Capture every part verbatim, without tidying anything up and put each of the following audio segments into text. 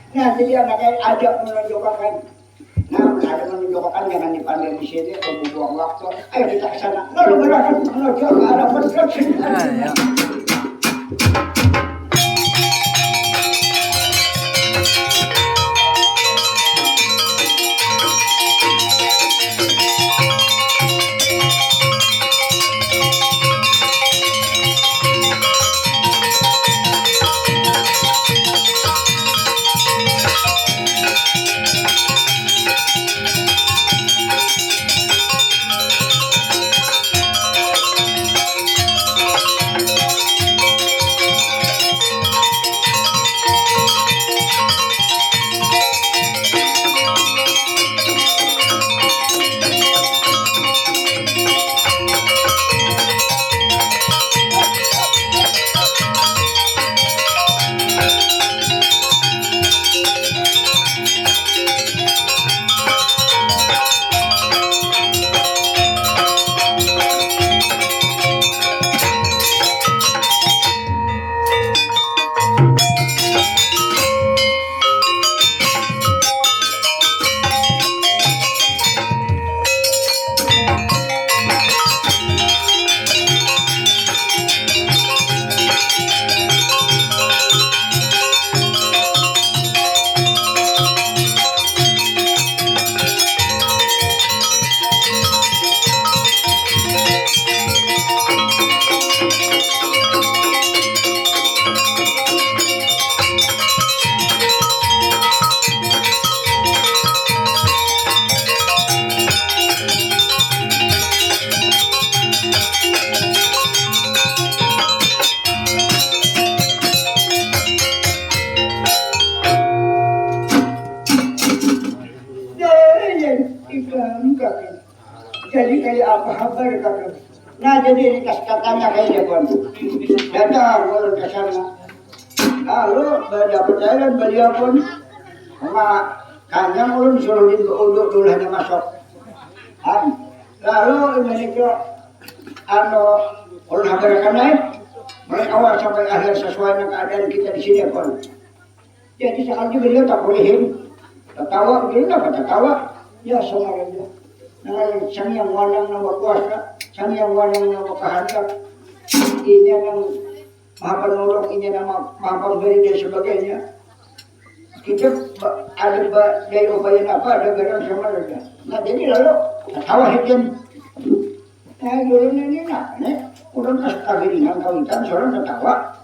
Nah, jadi anak saya ajak menunjukkan. Nah, ada menunjukkan jangan dipandang di sini atau buang waktu. Ayo kita ke sana. Lalu berangkat menuju ke arah Bedrosian. Jadi kayak apa kabar kabar? Nah, jadi ini kas katanya kayak dia pun. Datang ulun ke sana. Lalu berdapat jalan beliau pun. Mak kanyang ulun suruh di uduk dulu hanya masuk. Kan? Lalu ini ke anu ulun habarakan naik mulai awal sampai akhir sesuai dengan keadaan kita di sini pun. Jadi sakali beliau tak bolehin. Tatawa, beliau apa tatawa? Ya sama aja. Nah, sang yang wanang nang berkuasa, sang yang wanang nang berkehendak. Ini nang maha penolong, ini nang maha pemberi dan sebagainya. Kita ada daya upaya apa, ada barang sama aja. Nah, jadi lalu tatawa hidin. Nah, dulu ini nah, nih, udah kas kagiringan kawitan, seorang tatawa.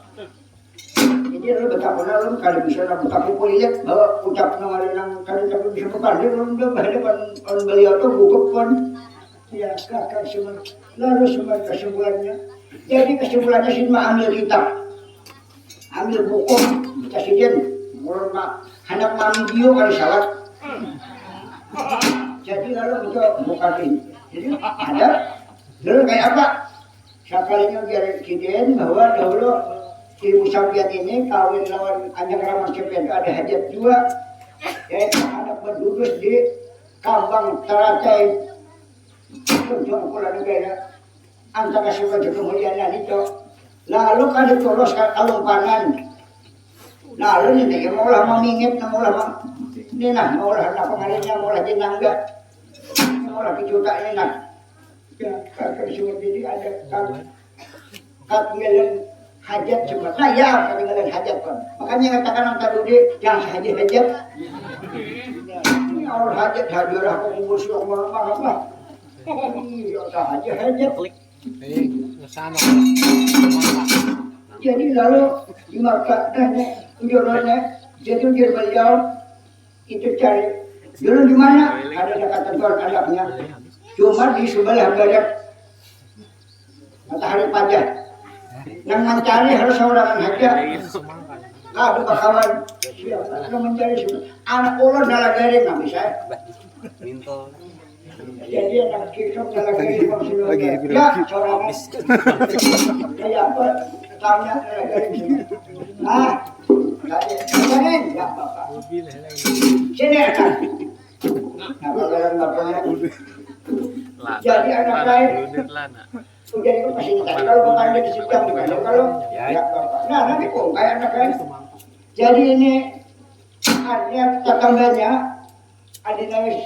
Jadi lalu betapa lalu kada bisa lalu tapi kulihat bahwa ucap nang ada nang kada tapi bisa bepandir lalu udah berhadapan lawan beliau tuh gugup pun. Ya, kakak semua lalu semua kesimpulannya. Jadi kesimpulannya sih mah ambil kitab, ambil buku, kita sidin, menurut mak hendak mami bio kali salat. Jadi lalu kita buka ini. Jadi ada dulu kayak apa? Sakalinya biar sidin bahwa dahulu ibu sampian ini kawin lawan anjak raman sampian itu ada hajat jua, yaitu anak badudus di kambang taratai tuntung kula negara antara suka judul muliana itu. Lalu kada tulus ka kalumpanan. Lalu ini yang maulah mamingit, maulah ma- ini nah maulah apa ngarannya maulah jinangga, maulah kejuta ini nah. Ya, kakak sudah jadi ada kan. Katinggalan hajat cuma. Nah ya, katinggalan hajat kan. Makanya katakan nang tadi dia jangan sahaja hajat. Ini awal hajat hadir aku ngurus yang mana apa. Iya sahaja hajat. Eh, sana. Jadi lalu di mata tanya ujarnya jadi ujar beliau itu cari dulu di mana ada dekat tuan anaknya. Cuma di sebelah barat matahari pajah. Yang mencari harus seorang saja. Kau bakawan siapa yang mencari anak ulun dalam garing nggak bisa. Jadi anak kita dalam garing maksudnya. Ya seorang kayak apa? Tanya dalam garing. Ah, nggak ada. Jangan, nggak apa-apa. Sini akan. Nah, kalau dalam lapangan, jadi anak lain. Jadi kok masih kita kalau bukan di situ bukan kalau ya. Nah, nanti kok kayak anak lain. Jadi ini Hanya tatambanya, adi nangis.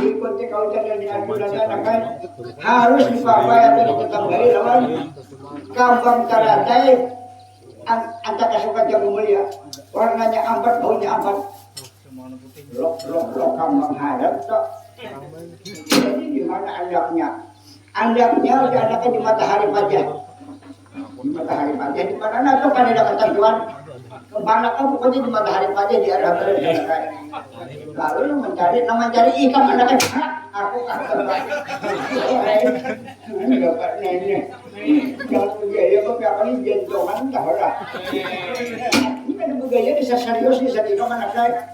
Ikuti kau jangan diajunan anak kan. Harus dipapai atau ditambahi lawan kambang taratai. An-, antara suka jago mulia. Warnanya ampat, baunya ampat. Lok, lok, lok, kambang hayam, tok. Jadi, di mana andaknya? Andaknya udah anaknya di Matahari Pajah. Di Matahari Pajah, di mana, nah, tuh, kan ada ketentuan. Kemana kau pokoknya di Matahari Pajah, di arah barat, ya, kan? Lalu lu mencari, nah, mencari ikam anaknya, hah? Aku kata, Pak. Ini Bapak Nenek. Jangan budaya, Bapak, apa ini jantungan, entah orang. Ini ada budaya, bisa serius, bisa tidak, mana saya.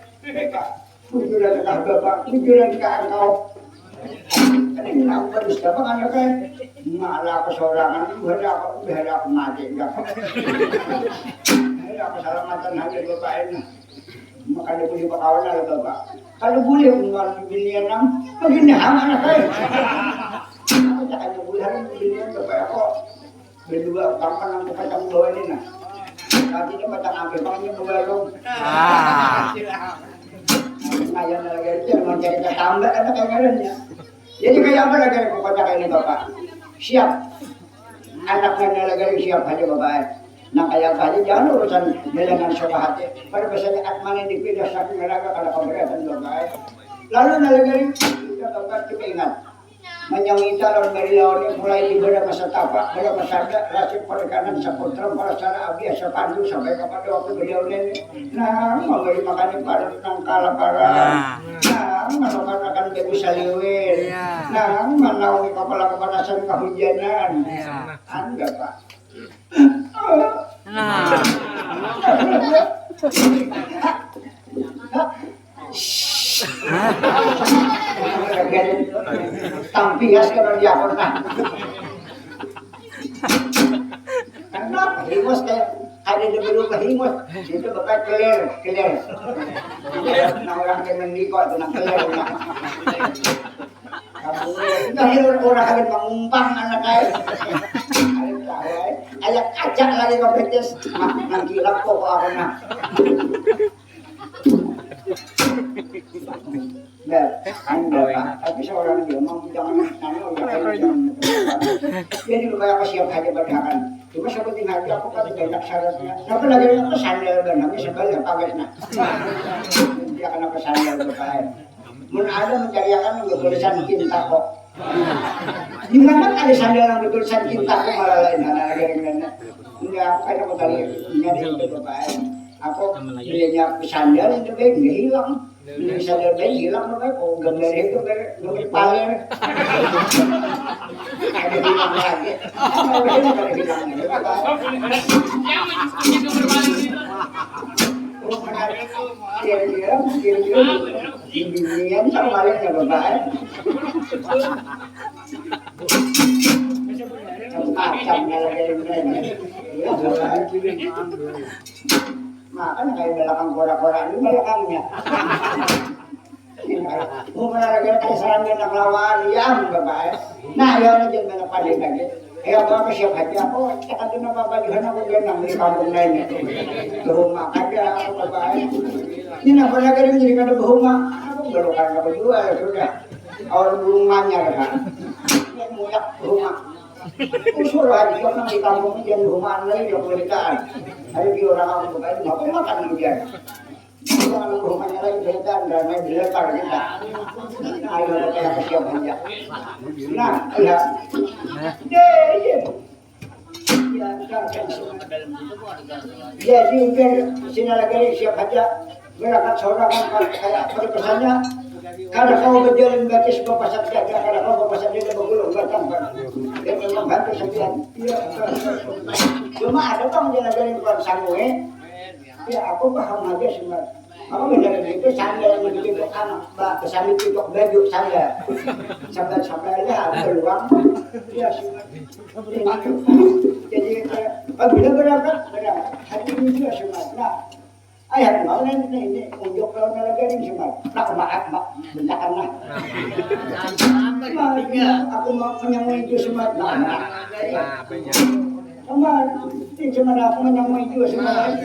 Bujuran kah Bapak, bujuran kah engkau? Ini kenapa bisa Bapak anak saya? Malah kesorangan, ibu hari aku, ibu hari aku mati, enggak. Hari aku salamatan hari Bapak ini. Maka dia punya pakawan ada Bapak. Kalau boleh, bukan binian nang, begini hang anak saya. Aku tak ada boleh, hari binian Bapak, ya, kok. Berdua, kapan nang tempat kamu bawa ini, nah? Tapi ini macam apa, Bang, ini bawa dong. Ah. Nah, yang lagi itu yang mau cari tambah, ada kameranya. Jadi kayak apa lagi pokoknya kayak ini, Bapak? Siap. Anak nenek lagi siap aja, Bapak, eh. Nah, kayak apa aja, jangan urusan bilangan suka hati. Pada biasanya atmane dipindah saking raga kada keberatan, Bapak, eh. Lalu, nah, lagi kita, Bapak, kita ingat. Manyawita lawan barilawan yang mulai di bala masa tapa, bala masa ada, rasik perikanan, saputra, parasara, abi, asa pandu, sampai kepada waktu beliau nenek. Nah, memberi makan parut nang kalaparan. Nah, nah, manukarkan baju saliwir. Iya. Nah, manaungi kepala kepanasan kehujanan. Iya. Anda, Pak. Nah. Tampias kalau dia pernah. Karena himus kayak ada di berupa himus. Itu bakal clear, clear. Nah, orang yang mendikot, tenang, clear, nah. Nah, orang ada mangumpang anak ai. Ada tahu ai. Ayat aja lagi kau betes. Nah, nang gila kok apa nah. Nah, anda, Pak, tapi seorang dia mau jangan nanya, jangan, jangan. Jadi, lu kayak apa siap aja padahakan. Cuma seperti ngaji, aku kan banyak syaratnya. Tapi lagi aku sandal dan kami sebal ya pakai, nah. Dia kenapa sandal tuh, Pak? Mun ada mencariakan nang betulisan cinta kok. Di mana ada sandal nang betulisan cinta kok, malah lain hal lagi dengan. Enggak, apa yang aku tadi nyari itu, Bapak. Aku belinya sandal itu, Bang, nggak hilang. Beli sandal, Bang, hilang, Bapak. Oh, gambar itu, Bang, gambar paler. Ada hilang lagi. Ada hilang lagi, Bapak. Iya, iya, iya, iya. Ini kan sama ya, Bapak, eh. Macamnya lagi ini. Ya, Bapak, eh. Makanya kayak belakang kora-kora ini belakangnya. Mau olahraga kayak sarang dia nak lawan, ya, Bapak, eh. Nah, ya, ini jangan banyak pandai lagi. Eh, apa, apa, siap haja. Oh, cakap tu napa, apa, di sana aku bilang, nang di kampung lain itu. Di rumah aja, apa, apa, eh. Ini napa lagi, ini jadi kada berumah. Aku belum kada berjual, sudah. Awal burung manyar, kan. Ini muyak rumah. Usul haji, kau nang di kampung ini jangan rumah lagi, kau beritaan. Hari di orang kampung, apa, makan hujan. Jangan rumahnya lagi beda, dan lain dilempar kita. Ayo, kita yang siap aja. Nah, iya. Iya, iya. Iya, kan, kan. Jadi, udah, sini lagi siap aja. Berangkat seorang angkat, kayak pada pesannya, kada kau berjalan batis bapasat jaga, kada kau bapasat jaga bagulung batang, kan. Dia memang bantu sekian. Iya, kan. Cuma ada, Bang, jalan-jalan kurang sanggup, eh. Ya, aku paham aja, Sumat. Aku benar itu sandal begitu, anak, ba-, sambil tutup baju sandal. Sambil, sambil ya, peluang. Ya, Sumat. Jadi, eh, apabila berangkat, berangkat. Hati ini juga, Sumat. Nah, ayah, mau nih, nih, ini unjuk kalau nggak lagi, Sumat. Nah, maaf, Mak. Benyakan lah. Nah, aku mau menyambung itu, Sumat. Nah, nah. Sumat. Ini cuma aku menyamui juga sebenarnya.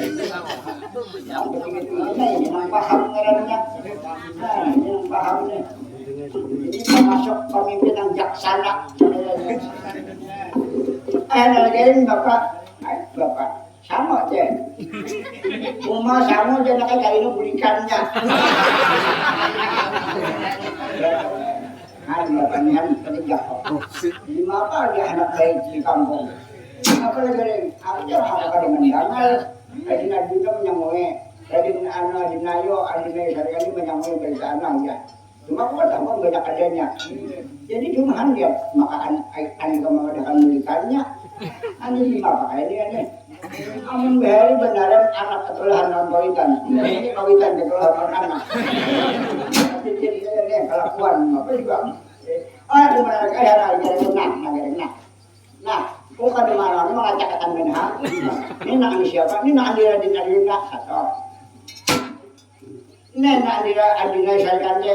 Yang begitu ini, ini yang paham ngarannya. Nah, ini yang paham nih. Ini termasuk pemimpin yang jaksana. Eh, lagi ini bapak, eh, bapak, sama aja. Uma sama aja nak kayak ini bulikannya. Nah, bapak ini kan kerja kok. Lima apa ada anak baik di kampung? Apa lagi ada yang, apa yang apa pada mendangal? Tadi Nadina menyamui, tadi anu Adinayo, Adinayo sehari-hari menyamui berita anak ya. Cuma aku kan tambah banyak adanya. Jadi cuman dia makan air tadi kamu ada kan milikannya. Anu lima apa kayak ini nih? Amun bahari benaran anak ketulahan lawan kawitan. Ini kawitan ketulahan lawan anak. Jadi ini kelakuan apa juga. Ah, di mana lagi ada lagi ada nah, lagi ada nah. Nah, aku kada marah, aku mengacak akan benar. Ini nak anu siapa? Ini nak anu Radin Arjuna satu. Ini nak anu Radin Arjuna Sarikande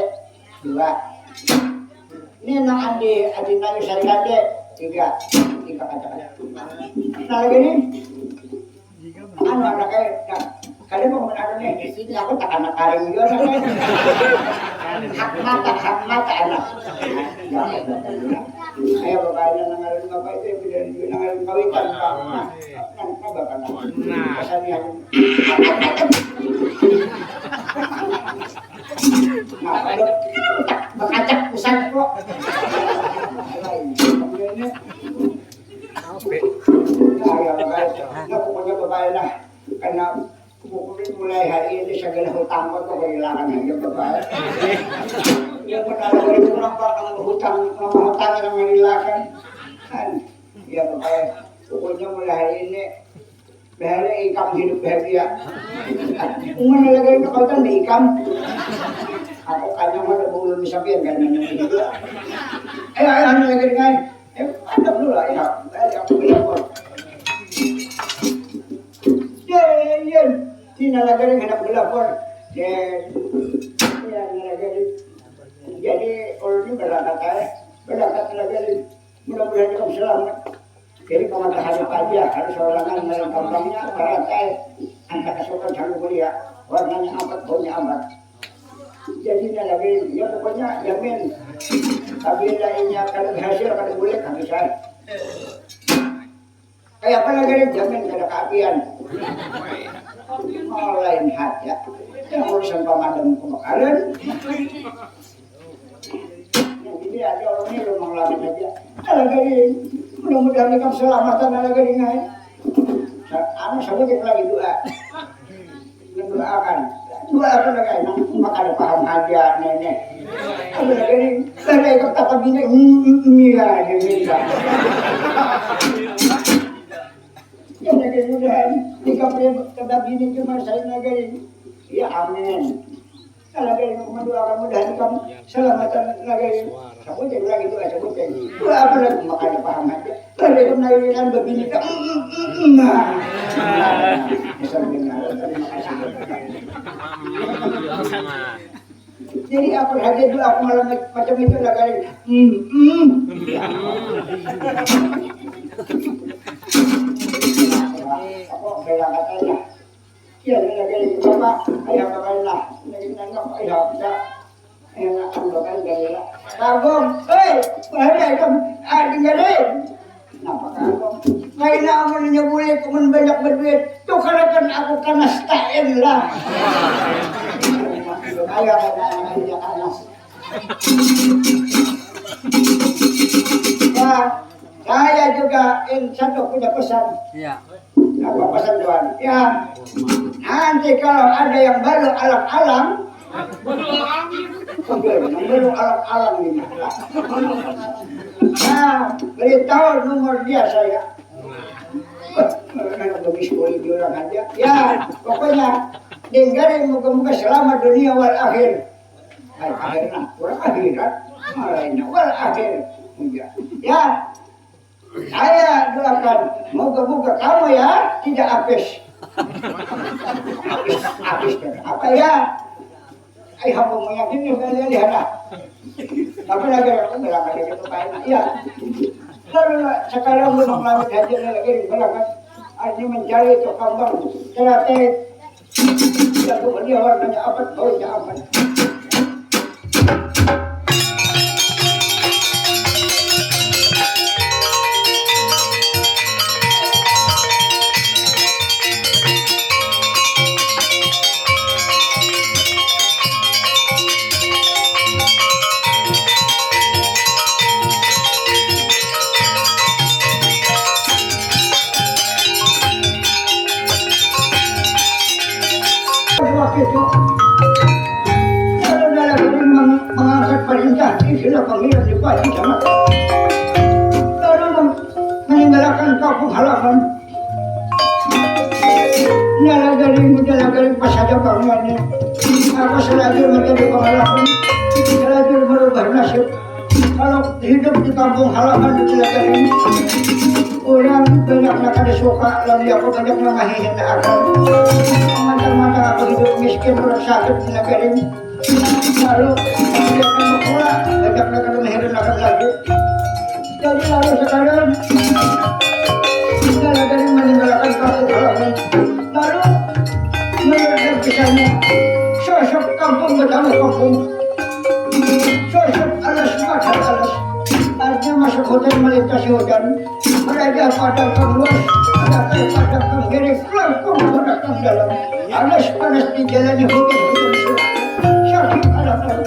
dua. Ini nak anu Radin Arjuna Sarikande tiga. Tiga kacak. Nah, lagi ini. Anu anak kayak nah, kada mau anu nih, ini aku tak anak karing juga nah, kayak. Hak mata, hak mata anak. Ya, ayo bapak ini nangaran bapak itu yang bilang juga nangaran kawitan. Nah, nah, nah, bapak nah. Nah. Pesannya. Nah, kalau bakacak pusat kok. Nah, ya, bapak itu. Nah, pokoknya bapak ini lah. Karena pokoknya mulai hari ini segala hutang kau tuh kehilangan aja, bapak. Ya, benar, dari orang, Pak, kalau hutang, nama hutang yang menghilangkan. Kan, ya, bapak. Pokoknya mulai hari ini, bahari ikam hidup bahagia. Umur lagi itu kau tuh ikam. Aku kayaknya mau ada bulu misapian kan, namanya. Eh, ayo, anu lagi dengan. Eh, ada dulu lah, ya. Eh, aku belakon. Ya, ya, ya. Tina lagi yang hendak belakon. Ya, ya, ini lagi. Jadi, kalau ini berangkat, eh. Berangkat lagi. Mudah-mudahan kamu selamat. Jadi, kalau ada hari pagi, harus sorangan dalam kampungnya, berangkat, eh. Angkat kesukaan sama kuliah. Warnanya amat, baunya amat. Jadi, ini lagi, ya, pokoknya jamin. Tapi lainnya, kada berhasil, kada boleh, kada bisa. Kayak apa lagi, jamin kada keapian. Mau lain haja. Yang urusan pemadam kebakaran. Nah, jadi ada orang ini memang lain aja. Nah, lagi, mudah-mudahan ikam selamatan, nah, lagi, ngai. Nah, anu, sama kita lagi doa. Mendoakan. Doakan lagi, nah, maka ada paham haja, nenek. Ada lagi, ada ikam tak bini, mm, mm, mm, iya, ada minta. Ya, lagi mudahan, ikam kena bini cuma saya lagi. Ya, amin. Kalau ada yang mendoakan mudahan kamu selamatan lagi. Sebut aja lagi doa, sebut aja. Doa apa lagi? Makanya paham aja. Kalau ada yang mendoakan begini, nah. Nah, terima kasih. Jadi apa saja doa aku malam macam itu lah kali. Hmm, hmm. Aku bela katanya. Ya, ini lagi bapak, ayah bapak lah. Ini lagi nangkap, ayah kita. Enak, bapak dari lah. Kagum, hei, bahaya kamu. Ah, dengerin. Kenapa kagum? Kaina amun nyebuli kumun banyak berduit, tukarakan aku kanas tain lah. Ayo, ayo, ayo, kanas. Ya, saya juga in satu punya pesan. Iya. Apa pesan Tuhan? Ya, nanti kalau ada yang baru alang-alang, yang baru alang-alang ini. Nah, beritahu nomor dia saya. Anak demi sepuluh orang aja. Ya, pokoknya dengerin moga-moga selamat dunia wal akhir. Ay, akhirnya, wal akhirat, malaina wal akhir. Ya, saya doakan, moga-moga kamu ya tidak habis. Habis, habis apa ya? Ay, aku mau yakin nih, kalian lihat lah. Tapi lagi aku bilang ada gitu kayak, iya. Lalu sekarang belum lama saja lagi berangkat. Ini mencari tukang bang. Ternyata jago dia warnanya amat, baunya amat. Waktu itu, kalau dalam mengangkat perintah, istilah pangeran di Bali sama. Lalu meninggalkan kampung halaman. Nalagari, nalagari pas ada bangunannya. Apa selajur menjadi pengalaman, selajur merubah nasib. Kalau hidup di kampung halaman di Cilacap ini, orang banyak nak ada suka, lalu aku banyak nak mahihina akan. Mantang-mantang aku hidup miskin, orang sakit di negeri ini. Lalu, dia akan berpula, banyak nak ada mahirun akan lagi. Jadi lalu sekarang, segala dari meninggalkan kampung halaman. Lalu, menurut kisahnya, sosok kampung bertambah kampung. Sosok alas makan alas. Artinya masuk hutan melintasi hutan. Mereka pada keluar, pada pada kiri, kelangkung pada dalam. Alas panas dijalani hutan hutan surat. Sakit alam alam.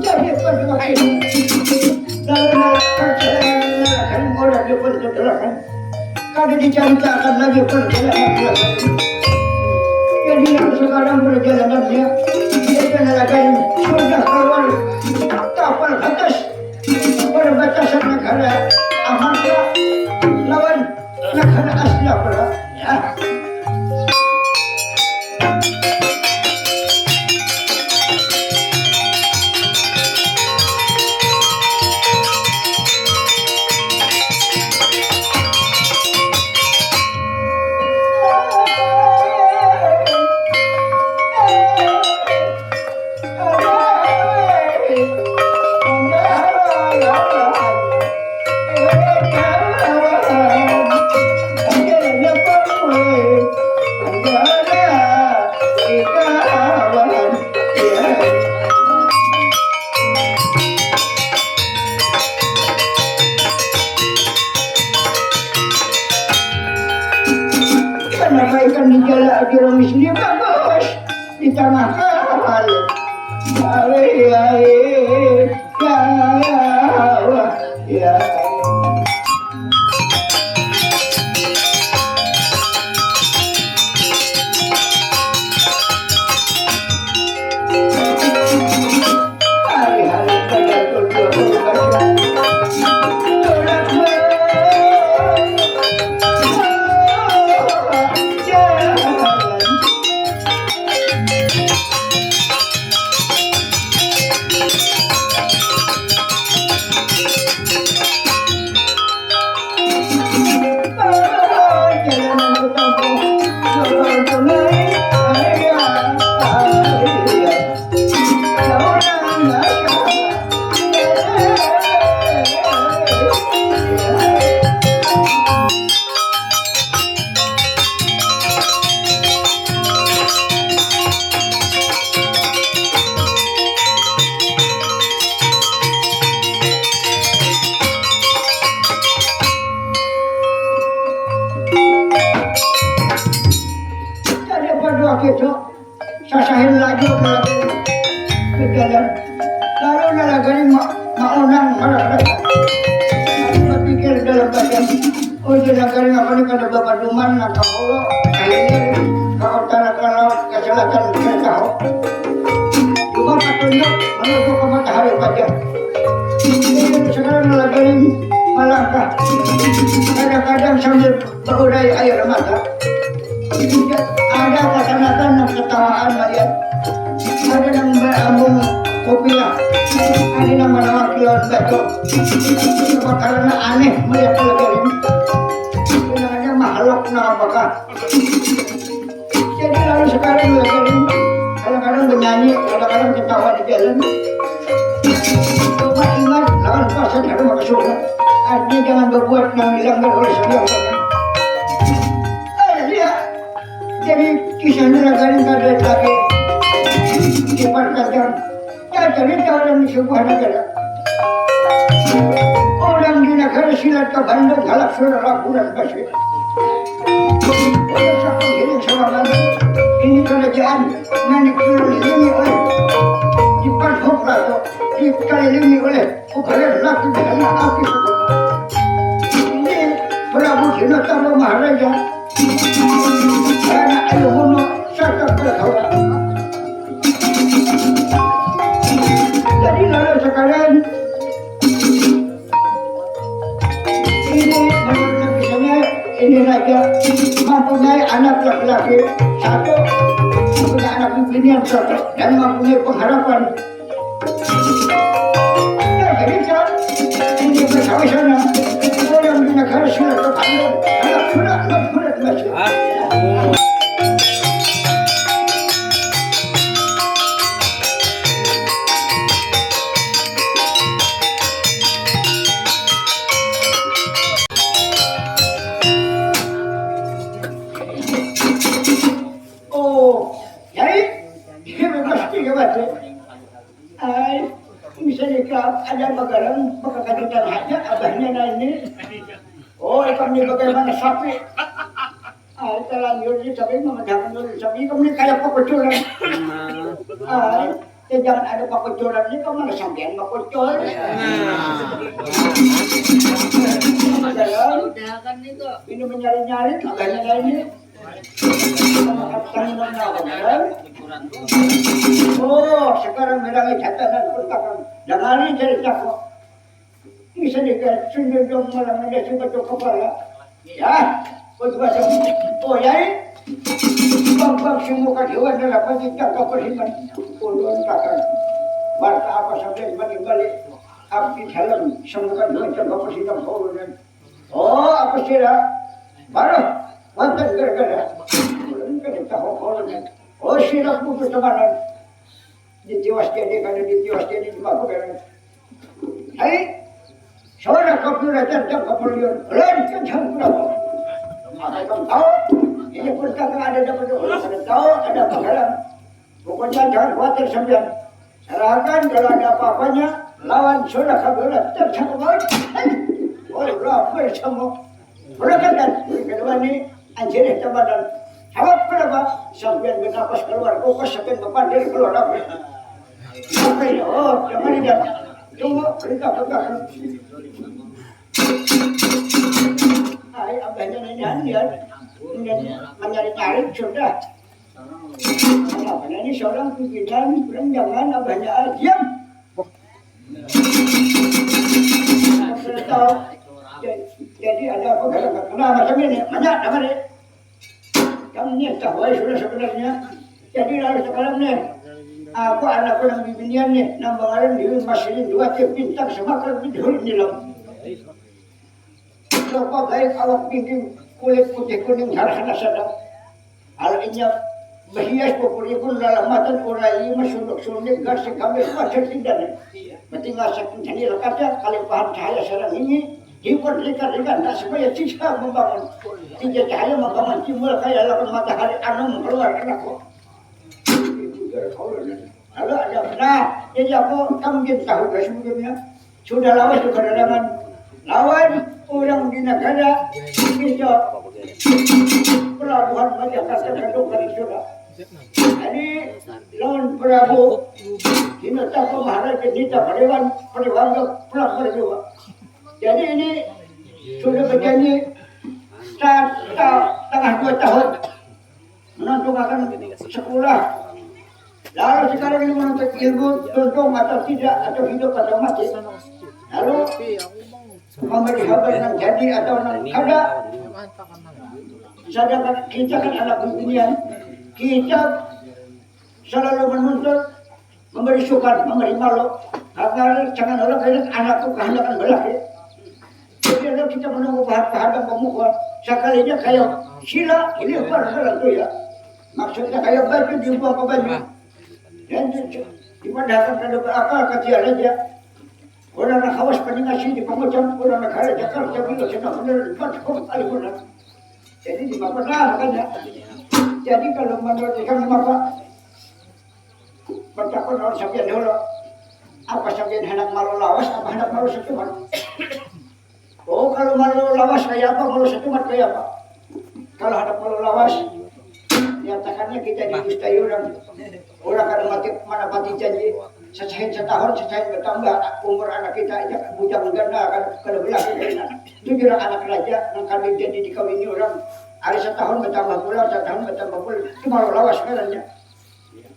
Jadi pada waktu itu, lalu narakan, narakan, orang dia pun terterakan. Kada diceritakan lagi perjalanan. Jadi yang sekarang perjalanannya, dia narakan sudah keluar kapal atas perbatasan negara Amarta lawan negara Asia Pura. Ya. Kenapa ikan di jala aja orang di sini bagus? Di tangah kapal. Ai, ai, ya, ya, ya. Ai, ai, badan tujuh puluh badan. Tulak, ya. Nang marah. Aku berpikir dalam badan, oh, di nagari apa ni kada bapaduman, nang ka hulu, ka hilir, ka utara, ka laut, ka selatan, kada tahu. Cuma patunjuk menuju ka matahari pajar. Ini sekarang lagi malangkah. Kadang-kadang sambil berurai air mata. Ada kasanakan nang ketawaan malihat. Ada nang berambung kopiah. Ada nang manawa kilawan batuk. Karena aneh melihat lagi ini. Sebenarnya makhluk nang apakah? Jadi lalu sekarang lagi ini kadang-kadang bernyanyi, kadang-kadang ketawa di jalan. Coba ingat, lawan kuasa dalam maka surga. Artinya jangan berbuat yang dilanggar oleh Sang Hyang Widi. Eh, lihat. Jadi kisah neraga ini kada lagi dipertajam. Ya, cerita orang di sebuah negara. Orang di negara silat ke Bandung, halak suara ragunan basir. Oleh sapang hiring salaman, ini kerajaan nang dikelilingi oleh, dipadhuk ratu, dikelilingi oleh Ubaran laki dengan api sekolah. Ini Prabu Dino Tama Maharaja. Anak ayah Hono serta Prahawa. Jadi lalu sekarang ini menurut kisahnya ini raja mempunyai anak laki-laki satu, punya anak bibinian satu dan mempunyai pengharapan. Nah, jadi kan ini betawi sana orang di negara sudah terpandang anak sudah anak sudah masuk. Oh, jadi ini pasti ya mas. Ai, bisa nikah ada bagaran bakakajutan haja abahnya nah ini. Oh, ikam ni bagaimana sapi? Ai, terlanjur ni sapi mengadakan dulu sapi ikam ni kayak pakucuran. Ai, ya jangan ada pakucuran ni kamu mana sampean pakucur. Nah. Ini menyari-nyari abahnya nah ini. Oh, sekarang bilang jatanan pertakan. Dangari cerita kok. Bisa dikasih sundung malam ada si betul kepala. Ya, betul. Oh ya, bang bang semua kadewan dalam pagi tak kau perhiman. Ulun takkan. Warta apa sampai balik-balik. Abdi dalam semua kadewan tak kau perhiman. Oh, apa sih lah? Baru, mantan gara-gara. Ulun kada tahu ulun. Oh, sirap butuh temanan. Ditiwas jadi kada ditiwas jadi cuma aku beres. Hai, suara kopi raja dan keperluan. Ulun kencang berapa? Apa yang tahu? Ini pun kami ada dapat orang kada tahu, ada apa dalam. Pokoknya jangan khawatir sampean. Serahkan kalau ada apa-apanya lawan sudah kabel dan sama banget. Hai, oh, lapar sama. Berangkat kan? Kedua ni anjir teman dan jawab kenapa? Sampean bernapas keluar kokos sampean bepandir keluar apa? Apa ini? Oh, yang mana dia? Tunggu, berita pegang. Hai, abahnya nanya dia. Mencari-cari sudah. Kenapa ini seorang pimpinan, kurang jangan abahnya ah, diam. Sudah tahu. Ja-, jadi ada apa? Nah, macam ini, banyak nama ni. Kamu ni tahu ai sudah sebenarnya. Jadi lalu sekarang ni, aku anak orang bibinian ni, nang bangaran Dewi Mas Rinduati Bintang Semakar Bidhur Nilam. Rupa baik awak tinggi, kulit putih kuning, harhana sadap. Kalau inya berhias pupuripun lalamatan urai masunduk-sunduk garsik habis wajar tidak. Bertinggal saking jendela kaca, kalimpahan cahaya sarang ini, dipun rika-rika, tak supaya sisa membangun. Tiga cahaya membangun timbul kaya lawan matahari anum keluar anak kok. Lalu ada, nah, jadi aku kambing tahu dah sebelumnya. Sudah lawas tu kadadangan. Lawan orang di negara itu pelabuhan Majakerta Kedung dari sudah. Jadi lawan Prabu Hinata Maharaja Nita Padewan Padewan Prabu juga. Jadi ini sudah berjanji sa- sa- setengah dua tahun menuntungakan sekolah. Lalu sekarang ini menuntut ilmu, tuntung atau tidak, atau hidup atau mati. Lalu memberi habar yang jadi atau yang kada. Sedangkan kita kan anak binian, kita selalu menuntut memberi sukan, memberi malu. Karena jangan orang kaya anak tu kehendakan belaki. Jadi kalau kita menunggu bahan-bahan dan pemukul, sekalinya kayak sila, ini apa tu ya? Maksudnya kayak baju dibuang ke banyu. Dan dipadahkan kada berakal kecil aja. Orang nak hawas paning nasi di pengucap, orang nak kaya Jakarta bila sudah benar empat kali benar. Jadi di mana makanya. Jadi kalau menurut ikam apa? Bertakun lawan sampian dulu. Apa sampian hendak malu lawas, apa hendak malu setumat? Oh, kalau malu lawas kayak apa, malu setumat kayak apa? Kalau hendak malu lawas, nyatakannya kita didustai orang. Orang kada mati, mana mati janji. Sesahin setahun, sesahin bertambah umur anak kita aja bujang ganda kan, kada belaku kena. Itu kira anak raja yang kami jadi dikawini orang. Hari setahun bertambah pulang, setahun bertambah pulang. Itu malu lawas ngarannya.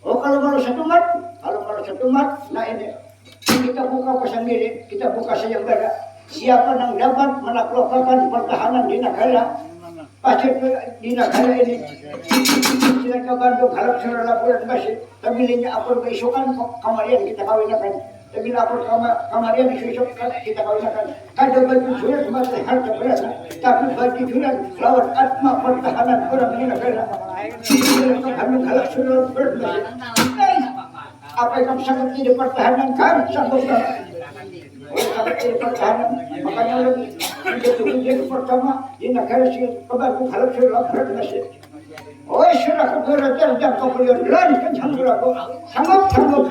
Oh, kalau malu setumat, kalau malu setumat, nah ini kita buka pasang diri, kita buka sayembara. Siapa yang dapat menaklukkan pertahanan di negara, pasti di negara ini. Sila ke Bandung, halap sudah laporan masih. Tapi linya apa beisukan kamarian kita kawinakan. Tapi lapor kama, kamarian isu-isu kita kawinakan. Kada bajujuran mati harta berasa, tapi bajujuran lawan atma pertahanan orang ini negara. Kami halak sudah bermisi. Apa yang kamu sanggup di pertahanan, kami sanggup. Oleh kami di pertahanan, makanya lagi menjadi hujan pertama di negara si kebantu halak sudah bermisi. Oh, sudah keberatan dan kemudian lari kencang berlaku. Sanggup, sanggup.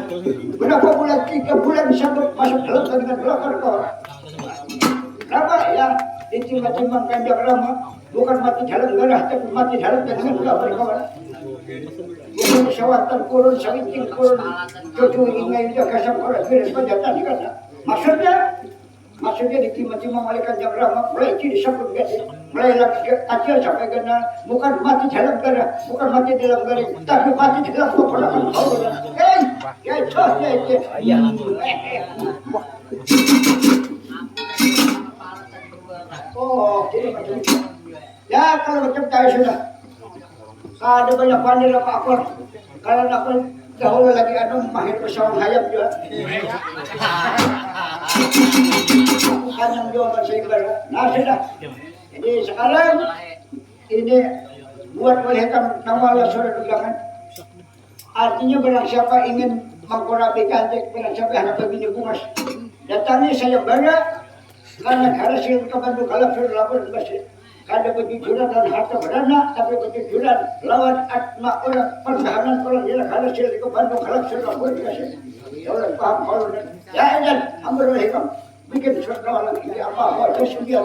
Berapa bulan? Tiga bulan sanggup masuk dalam tandingan belakang kawan. Berapa ya? Ditimbang-timbang kanjang lama. Bukan mati dalam darah, tapi mati dalam tandingan belakang kawan. Bukan pesawatan kurun, sawiting kurun. Cucu ingai udah kasar orang bilang penjatan di kata. Maksudnya, Maksudnya ditimang-timang oleh kanjang rama, mulai ciri sabun gadi, mulai lagi ke kacil sampai ganal, bukan mati dalam darah, bukan mati dalam garing, tapi mati dalam peperangan kau. Hei, ya cah, ya cah. Oh, jadi macam itu. Ya, kalau macam saya sudah. Kada banyak pandir apa apa. Kalau aku dahulu lagi anu mahir bersawang hayam juga. Aku panjang juga bahasa Iqbal. Nah, sudah. Jadi sekarang ini buat oleh kamu nama Allah surat undangan. Artinya barang siapa ingin mengkorapi cantik, barang siapa yang bini bungas, datangi saya bara karena hasil kebantu kalau sudah lapor masih. Kada kejujuran dan harta beranak, tapi kejujuran lawan atma orang pertahanan orang yang kada sila kebantu kalau sudah lapor masih. Ya Allah paham kalau ya edan ambil oleh kamu. Bikin surat lawan ini apa apa aja sudah.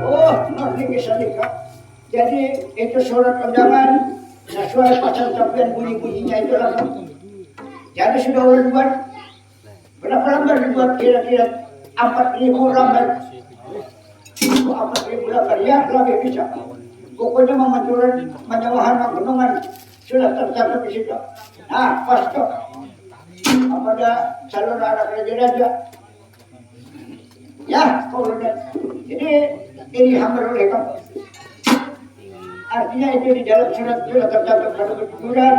Oh, ngerti bisa nikah. Jadi itu surat undangan sesuai pasal sampean bunyi-bunyinya itu lah. Jadi sudah ulun buat berapa lambar dibuat kira-kira empat ribu lambar. Empat ribu lambar ya lebih bisa. Pokoknya memancuran menyewahan gunungan sudah tercatat di situ. Nah, pas tuh kepada calon anak raja-raja. Ya, kalau udah. Jadi ini hambar oleh kamu. Artinya itu di dalam surat sudah tercatat pada kejujuran.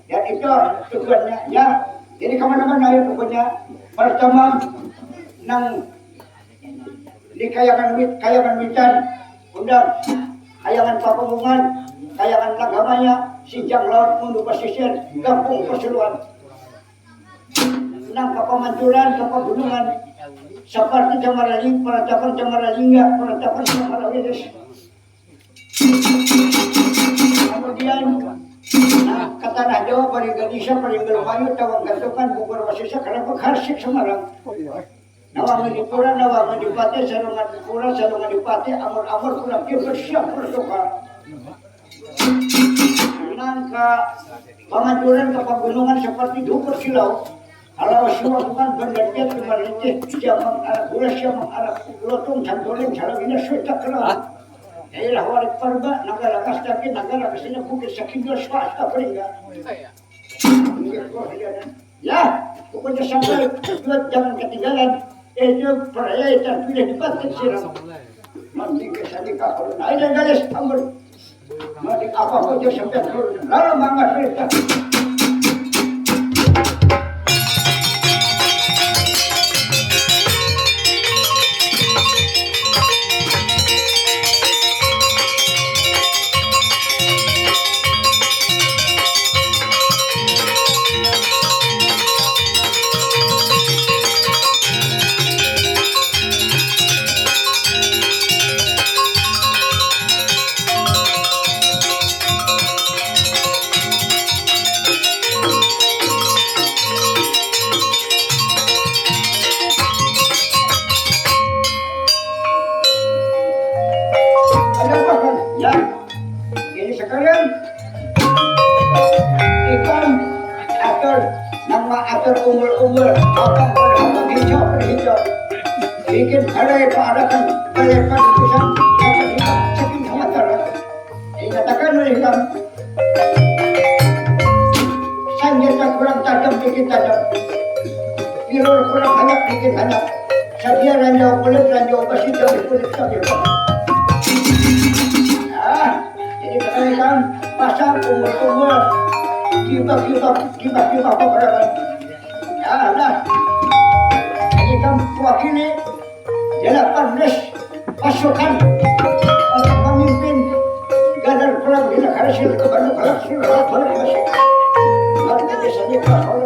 Ya itu tujuannya ya. Jadi kemana-mana ya pokoknya. Pertama nang di kayangan wit kayangan witan undang kayangan papungungan kayangan langgamaya sijang laut mundu pesisir gampung perseluan nang ke pemancuran ke pegunungan seperti Camaraling penetapan Camaralingga penetapan Camarawilis. Kemudian nah, ke tanah Jawa paling Indonesia paling bermayu tawang gantungan bubur wasisa kerapuk harsik Semarang. Nawa Ngadipura, Nawa Ngadipati, Sarung Ngadipura, Sarung Ngadipati, Amur Amur, Kurang Timur, Siap Bersuka. Nangka pemancuran ke pegunungan seperti Dukur Silau, Kalau siwa bukan benernya cuma licin, siapa mengarah gula, siapa mengarah lotung, cantoling, salawina, sudah kenal. Daerah Warik Parba, Nagara Kastaki, Nagara Kesina, Bukit Sakindol, swasta Pringga. Ya, pokoknya sampai buat jangan ketinggalan. Itu perayaan terpilih di Batik Sirang. Mending kesan di kapal. Nah, ini guys, ampun. Mati apa saja sampai turun. Lalu mangga cerita. Ada apa kan? Ya. Ini sekarang ikam atur nama atur umbul-umbul abang pada abang hijau pada hijau bikin balai paadakan balai padukusan saking khawatir. Ingatakan oleh ikam. Sanjata kurang tajam dikit tajam. Pilur kurang banyak dikit banyak. Sadia ranjau kulit ranjau besi jauh kulit sambil. Ah, jadi katakan pasang umur-umur jibak-jibak jibak-jibak peperangan. Ya, nah. Jadi kamu mewakili delapan belas pasukan untuk memimpin gadar perang di negara sila kepada perang sila perang masih. Lalu kita sendiri kalau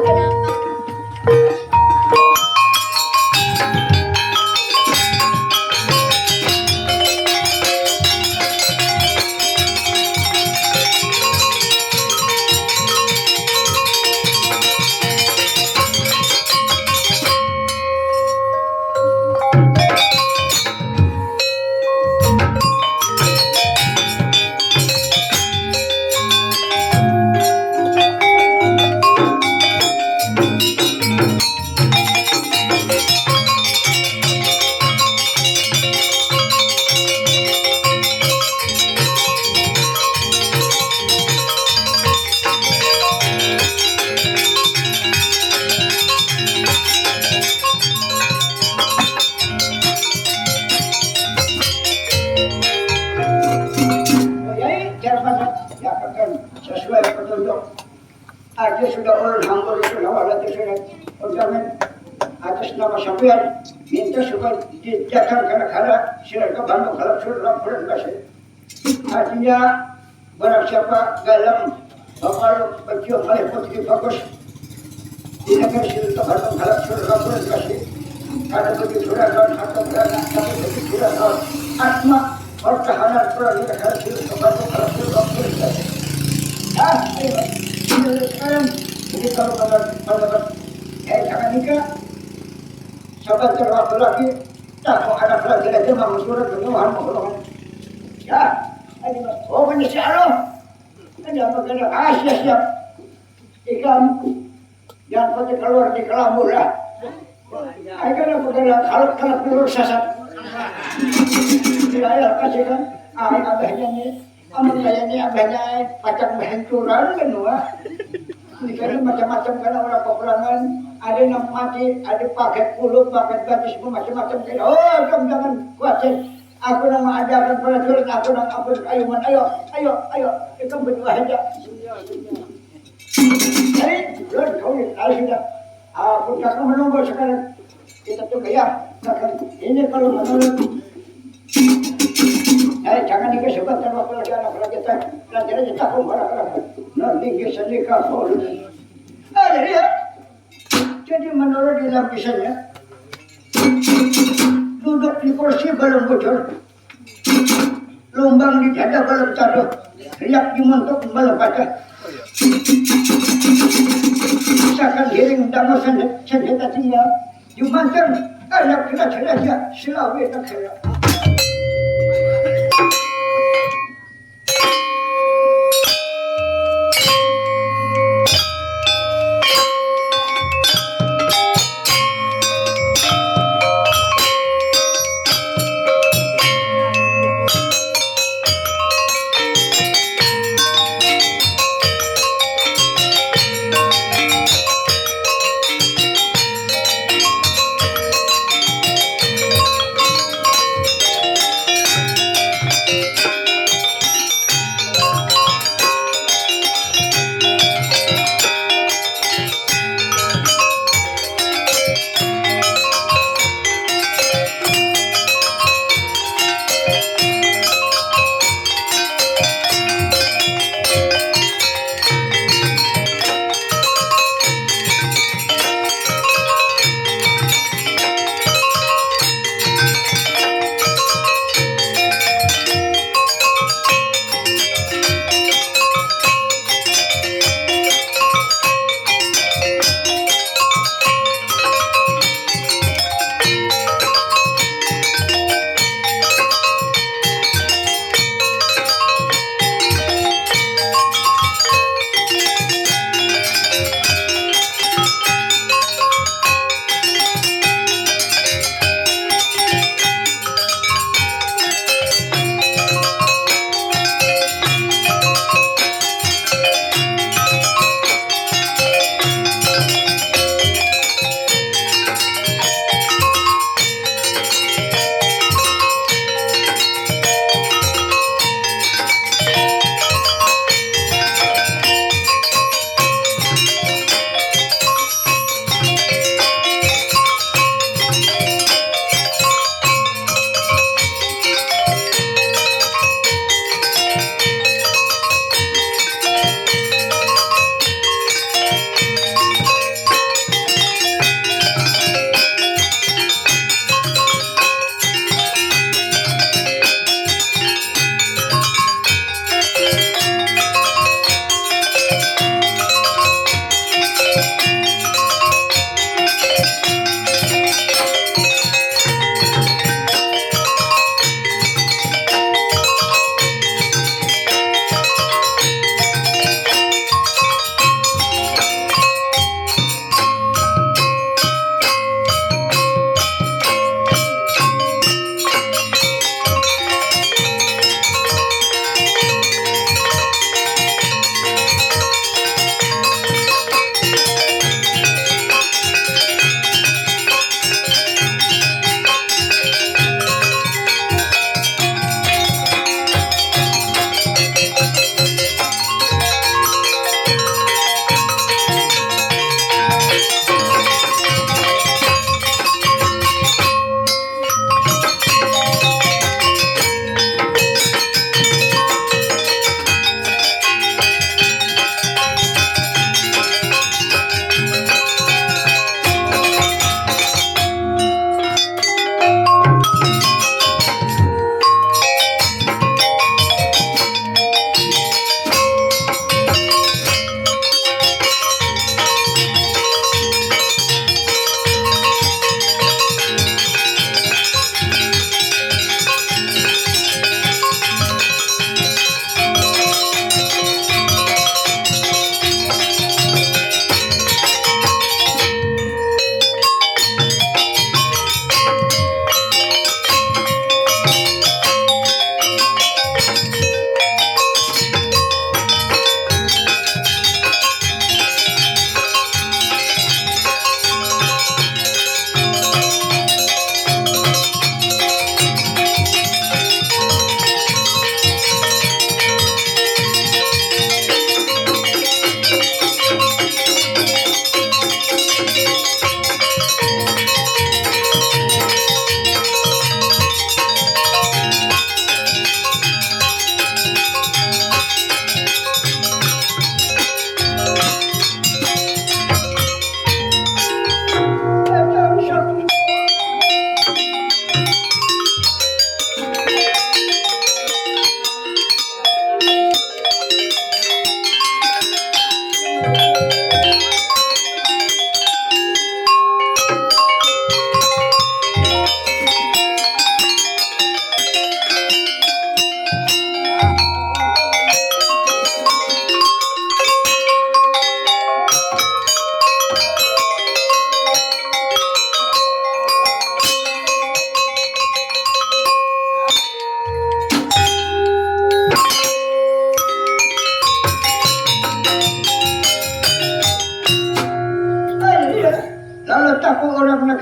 Sesuai petunjuk. Aja sudah ulun hampuri sudah wala tu sudah. Ujamin atas nama sampian minta supaya dijaga kana-kana sila ka Bandung halap sudah laporan basa. Artinya barang siapa galam bakal bercium oleh putri bagus. Di negeri sila ka Bandung halap sudah laporan basa. Kada bagi juragan atau beranak tapi bagi juragan asma pertahanan perang negara sila ka Bandung halap sudah laporan basa. Ah, ayo. Sekarang jadi kalau pada pada eh jangan nikah sabar terwaktu lagi tak mau anak lagi lagi mau surat keluhan mau ya ini oh ini si Allah ini apa kena ah siap siap ikam jangan pakai keluar di kelambu lah ayo kan apa kena kalau kalau keluar sasat ya ya kasih kan ah abahnya nih Amun kaya ni abahnya pacang bahancuran kan wah. Ini kan macam-macam kan orang peperangan. Ada nang mati, ada pakai kulit, pakai batis, macam-macam kan. Oh, kamu jangan khawatir. Aku nang mengajarkan prajurit, aku nang ampun kayuman. Ayo, ayo, ayo. Ikam berdua saja. Jadi, belum kawin, tahu sudah. Aku akan menunggu sekarang. Kita tuh ya, ini kalau menurut, eh, jangan dikasih waktu lagi anak lagi tak, nanti aja tak kau marah-marah. Nanti bisa nikah kau. Nah, jadi ya, jadi menurut di lapisannya, duduk di kursi belum bocor, lumbang di dada belum taruh, riak di muntuk belum patah. Misalkan hiring dangu senjata tinggal, jumanten anak raja-raja selawe negara.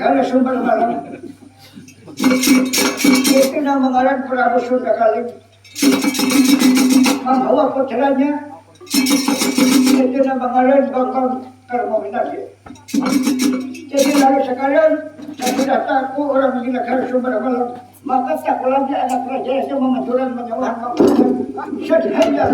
Negara Sumber Malang. Itu nama ngaran Prabu Sunda Kaling. Membawa putranya. Itu nama ngaran Bambang Karma Winardi. Jadi lalu sekarang saya sudah tahu orang di negara Sumber Malang. Maka tak lagi anak raja itu memanturan menyawah. Sedih ya.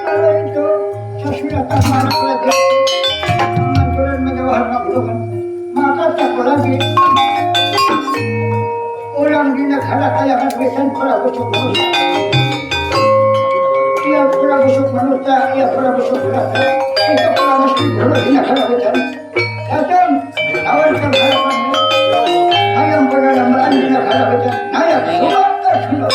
Kalau itu, sesudah tamat pelajaran, kemanturan menyawah makluman, maka tak lagi orang di negara kayangan wetan para busuk manusia. Ia para busuk manusia, ia para busuk manusia. Itu para mesti dulu di negara wetan. Datang, tawarkan harapannya. Hayam pernah nambahan di negara wetan. Naya, sudah, sudah.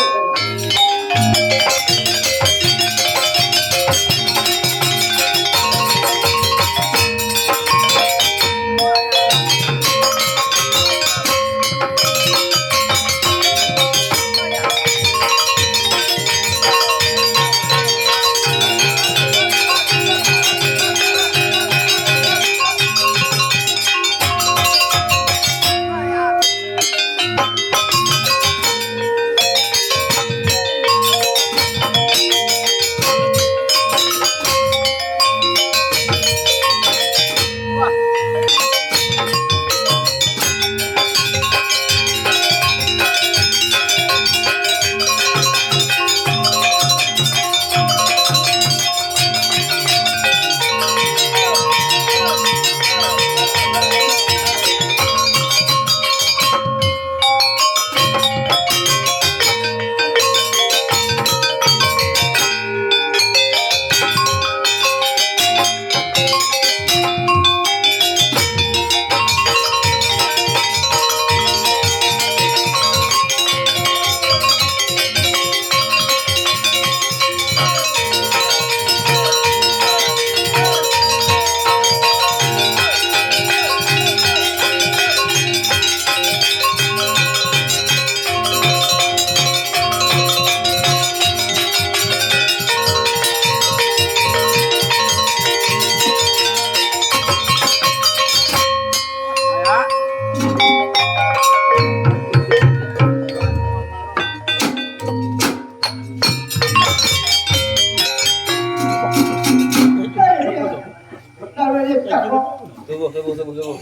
Subuh, subuh, subuh, subuh.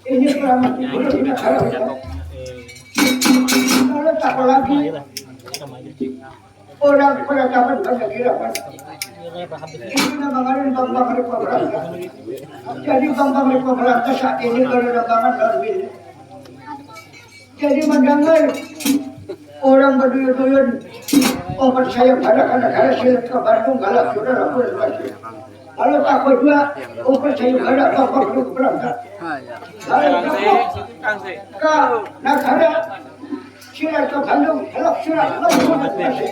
Ini pernah mati dulu di negara kita. Kalau tak lagi orang peradaban banyak dilawan. Ini nama ngaran Bambang Rikwa Berangkat. Jadi Bambang Rikwa Berangkat saat ini kalau dagangan dalam ini. Jadi mendengar orang berduyun-duyun, oh percaya pada anak-anak silat ke Bandung, galak sudah lapor lagi. Kalau takut juga, oh percaya pada Bambang Rikwa Berangkat. Lalu takut, kau nak ada silat ke Bandung, kalau sudah lapor lagi.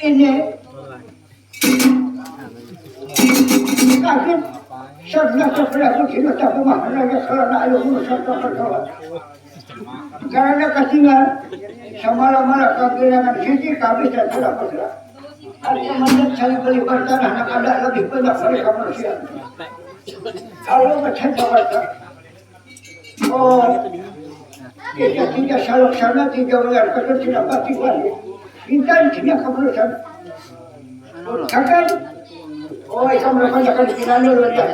Ini kaget. Sabda sabda aku tidak tahu mahalanya karena ayo urusan kawan-kawan. Karena kasingan samalam-malam kagirangan siji kami dan sudah bergerak. Hari kemarin saya beli bertanah yang ada lebih banyak dari manusia. Kalau macam kawasan, oh, kita tidak salah sana, tidak ular kata tidak pati wali. Kita tidak keputusan. Katakan, oh, ikam rakan-rakan kita dulu ya.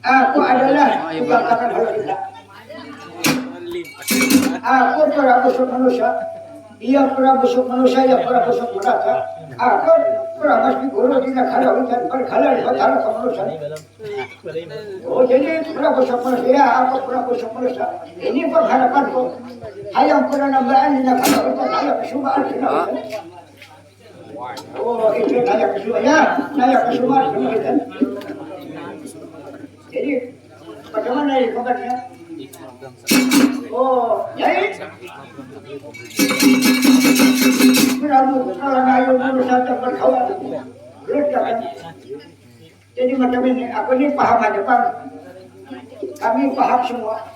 Aku adalah tukang tangan halal kita. Aku para busuk manusia. Ia para busuk manusia, ia para busuk merata. Aku para mas di guru di negara hutan berkala di batara kemanusiaan. Oh, jadi para busuk manusia, aku para busuk manusia. Ini pengharapanku. Hayang pura nambaan di negara hutan, hayang cuma di negara hutan. Oh, itu naya kesuma ya, naya kesuma semua itu. Jadi, bagaimana ini kabarnya? Oh, jadi Prabu kalau ayu dulu saja berkawan. Ledakan. Jadi macam ini, aku ini paham aja, Bang. Kami paham semua.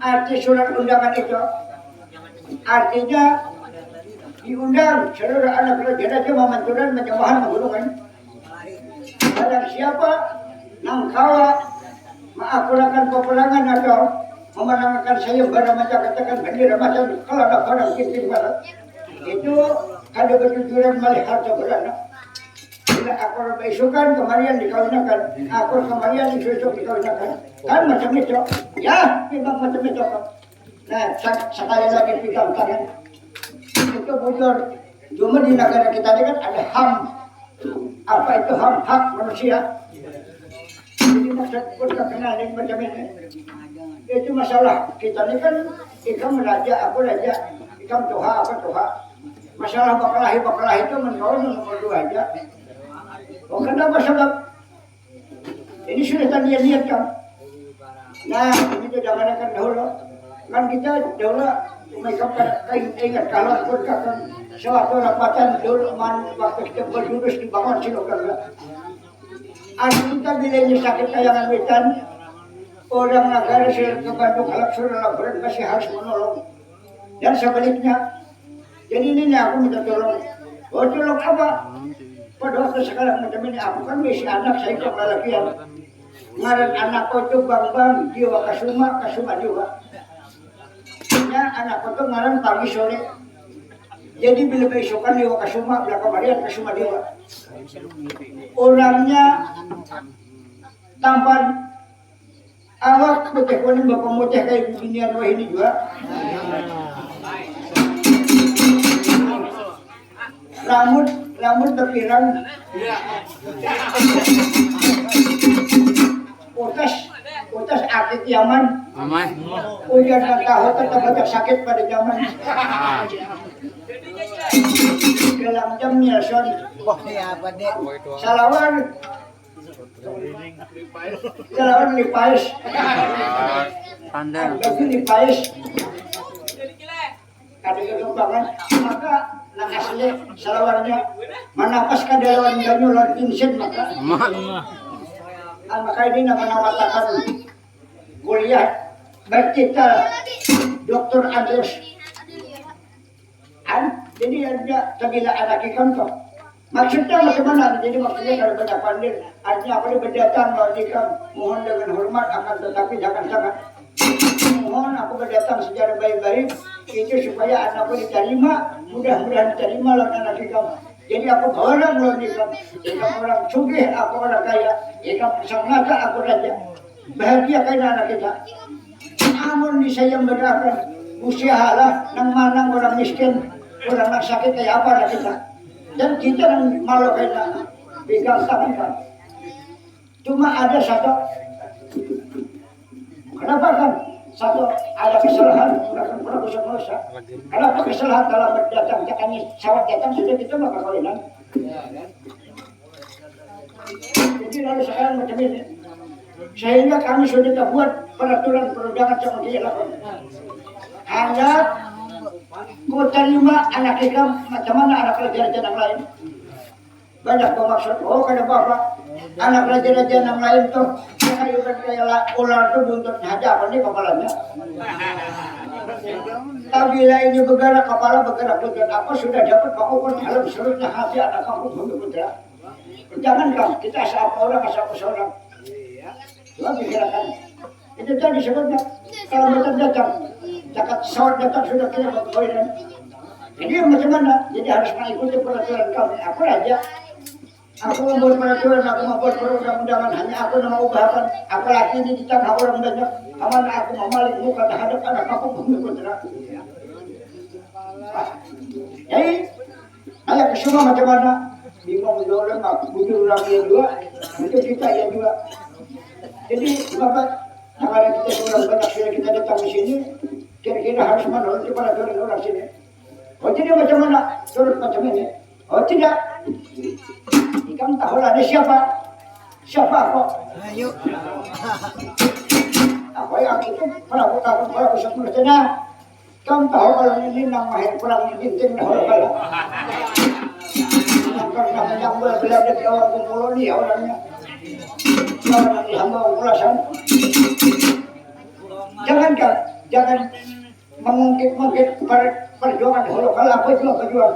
Arti surat undangan itu, artinya diundang seluruh anak raja-raja mamanturan, manjamahan, manggunungan. Barang siapa nang kawa maakurakan peperangan atau memenangakan sayembara, mancakatakan bendera macan, kalau ada barang kimpin barat, itu kada bejujuran malih harta beranak. Bila akur baisukan, kemarian dikawinakan. Akur kemarian, isu-isu dikawinakan. Kan macam itu. Ya, memang macam itu. Nah, sa- sekali lagi pegang tangan. Itu bujur. Cuma di negara kita ini kan ada ham. Apa itu ham? Hak manusia. Jadi maksud pun terkenal ini macam ini. Itu masalah kita ini kan, ikam raja, aku raja, ikam tuha, aku tuha. Masalah bakalahi, bakalahi itu menurun nomor dua aja. Oh, kenapa sebab ini sudah tanian-niat kan? Nah, ini sudah manakan dahulu. Kan kita dahulu mereka ingat kalau pun kan suatu rapatan dulu man waktu kita berjurus di bangun silokan. Anu kita bila ini sakit kayangan wetan, orang negara sudah kebantu kalap sudah laporan masih harus menolong. Dan sebaliknya, jadi ini nih aku minta tolong. Oh, tolong apa? Pada waktu sekarang macam ini, aku kan masih anak saya itu lalakian. Ngaran anakku itu Bambang Jiwa Kasuma, Kasuma Jiwa. Ya, anakku itu ngaran pagi sore. Jadi bila beisukan Jiwa Kasuma, bila kemarian Kasuma Jiwa. Orangnya tampan, awak putih kuning, bapamutih kayak bibinian wahini jua. Rambut, rambut bapirang. Utas, utas akik Yaman. Amai. Ujar dan tahu tetap banyak sakit pada zaman. Ah. Dalam jam Nelson. Wah, ini apa, Dek? Salawar. Salawan Levi's. Sandal. Baju Levi's. Kada kegembangan. Maka nang asli salawannya manapas kada lawan banyu, lawan bensin maka. Mama. Ah, maka ini nama-nama takan kuliah bertitel Doktor Andrews. An, jadi ada tabila anak ikam tuh. Maksudnya bagaimana? Jadi maksudnya kalau banyak pandir, artinya aku ni berdatang lawan ikam, mohon dengan hormat akan tetapi jangan sangat. Mohon aku berdatang secara baik-baik, itu supaya anakku diterima, mudah-mudahan diterima lawan anak ikam. Jadi aku barang lawan ikam, ikam orang sugih, aku orang kaya, ikam sangata aku raja. Bahagia kaina anak kita. Amun disayam berakan, usialah nang manang orang miskin, orang nang sakit kayak apa anak kita. Dan kita nang malu kaina pegang tangan kan. Cuma ada satu, kenapa kan? Satu, ada kesalahan, bukan pernah dosa-dosa. Kenapa kesalahan dalam datang, jangan sawat datang sudah kita maka kawinan. Jadi lalu sekarang macam ini. Sehingga kami sudah terbuat peraturan perundangan sama dia lakukan. Anak, ku tarima anak ikam macam mana anak raja-raja nang lain? Banyak bamaksud, oh kada apa-apa. Anak raja-raja nang lain tuh, kayuran kaya la-, ular tuh buntutnya haja, apa ni kapalanya? Apabila ini bergerak kepala, bergerak buntut, aku sudah dapat mengukur dalam surutnya hati anak kampung Bumi Putra. Jangan kau, kita asa apa orang, asa apa seorang. Dua pikiran. Itu tadi sebabnya kalau datang-datang, zakat sawat datang sudah kena perkahwinan. Jadi macam mana? Jadi harus mengikuti peraturan kami. Aku raja, aku membuat peraturan, aku membuat perundang-undangan, hanya aku nama ubahakan. Apalagi ini di tengah orang banyak, kemana aku memaling muka terhadap anak aku Bumi Putra. Jadi, ayah kesuma macam mana? Bingung juga orang, bujur orang dia juga, bujur kita dia juga. Jadi, kenapa? Karena kita orang banyak sudah kita datang di sini, kira-kira harus menurut kepada orang sini. Oh, jadi macam mana? Turut macam ini. Oh, tidak. Ikam tahu lah ada siapa? Siapa kok? Ayo. Apa yang itu? Perahu, perahu, perahu, perahu, perahu. Kam tahu kalau ini nang mahir kurang ginting dah kalau kalau. Nang pernah menyambal belanda di awal kumpul ni ya orangnya. Orang di hamba ulasan. Jangan kak, jangan mengungkit-ungkit per- perjuangan dahulu. Kalau apa juga berjuang.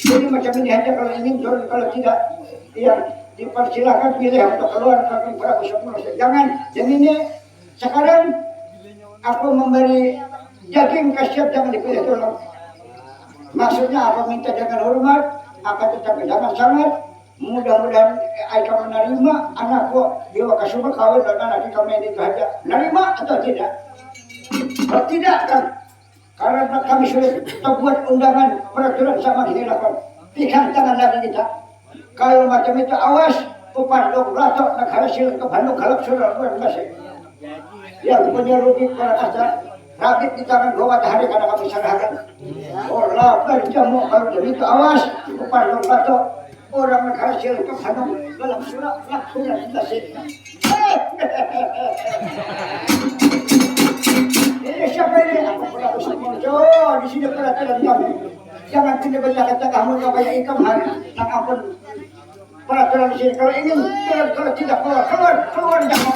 Jadi macam ini hanya kalau ingin turun, kalau tidak, ya dipersilakan pilih untuk keluar, tapi berapa semua. Jangan, dan ini sekarang aku memberi daging kasiat, jangan dipilih tolong. Maksudnya apa, minta dengan hormat, akan tetapi jangan sangat. Mudah-mudahan eh, ai kamu menerima anakku Dewa Kasuma kawin dengan anak kami ini saja. Menerima atau tidak? Kalau tidak kan, karena kami sudah terbuat undangan peraturan sama hilafan. Pikan tangan lagi kita. Kalau macam itu awas, upah dok lato negara silih ke Bandung kalau sudah luar masih. Yang punya rugi para kasta, rabit di tangan dua matahari karena kami sarahakan. Olah berjamu kalau begitu awas, upah dok lato orang negara silih ke Bandung dalam surat langsung yang kita sih. Ini siapa ini? Aku pernah usah muncul di sini peraturan kami. Jangan pindah benda kata kamu yang banyak ikam hari. Nang ampun peraturan di sini. Kalau ingin turun, kalau tidak keluar, keluar, keluar jangan.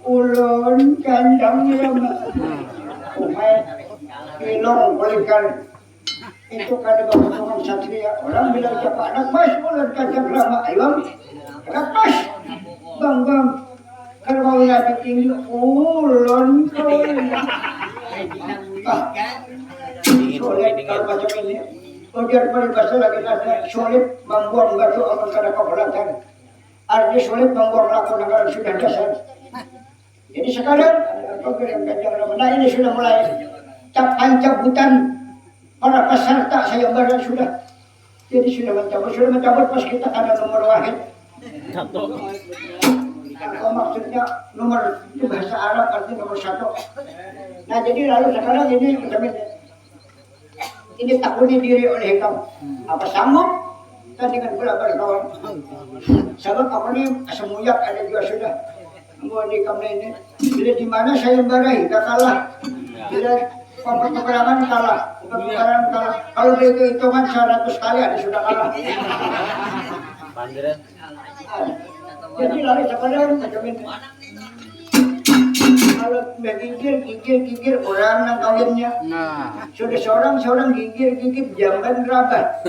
Ulun kandang lama. Umai pilong kulikan. Itu kada bahutungan satria. Orang bila ucap anak mas ulun kandang lama. Ayo, anak mas. Bang, bang. Kada mau lagi tinggi ulun kau. Ah. Sulit kalau macam ini. Ujar peribahasa lagi ada sulit membuang batu amun kada kaulatan. Artinya sulit membuang lakon nang sudah dasar. Jadi sekarang apa bilang ganjang nama. Nah, ini sudah mulai cap pancabutan para peserta sayembara sudah. Jadi sudah mencabut, sudah mencabut pas kita kada nomor wahid. Satu. Apa maksudnya nomor itu bahasa Arab artinya nomor satu. Nah, jadi lalu sekarang ini ini takuni diri oleh ikam. Apa sanggup tandingan pula berkawan? Sabab aku ni semuyak ada jua sudah. Mun ikam ni ini bila di mana sayembara hingga kalah. Bila papat peperangan kalah, papat peperangan kalah. Kalau begitu hitungan seratus kali ada sudah kalah. Pandiran. Jadi lalu sekarang macam ini. Kalau begigir, gigir, gigir orang nang kawinnya. Nah. Sudah seorang seorang gigir, gigir jamban rabah.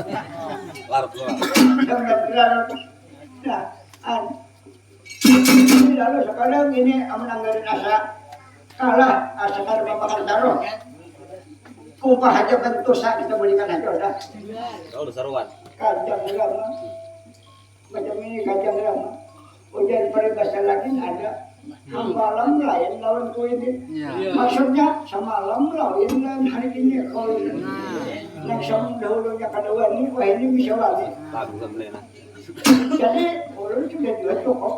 Larut. Jamban larut. Nah, an. Jadi lalu sekarang ini amun anggaran asa kalah asa kada mapakan taruh. Upah aja bentusa kita berikan aja udah. Tahu saruan. Kajang lama. Macam ini kacang lama. Ujar peribahasa lagi ada. Semalam lain lawan ku ini. Ya. Maksudnya semalam lain lawan hari ini. Kalau ini. Nah. Yang sama dahulunya kada wani, wah ini bisa wani. Bagus sampai nah. Jadi ulun sudah juga cukup.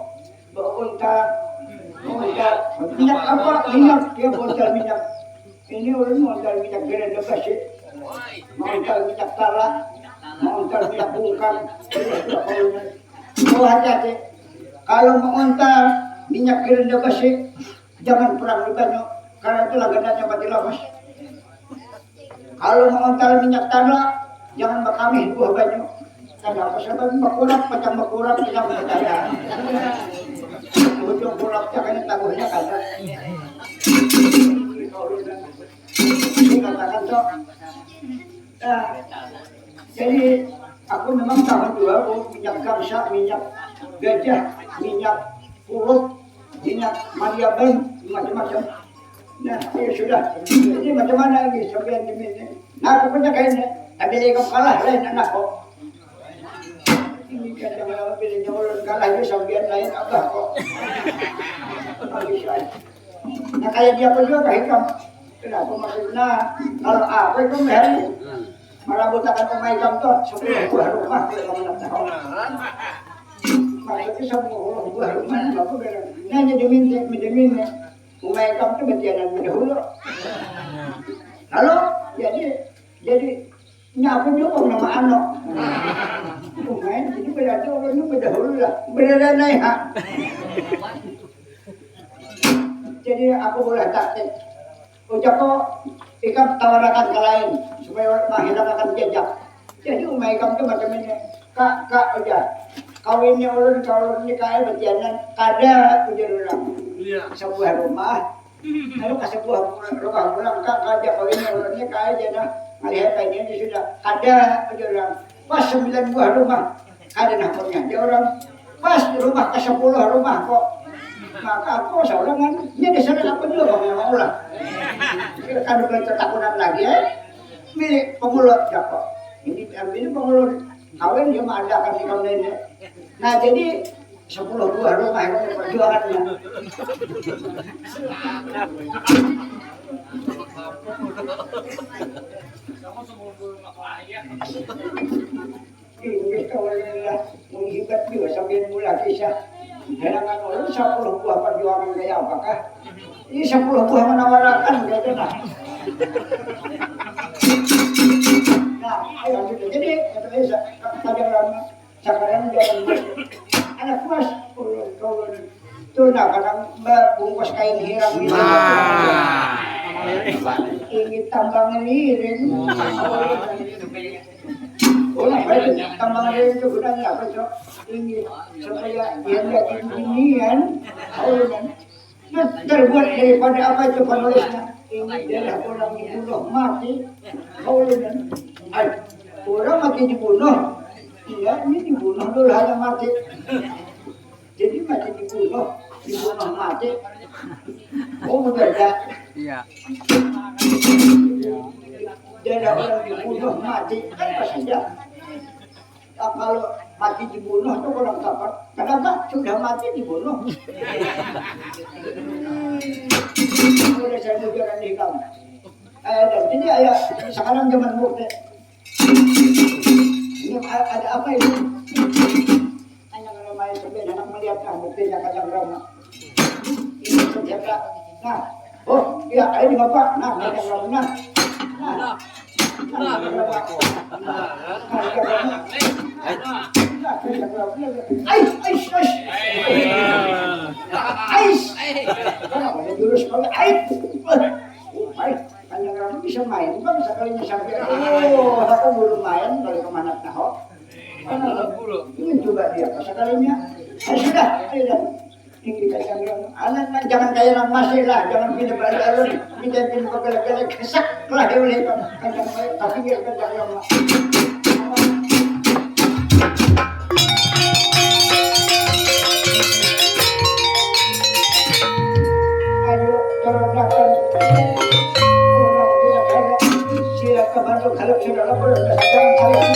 Bawa unta, unta minyak apa? Minyak, dia bocor minyak. Ini ulun modal minyak gerenda basi, modal minyak tala, modal minyak bungkang. Tahu hati-hati. Kalau mau ontal minyak gerenda basi, jangan perang di banyu, karena itu langganannya mati lawas. Kalau mau ontal minyak tala, jangan berkamih buah banyu. Kenapa? Sebab berkurap, macam berkurap, tidak percaya. Ujung kurapnya kena tabuhnya kada. Dikatakan tu. Nah, jadi aku memang tahu jua, oh, minyak gamsa, minyak gajah, minyak puluh, minyak mariaban, macam-macam. Nah, ya sudah. Jadi macam mana ini sampai ini? Nah, pokoknya kayaknya tapi lagi kalah lain anak kok. Ini kan jangan apa pilihnya ulun kalah itu sampai lain abah kok. Habis lain. Nah, kayak dia apa juga kayak kamu. Kenapa maksudnya? Kalau apa itu mehari? Marabutakan umai ikam tu, sepuluh buah rumah, kalau kamu nak tahu. Maksudnya sepuluh buah rumah, apa bilang? Nah, jadi minta, minta, minta. Umai ikam tu batianan dahulu. Lalu, jadi, jadi, nyapu juga nama ano. Umai, jadi berarti orang itu berdahulu lah. Berada naik, ha? Jadi, aku boleh taktik. Ucap ko, ikam tawarakan ka lain, supaya mahilangkan jajak. Jadi uma ikam tu macam ini, kak, kak, ujar, kawini ulun, kalau ulun ni kaya batianan, kada, ujar urang. Iya. Sabuah rumah, lalu ka sabuah rumah pulang, kak, kada, kawini ulun ni kaya jana, malihat ini sudah, kada, ujar urang. Pas sembilan buah rumah, kada nah punya aja orang. Pas di rumah ke sepuluh rumah kok. Maka aku seorang kan, ini dasar apa juga bang yang mau lah. Kan bukan ketakutan lagi ya. Milik pengulu siapa? Ini ambil pengulu kawin dia mengadakan di kampungnya. Nah jadi sepuluh buah rumah itu perjuangannya. Inggih kawalinlah, mun hibat jua sambil mula kisah. Jangan ulun sapuluh buah parjuangan kaya apakah? Ini sapuluh buah manawarakan kaya itu nah. Nah, ayo lanjut. Jadi, kata Isa, panjang lama. Sakarang jangan anak mas, ulun, ulun. Tuh nah, kadang bungkus kain hirang gitu. Nah. Ini tambang lirin. Tambang lirin itu gunanya apa, Cok? Ini supaya dia lihat ini, ini kan. Tahu kan? Terbuat daripada apa itu penulisnya? Ini darah orang dibunuh mati. Kaulunan. Ay, orang mati dibunuh. Iya, ini dibunuh dulu hanya mati. Jadi mati dibunuh, dibunuh mati. Oh, berbeda. Iya. Darah orang dibunuh mati kan pas aja. Nah, kalau mati dibunuh tuh orang kapan? Kenapa? Sudah mati dibunuh. Udah saya bujuran di kamu. Eh, dan ini ayah sekarang zaman bukti. Ini a- ada apa ini? Hanya kalau main sampai anak melihat, nah, buktinya kacang drama. Ini senjata. Nah, oh iya, ayo di bapak. Nah, kacang drama. Nah, nah, nah, kacang drama. Nah, kacang drama. Nah, kacang drama. Ais, ais, ais. Ais. Kenapa ada jurus kau? Ais. Oh, ais. Kacang drama bisa main, bang, sekalinya sampai. Oh, aku belum main, balik ke mana tahu. Ini coba dia, sekalinya. Eh, sudah, ayo dah. Tinggi kacang yang anak, jangan kayak orang masih lah, jangan pindah balik alun. Kita pindah ke galak-galak, kesak lah, ya, oleh kacang baik, tapi dia kacang yang ayo, terdapat orang tidak ada. Silakan masuk kalau sudah lapor, jangan salah.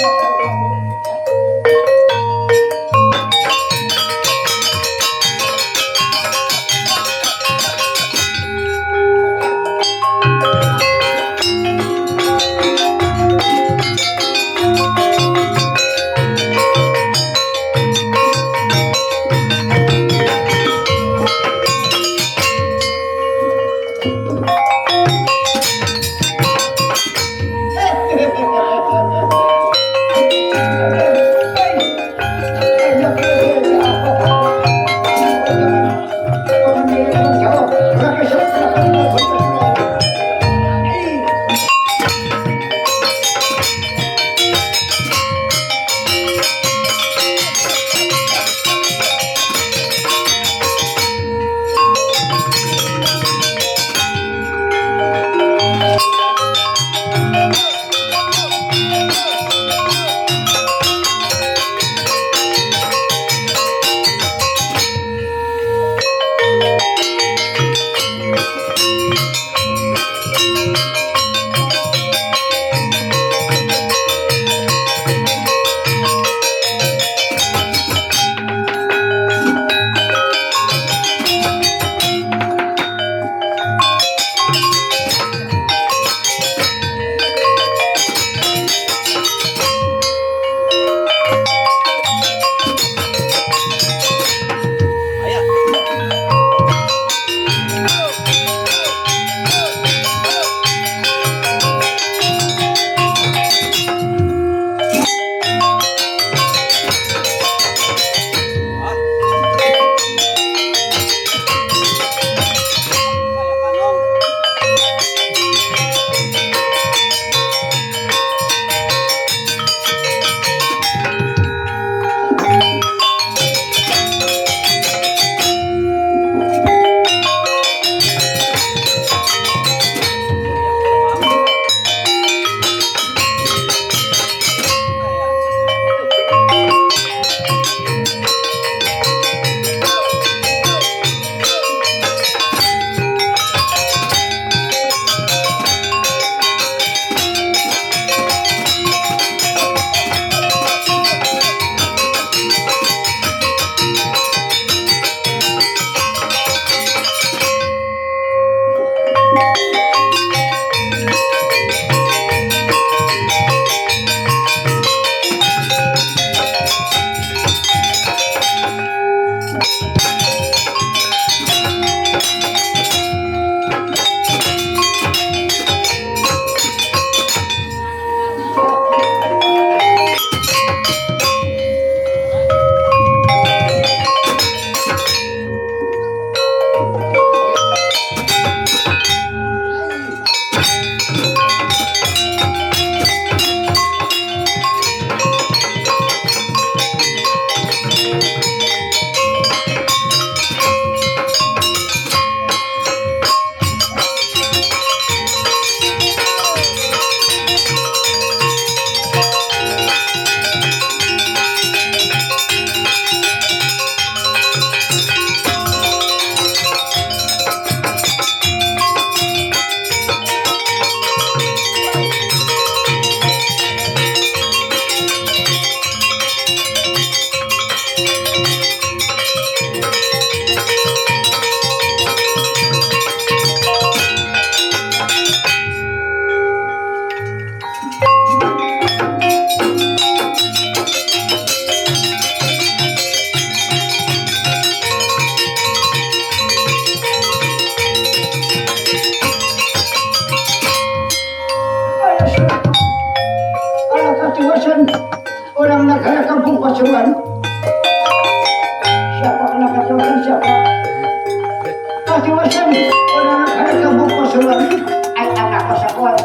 Kan orang ada kampung Pasuruan, ai anak pasakuan.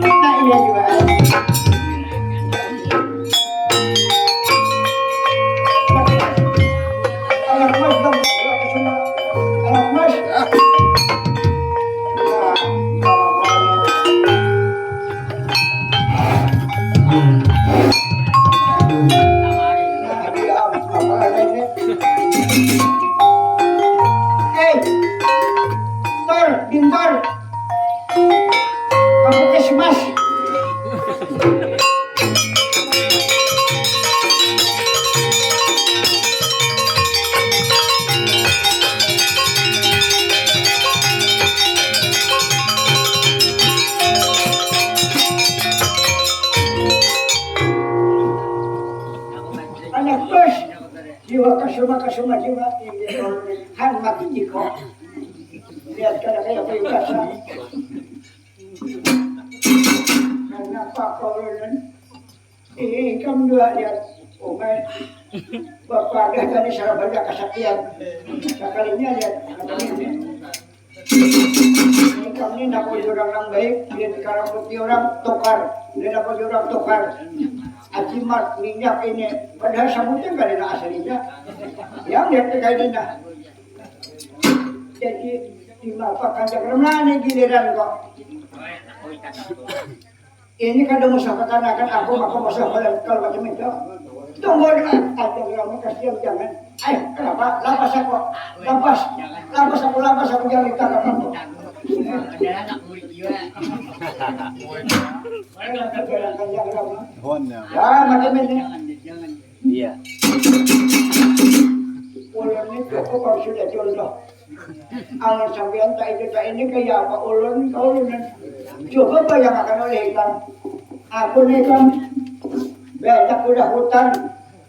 Nah, iya juga. Anak mas dong, anak mas. Hei, Tor, Bintor, kamu tes mas. Anak bos, jiwa kasuma kasuma jiwa ini han mati jiko. Lihat kada kaya peribasa. Karena apa kau ini? Ikam dua lihat, umai bapadah tadi sarabada kasakian. Sakalinya lihat macam ini. Ikam ni nak urang nang baik, dia dikaraputi orang tukar, dia dapat orang tukar. Ajimat minyak ini, padahal samutnya kada ada aslinya. Yang lihat kayak ini nah. Jadi dimapakan cakram nah, ini giliran kok. Ini kada musuh kakanakan aku, maka musuh kalau macam itu. Tunggu dulu, ada yang mau kasih jangan. Eh, kenapa? Lapas aku, lapas, lapas aku, lapas aku, jangan ditangkap aku. Hon ya. Ya, macam ini. Iya. Ulun ni cukup harus sudah jodoh. Amun sampean tak itu tak ini kaya apa ulun kau ulun. Coba bayangkan oleh ikam. Aku ni kan banyak udah hutan.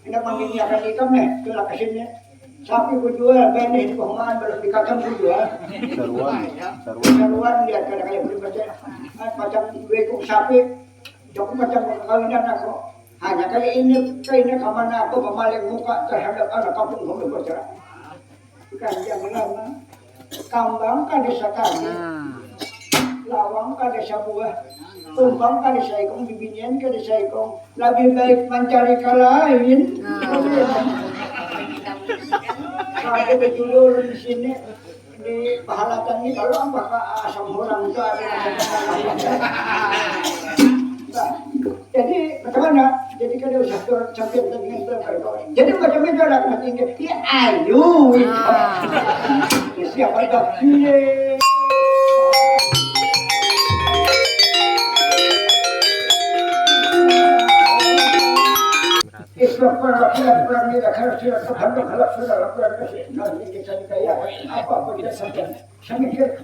Hendak maminiakan ikam nih, tulak ke sini. Sapi ku jual, benih di pehumaan, belum dikacang ku jual. Saruan, saruan. Saruan, lihat kada kaya beli macam, macam dua ekor sapi. Jaku macam kawinan aku. Hanya kaya ini, kaya ini kamana aku mamaling muka terhadap anak kampung kami bercerai. Kanjang lama, kambang kada sakali, lawang kada sabuah, tumpang kada saikung, bibinian kada saikung. Lebih baik mencari ke lain. Nah. Kada bejudul di sini, di pahalatan ini kalau apa ka asam orang tu ada. Nah, jadi macam mana? Jadi kada usah turun sampai dengan berapa. Jadi macam itu anak tinggi. Ya ayo. Ah. Siapa itu? Iya. Istighfar, lakukan, lakukan, kita harus siap, Tuhan, berharap, saudara, lakukan, kasih, nanti kita dibayar. Apa pun kita sampaikan. Sampai ke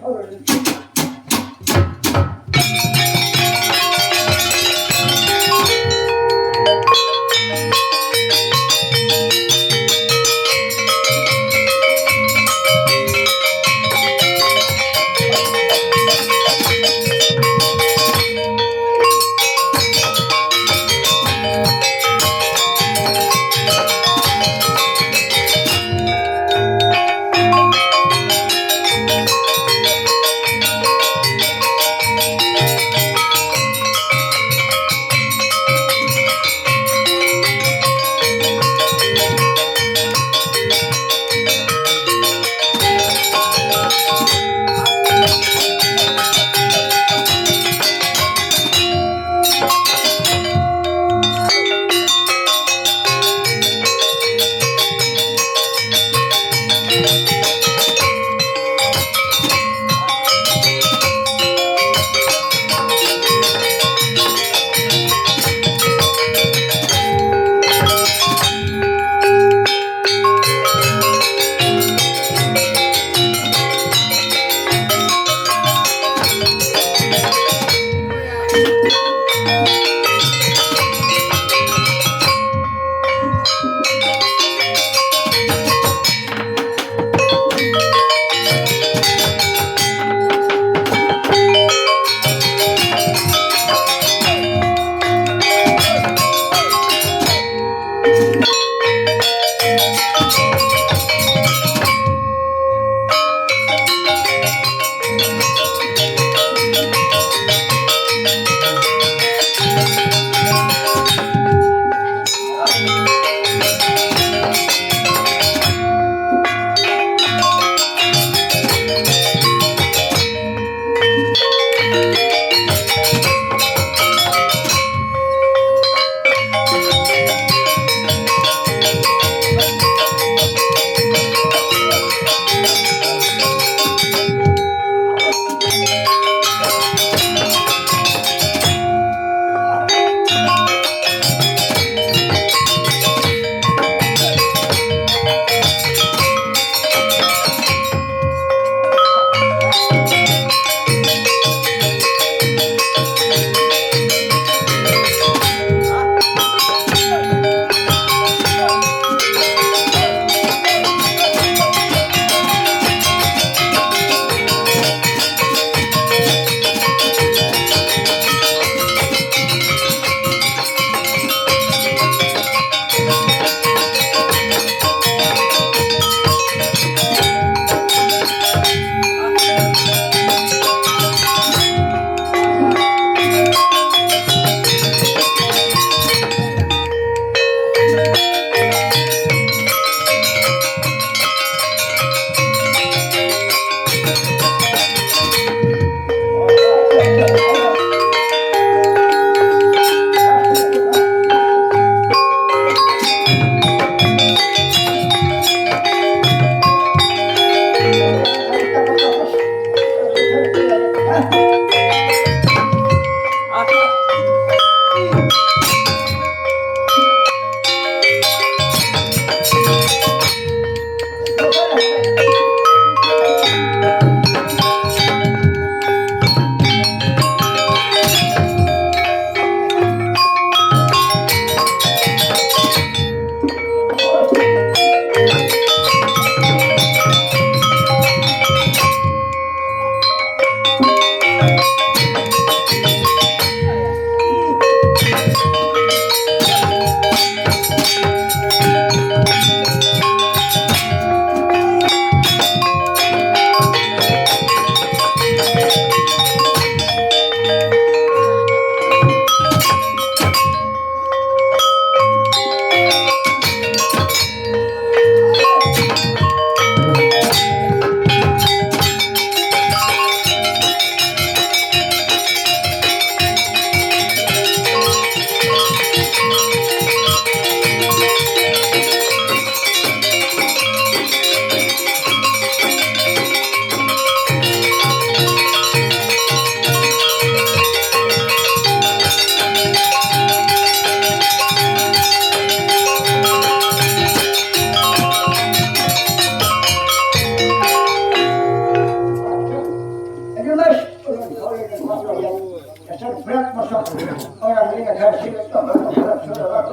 Sebrat masuk orang ini hasil tobat tobat saudara.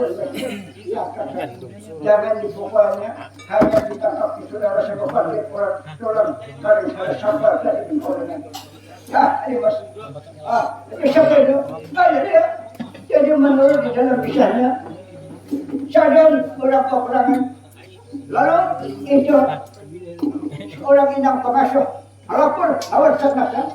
Ya, jangan dipukulnya, hanya ditangkap di saudara sebab dia orang tulang paling salah sabar dari orang. Ya, ini mas. Ah, itu siapa itu? Nah, jadi ya. Jadi menurut di dalam kisahnya, sadar orang kekurangan. Lalu itu orang inang pengasuh lapor lawan Satgas.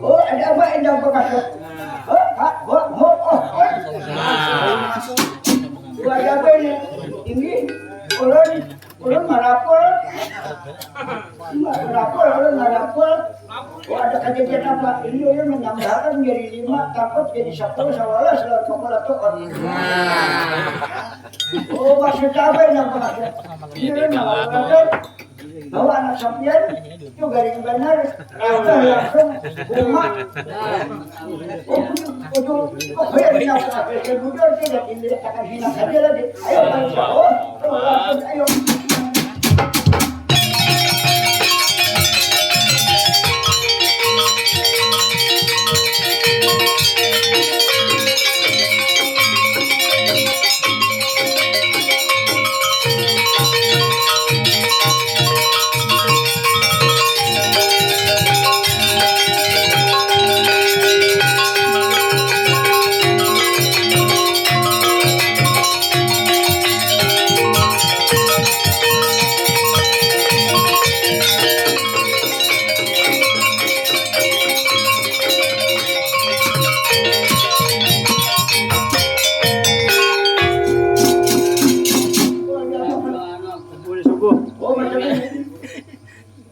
Oh, ada apa endang bekasut? Oh, Pak, oh, oh, oh, oh. Buat apa ini? Ini ulun, ulun marapul. Marapul, ulun marapul. Oh, ada kejadian apa? Ini ulun menambahkan jadi lima, takut jadi sepuluh, sebelas, lawan kepala tuh. Oh, maksud apa ini? Maksud ini ulun marapul. Bahwa anak sampian itu garing banar, rasa langsung bunga. Kudu, kudu, pokoknya dia aku kasih budal, dia jadi akan hina saja lagi. Ayo, ayo, oh, oh, langsung, ayo.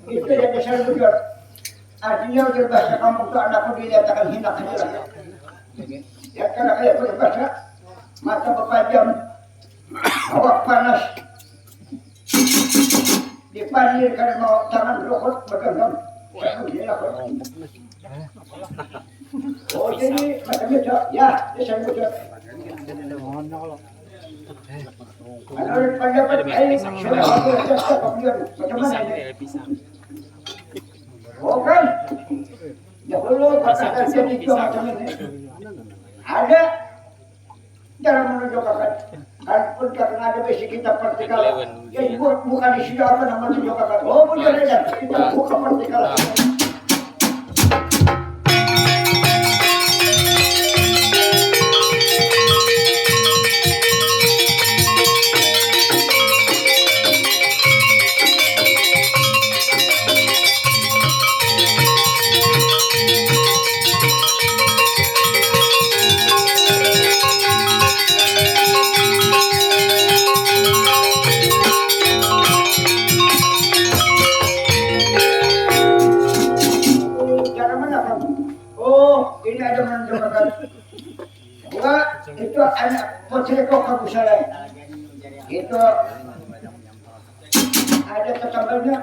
Itu yang besar bujur. Artinya ujar bahasa kampung tu anakku dilihat akan hina saja lah. Ya, karena kayak ujar bahasa mata bepajam, awak panas, dipandir kada mau tangan berukut bergenggam. Gila, kok. Oh, jadi macam itu. Ya, dia sering bujur. Menurut pendapat Aing, sudah aku rasa kok biar macam mana ini? Oh kan? Dahulu kata kerja di macam ini. Ada dalam menunjukkan. Kan pun karena ada besi kita partikal. Jadi buat bukan di sini apa nama menunjukkan. Oh, punya ada. Kita buka partikal. Cara mana, Bang? Oh, ini ada menunjukkan. Bunga itu anak putri kok kamu salah. Itu ada tetambanya.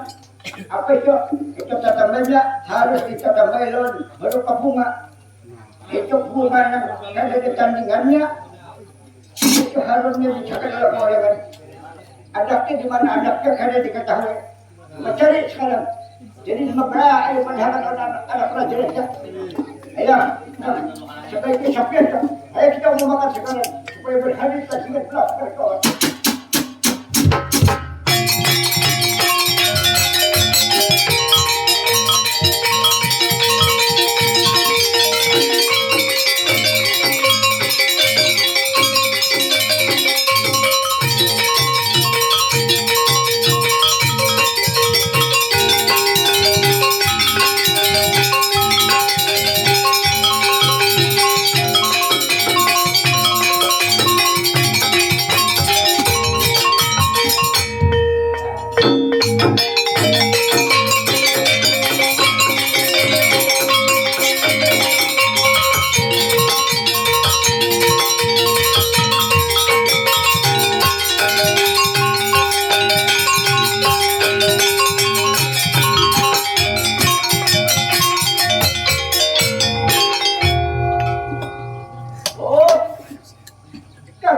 Apa itu? Itu tetambanya harus ditatambai lawan berupa bunga. Itu bunga yang kada ditandingannya. Itu harumnya dicakar dalam kawayangan. Adaknya di mana adaknya kada diketahui. Mencari sekarang. Jadi, maka ayo pada anak-anak, anak pelajar ya. Ayo, nah, sebaiknya sampai, ayo kita mau makan sekarang supaya berhari kita ingat belas berkawan.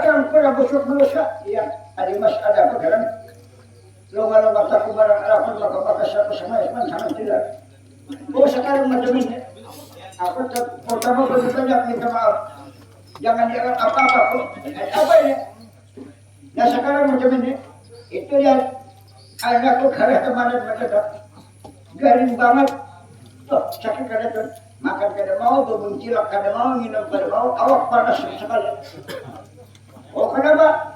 Kang pura busuk manusia. Iya, tadi mas ada apa kalian? Longa-longa taku barang apa maka maka siapa sama Isman sama tidak. Oh sekarang macam ini. Aku ter- pertama banyak minta maaf. Jangan dianggap apa-apa kok. Apa ini? Nah sekarang macam ini. Itu ya anakku karena kemarin macam garing banget. Tuh sakit kada tuh. Makan kada mau, bebuncilak kada mau, minum kada mau, awak panas sekali. Oh kenapa?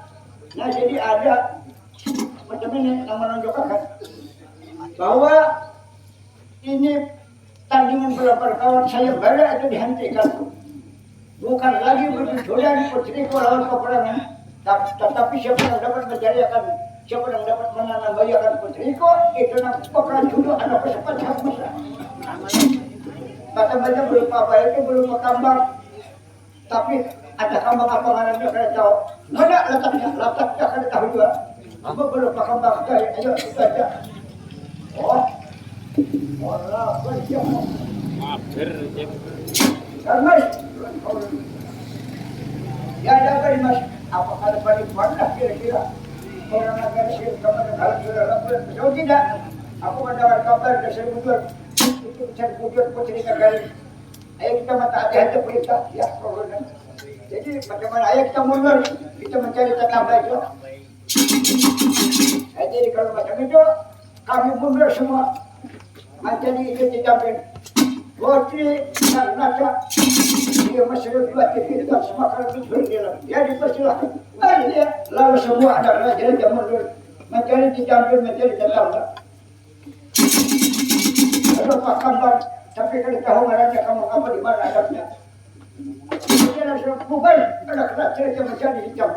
Nah jadi ada macam ini yang menunjukkan bahwa ini tandingan berlawan kawan saya bala itu dihentikan. Bukan lagi berjujuran putriku lawan peperangan, tap- tetapi siapa yang dapat mencariakan, siapa yang dapat menanambayakan putriku, itu nang bakal jodoh anak kesepat sama. Kata baca belum apa itu belum berkembang. Tapi ada kambang apa ngarannya kada tahu. Mana letaknya? Letaknya kada tahu juga. Apa belum berkembang? Ayo kita aja. Oh. Orang apa dia? Mager. Karena ya ada apa nih mas? Apa ada paling pernah kira-kira orang akan sih kemana kalau sudah laporan atau tidak? Aku mendapat kabar dari saya mundur. Itu saya mundur putri negara. Ayo kita mentaati aja perintah ya pokoknya. Jadi bagaimana ayo kita mundur, kita mencari tetangga itu. Nah, jadi kalau macam itu kami mundur semua. Mencari itu di Jampin. Botri dan Naca dia masih dua titik dan semua kalau itu di dalam. Ya dipersilahkan. Nah, iya. Lalu semua anak raja yang mundur mencari di Jampin mencari tetangga. Ada Pak Kambang, tapi kada tahu ngarannya Kambang apa di mana adabnya. Ini langsung bubar, ada kena cerita menjadi hijau.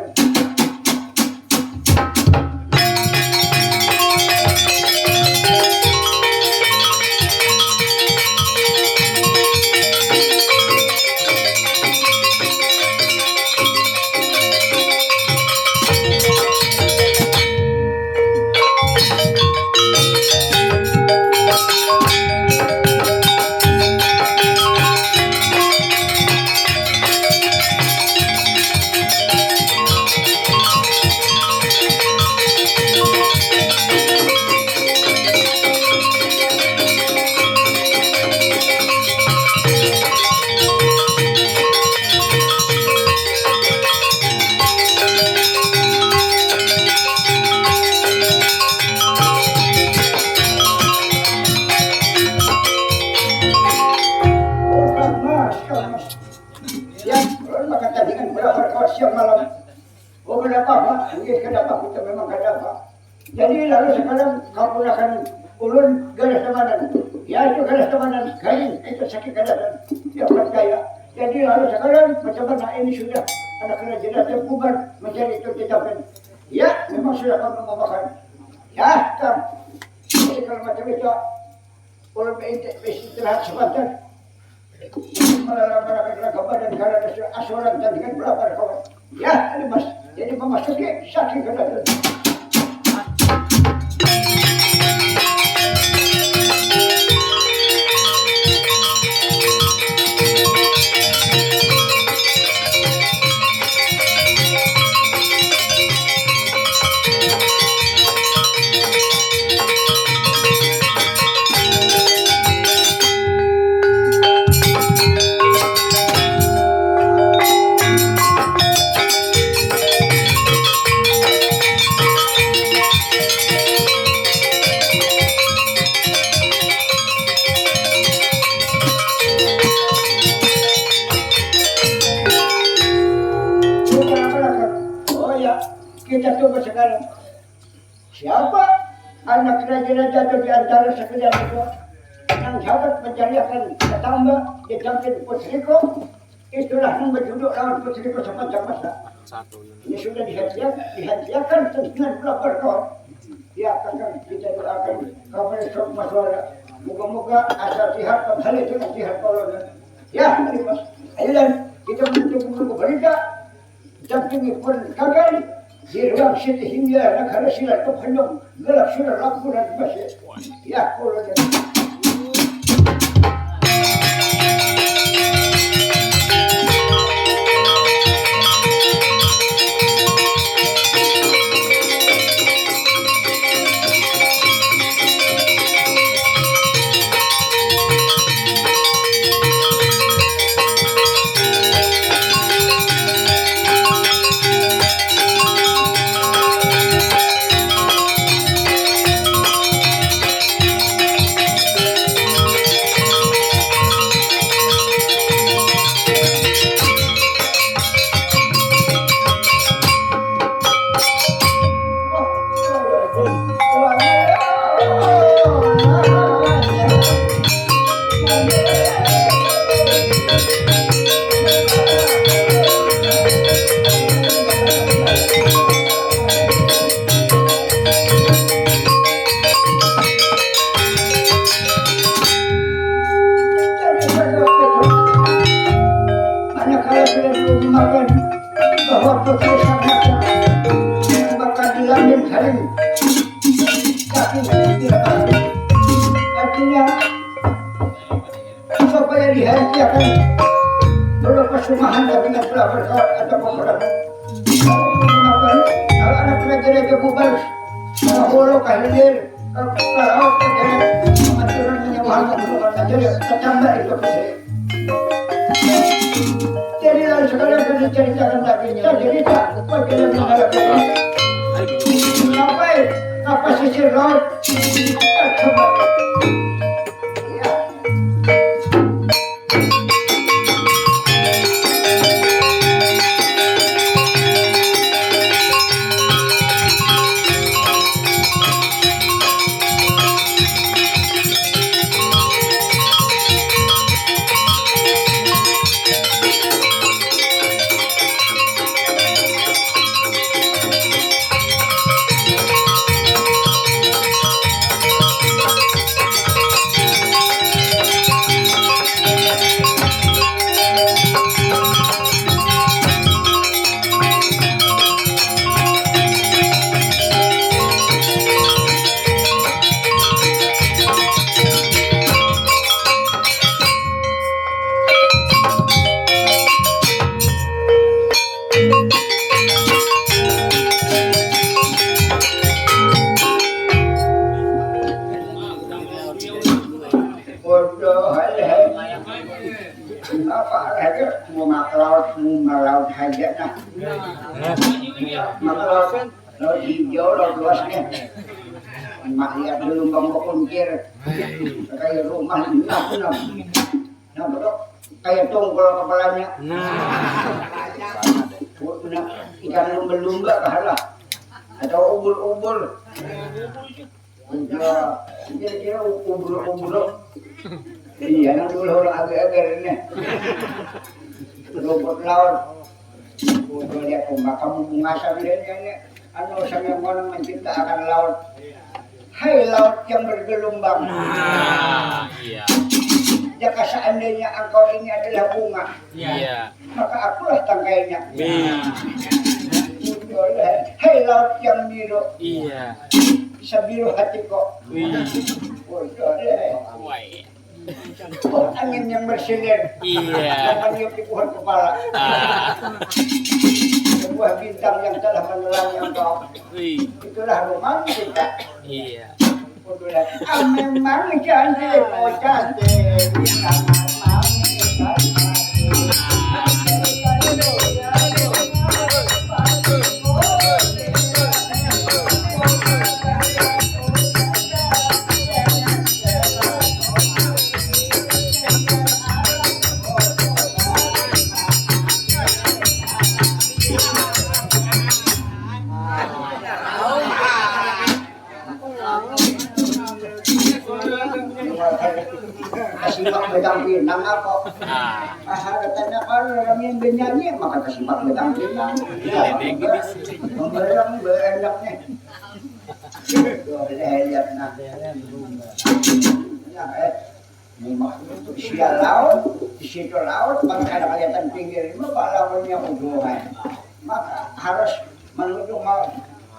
Orang mas, orang mas. Ya, orang makan tandingan berapa kau siang malam. Oh, kenapa, Pak? Iya, kenapa? Kita memang kenapa? Jadi lalu sekarang kamu akan ulun garis temanan. Ya, itu garis temanan. Kain, itu sakit keadaan. Dia percaya. Jadi lalu sekarang macam mana ini sudah anak kena jelas dan bubar mencari itu dicapai. Ya, memang sudah kamu memakan. Ya, kan. Jadi kalau macam itu, kalau beristirahat sebentar. Malah badan karena asuran tadi kan berapa kawan. Ya, ini mas. Jadi memasuki sakit keadaan. Kita tunggu sekarang. Siapa anak raja-raja itu di antara sekalian itu yang dapat mencariakan tetangga di samping putriku? Itulah yang berjudul lawan putriku sepanjang masa. Ini sudah dihadiah, dihadiahkan dengan berapa kau? Ya, akan kita doakan kepada Sukma Suara. Moga-moga asal sihat kembali dengan sihat kolonel. Ya, terima. Ayo dan kita menutup menunggu berita. Dampingi pun gagal di ruang siti hingga negara silat kependung gelap sudah lampu dan masih ya kolonel. Artinya, supaya dihentikan dulu pesumahan tapi nggak pernah berkawat atau peperangan. Kalau anak raja-raja bubar, kalau hulu kahilir, kalau laut kahilir, aturan menyewah untuk bukan jadi tetangga itu. Jadi lalu sekalian diceritakan lagi. Jadi tak, kau tidak mengalami. Sampai ke pesisir laut. Bodoh aja. Apa aja? Mau mak laut, mau mak laut aja nah. Mak laut, laut hijau, laut luas nih. Mak lihat dulu bang kuncir. Kayak rumah enak, enak. Nah, betul. Kayak tongkol kepalanya. Nah. Nah, ikan lumba-lumba kahalah. Atau ubur-ubur. Udah, kira-kira ubur-ubur. Iya, nang dulu orang agar-agar ini. Rumput laut. Udah lihat ombak kamu bungasan dia ini. Anu, sambil orang menciptakan laut. Hai laut yang bergelombang. Nah, iya. Jika seandainya engkau ini adalah bunga, iya, maka akulah tangkainya. Iya. Hai laut yang biru. Iya. Sebiru hatiku. Iya. Udah deh. Wah, iya. Oh, angin yang bersilir. Iya. Yang meniup di pohon kepala. Ah. Sebuah bintang yang telah menelangi engkau. Wih. Itulah romantika. Iya. Ah, memang cantik, oh cantik. Kasimak badang pinang apa? Ah. Ah, katanya kan orang yang bernyanyi, maka kasimak badang pinang. Iya, membarang berenaknya. Boleh lihat nah. Ya, eh. Sia laut, di situ laut, bang kada kelihatan pinggir, maka lawannya ujungan. Maka harus menuju mau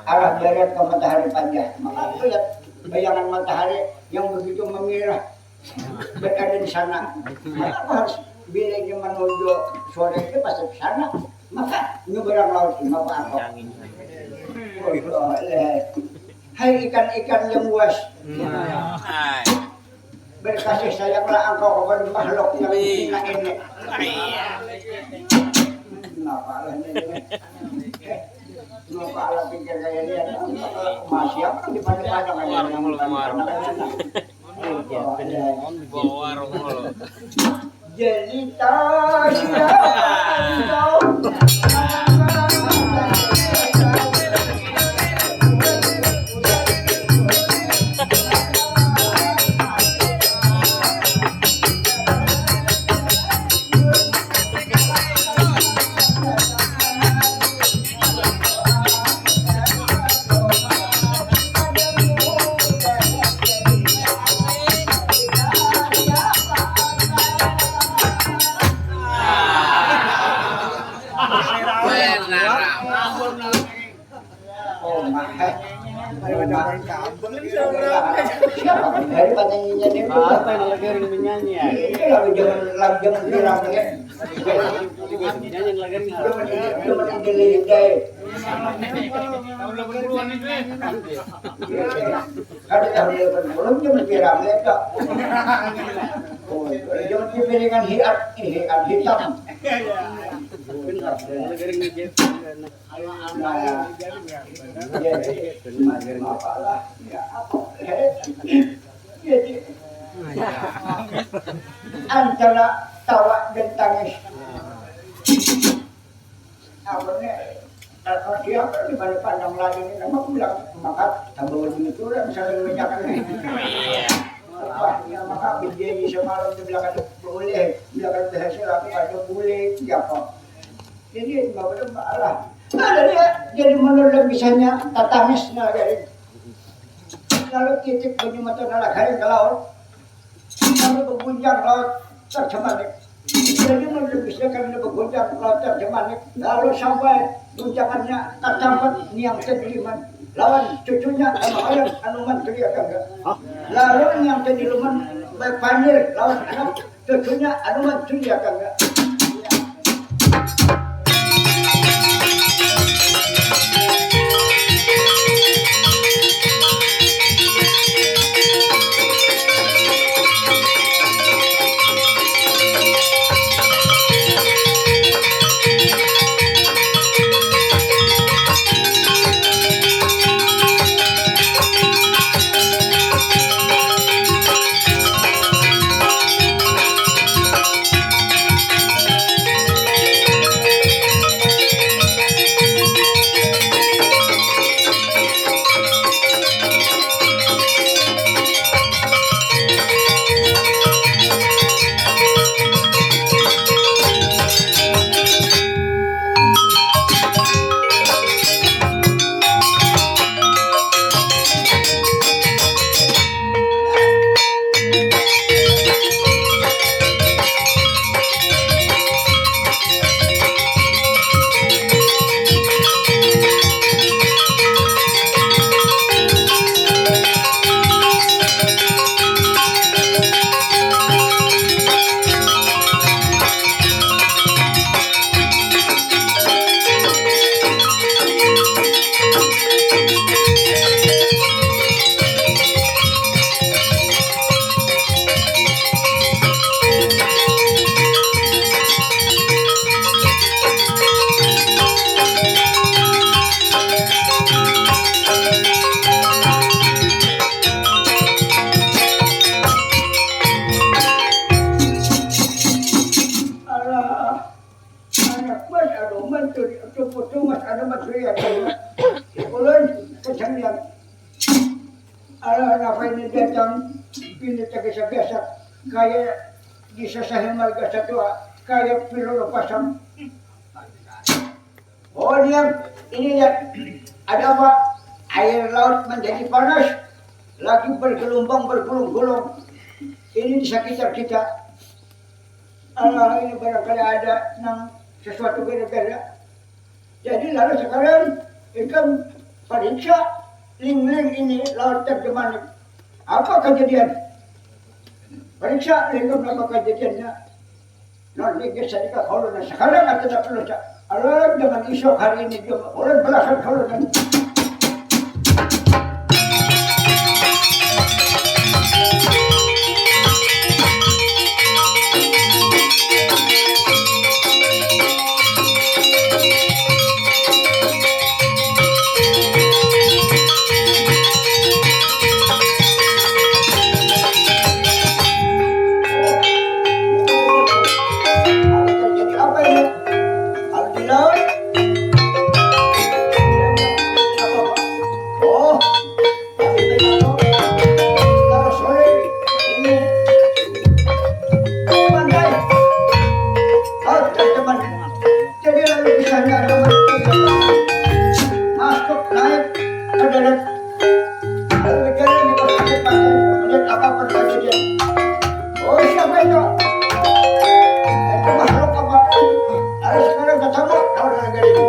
arah barat ke matahari panjang. Maka lihat bayangan matahari yang begitu memirah berada di sana. Maka aku harus bilanya menuju sore itu pasti ke sana. Maka nyeberang laut ini apa apa. Hai ikan-ikan yang luas. Hmm. Hai. Berkasih sayanglah engkau kepada makhluk yang hina ini. Kenapa lah ini? Kenapa lah pikir kayak dia? Masih apa di pada-pada? Warung lu, warung. Bawa warung lu. Jelita sirah. Oh, mah. Siapa? Dari penyanyinya dia. Apa yang lagi menyanyi ya? Ini lagu zaman, lagu zaman viral ya. Nyanyi lagi. Zaman ini, zaman ini, deh. Tahun delapan puluhan itu ya. Kada tahun delapan puluh zaman viral ya, Kak. Oh, zaman piringan hiat, hiat hitam. Benar. Nah, jadi, masalah, ya, apa, eh, jadi, antara tawa dan tangis. Apa ni, kalau dia apa ni, pada pandang lain ini, nama aku bilang, maka tambah lagi itu lah, misalnya banyak kan. Apa, ya, maka berjanji semalam, dia bilang, "Aduh, boleh," bilang, "Aduh, berhasil, aku ada boleh," siapa? Jadi, nggak boleh malah. Ada dia, jadi menurut bisanya, tatangis, nah, jadi. Lalu titik banyu mata nalak haring ke laut, lalu berguncang laut terjemanik. Jadi menurut bisa karena berguncang laut terjemanik, lalu sampai guncangannya tertambat niang tadi liman lawan cucunya anu ayam anu mantri agak enggak. Lalu niang tadi liman berpanir lawan anak Cucunya anu mancun ya kang ya. Alah, anak mas anuman turi tupu tumas anuman turi anuman. Ulun kesenian. Alah, napa ini datang? Ini tergesa-gesa. Kayak disasahi marga satua. Kayak pilolo pasang. Oh, diam. Ini lihat. Ada apa? Air laut menjadi panas. Lagi bergelombang, bergulung-gulung. Ini di sekitar kita. Alah, ini barangkali ada nang sesuatu gara-gara. Jadi, lalu sekarang ikam periksa ling-ling ini laut terjemanik. Apa kejadian? Periksa ling-ling apa kejadiannya. Nah, ini saya kalau nah sekarang ada tak perlu cak. Alah, jangan isok hari ini juga. Orang belasan kalau nanti. Jadi apa ini? Kalau di laut, oh, kalau sore ini, pandai. Oh, teman-teman. Jadi lalu kisahnya ada masuk naik ke darat. Lalu bicara ini berpikir pakai melihat apa perjanjian. Oh, siapa itu? Itu makhluk apa? Harus sekarang ketemu orang negeri.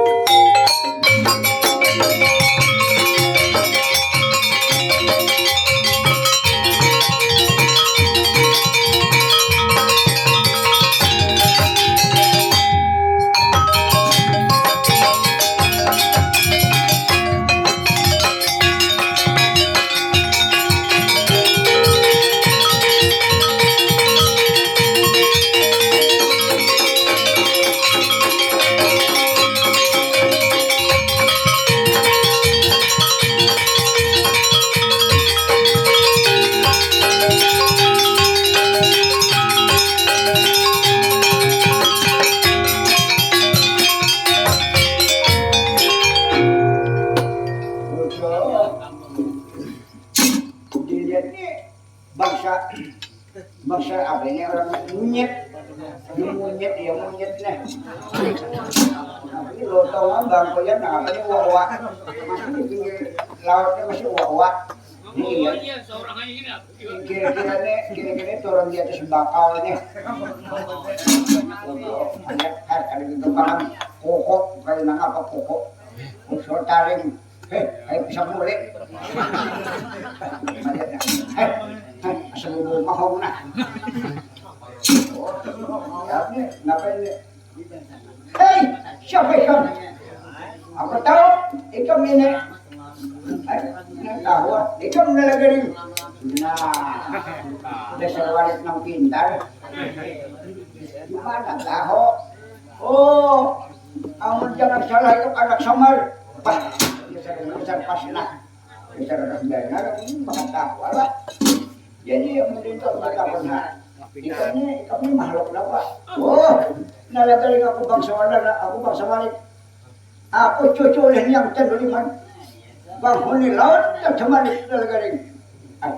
Apa ini orang munyit? Ini munyit, ya munyit nih. Ini lotong bangkoyan, nah, apa ini wawa? Masih di pinggir lautnya masih wawa. Ini ya. Kira-kira nih, kira-kira turun di atas bakal nih. Ada, ada gitu paham. Koko, kayak nang apa koko? Koko taring. Hei, ayo bisa mulai. Hei, hei, asal bubur mahong nah. Oh, ya, ini ngapain nih? Hei, siapa ikam? Aku tahu ikam ini. Hei, nang tahu ikam nalagaring. Nah, dasar warik nang pintar. Gimana tahu? Oh, amun jangan salah itu anak samar. Bah, dasar dasar pas lah. Dasar anak banar, hmm, maka tahu lah. Jadi yang penting itu kita pernah. Ikam ni, ikam ni makhluk apa? Oh, nalagaring aku bangsa mana? Aku bangsa Malik. Aku cucu ulih Niang Tanduliman. Banghuni laut, Tanduliman nalagaring. Ai,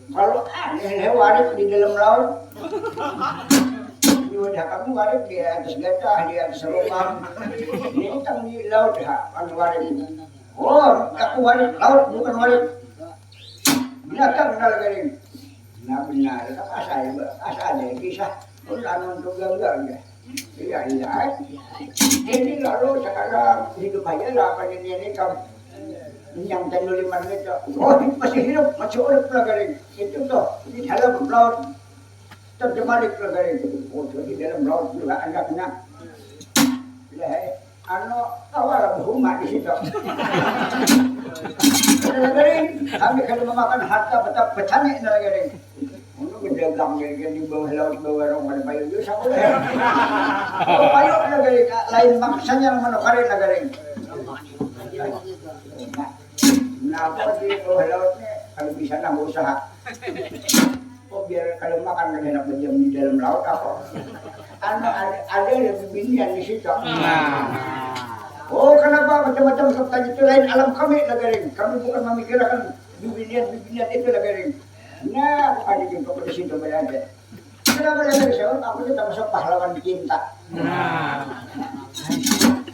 kalau aneh leh warik di dalam laut. Di wadah kamu warik di atas gajah, di atas lubang. Ini kan di laut ha, kan warik. Oh, aku warik laut, bukan warik binatang nalagaring. Nah, benar, kan asa ada, asa ada kisah. Ulun anu tu gagal ya. Iya, iya. Jadi lalu sekarang hidup aja lah apa ini, ini kamu. Yang Tanduliman itu. Oh, ini masih hidup, masih urip nalagaring. Itu tuh, di dalam laut. Terjemalik nalagaring. Oh, di dalam laut juga anaknya. Leh, anu, kawa lah berumah di situ. Nalagaring, kami kada memakan harta betap petani nalagaring. Unu bedagang gini di bawah laut, bawa rong kada payu jua sakulah. Oh, payu nalagaring, lain maksanya nang manukari nalagaring. Kenapa di bawah laut ni kada bisa nang usaha? Oh, biar kada makan kada handak badiam di dalam laut apa? Anu, ada, ada bibinian di situ. Nah. Oh, kenapa macam-macam sabda itu lain alam kami nalagaring. Kami bukan memikirkan bibinian-bibinian itu nalagaring. Nah, aku kada jumpa di situ berada. Kenapa nalagaring? Sebab aku ni termasuk pahlawan cinta. Nah.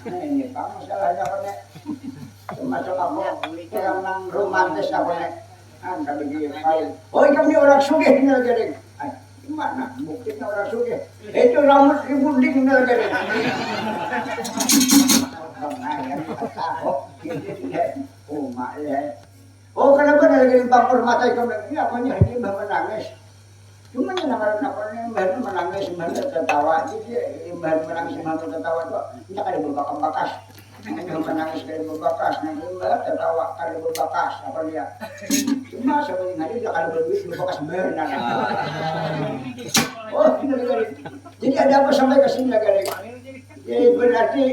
Nah, ini pang masalahnya apa ni? Termasuk aku orang nang romantis aku ni. Angka bagi file. Oh, ikam ni orang sugih nalagaring. Ai, di mana buktinya orang sugih? Itu rambut ribunding nalagaring. Bang ayam kata, oh, gitu ya. Oh, mak ya. Oh, kenapa nalagaring bangkur mata ikam? Ini apanya ini, Mbah, menangis? Cuma yang namanya apa nih, Mbah ni menangis, Mbah ni tertawa. Jadi, Mbah menangis, Mbah tertawa tu, ini kada berbakas-bakas. Nang imbah manangis kada babakas, nang imbah tatawa kada babakas, apa dia? Cuma sabaning hari dia kada baduit babakas banar. Oh, benar kali. Jadi ada apa sampai ke sini lagi? Jadi berarti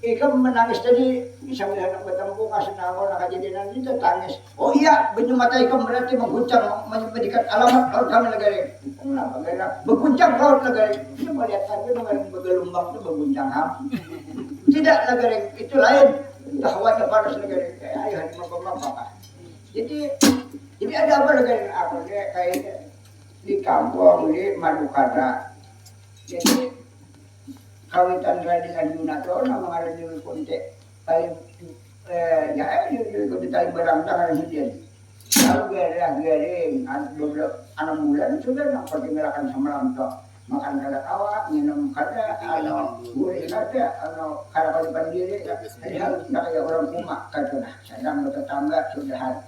ikam menangis tadi sambil hendak bertemu kasih nama nak kejadian ini tetangis. Oh iya, banyu mata ikam berarti mengguncang, menyedihkan alamat lawan kami lagi. Kenapa kena beguncang laut lagi? Kita melihat saja dengan bergelombang itu beguncang ham. Tidak lagi, itu lain. Hawanya panas lagi. Kayak air hati apa apa. Jadi, jadi ada apa lagi? Aku kayak kayaknya di kampung di Madukara. Jadi kawitan Raden Arjuna tu nama ngaran Dewi Kunti. Paling, eh, ya, eh, Dewi Kunti paling barang tangan hujan. Lalu gadah garing, an-, beberapa, enam bulan sudah nang pergi ngelakan semalam tu. Makan kada kawa, minum kada, anu, gurih kada, anu, kada pada pandiri, padahal ndak kaya urang uma, kaytu nah. Sadang batatangga sudahan.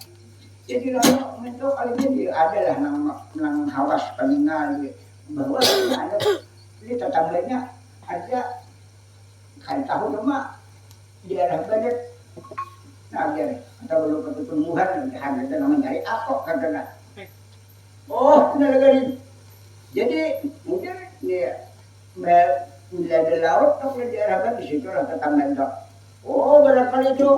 Jadi lalu mentok kali ini adalah nang, nang hawas paningal di bahwa ada di tetangganya ada kada tahu cuma di arah barat. Nah, biar kita belum ketutumbuhan, jangan kita nama nyari apa kata nah. Oh, benar kali. Jadi mungkin ya bila ada laut, kalau di arah barat di situ lah tetangga. Oh, barangkali itu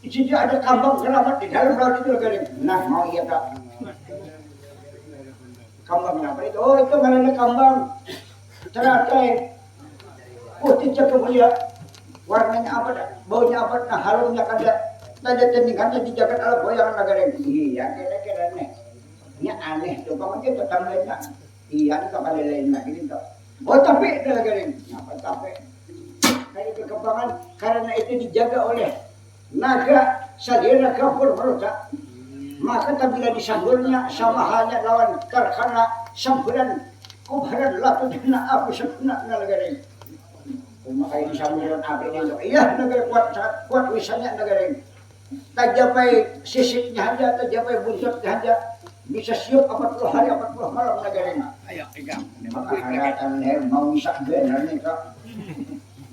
di situ ada kambang keramat di dalam laut itu kali. Nah, mau iya tak? Kambang apa itu? Oh, itu ngarannya kambang teratai. Putih cakep mulia. Warnanya apa dah? Baunya apa? Nah, harumnya kada. Tanda tandingan di jagat alam goyangan negara ini. Iya, kira-kira nih. Ini aneh tu, bang aja tetangga nya. Iya, itu kada lain lagi itu. Oh, tapi ada lagi lain. Napa tapi? Kaya kekebangan, karena itu dijaga oleh naga salira kapur meruta. Maka tabila disamburnya sama halnya lawan terkena samburan kubaran laput na abu sakuna na lagi lain. Maka ini samburan api ini. Iya, lagi lain kuat, sangat kuat wisanya lagi lain. Tajapai sisiknya haja, tajapai buntutnya haja. Bisa siup empat puluh hari, empat puluh malam lagi lain. Ayo, ikam. Maka harapan saya mau bisa benar nih, Kak.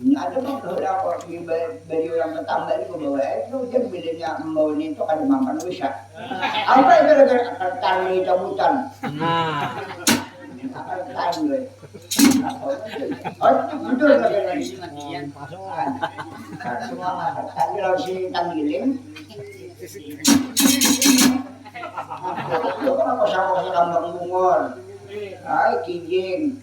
Ini ada bang, udah apa? Ini ba-, bari orang tetangga ini bawa aja, hujan bedanya membawa ini itu kada makan bisa. Apa itu gara-gara akar tani cabutan? Nah. Akar tani, weh. Oh, itu betul gara-gara ini. Akar tani lawan si tanggiling. Apa sama si kambang bungor? Ai, kijing.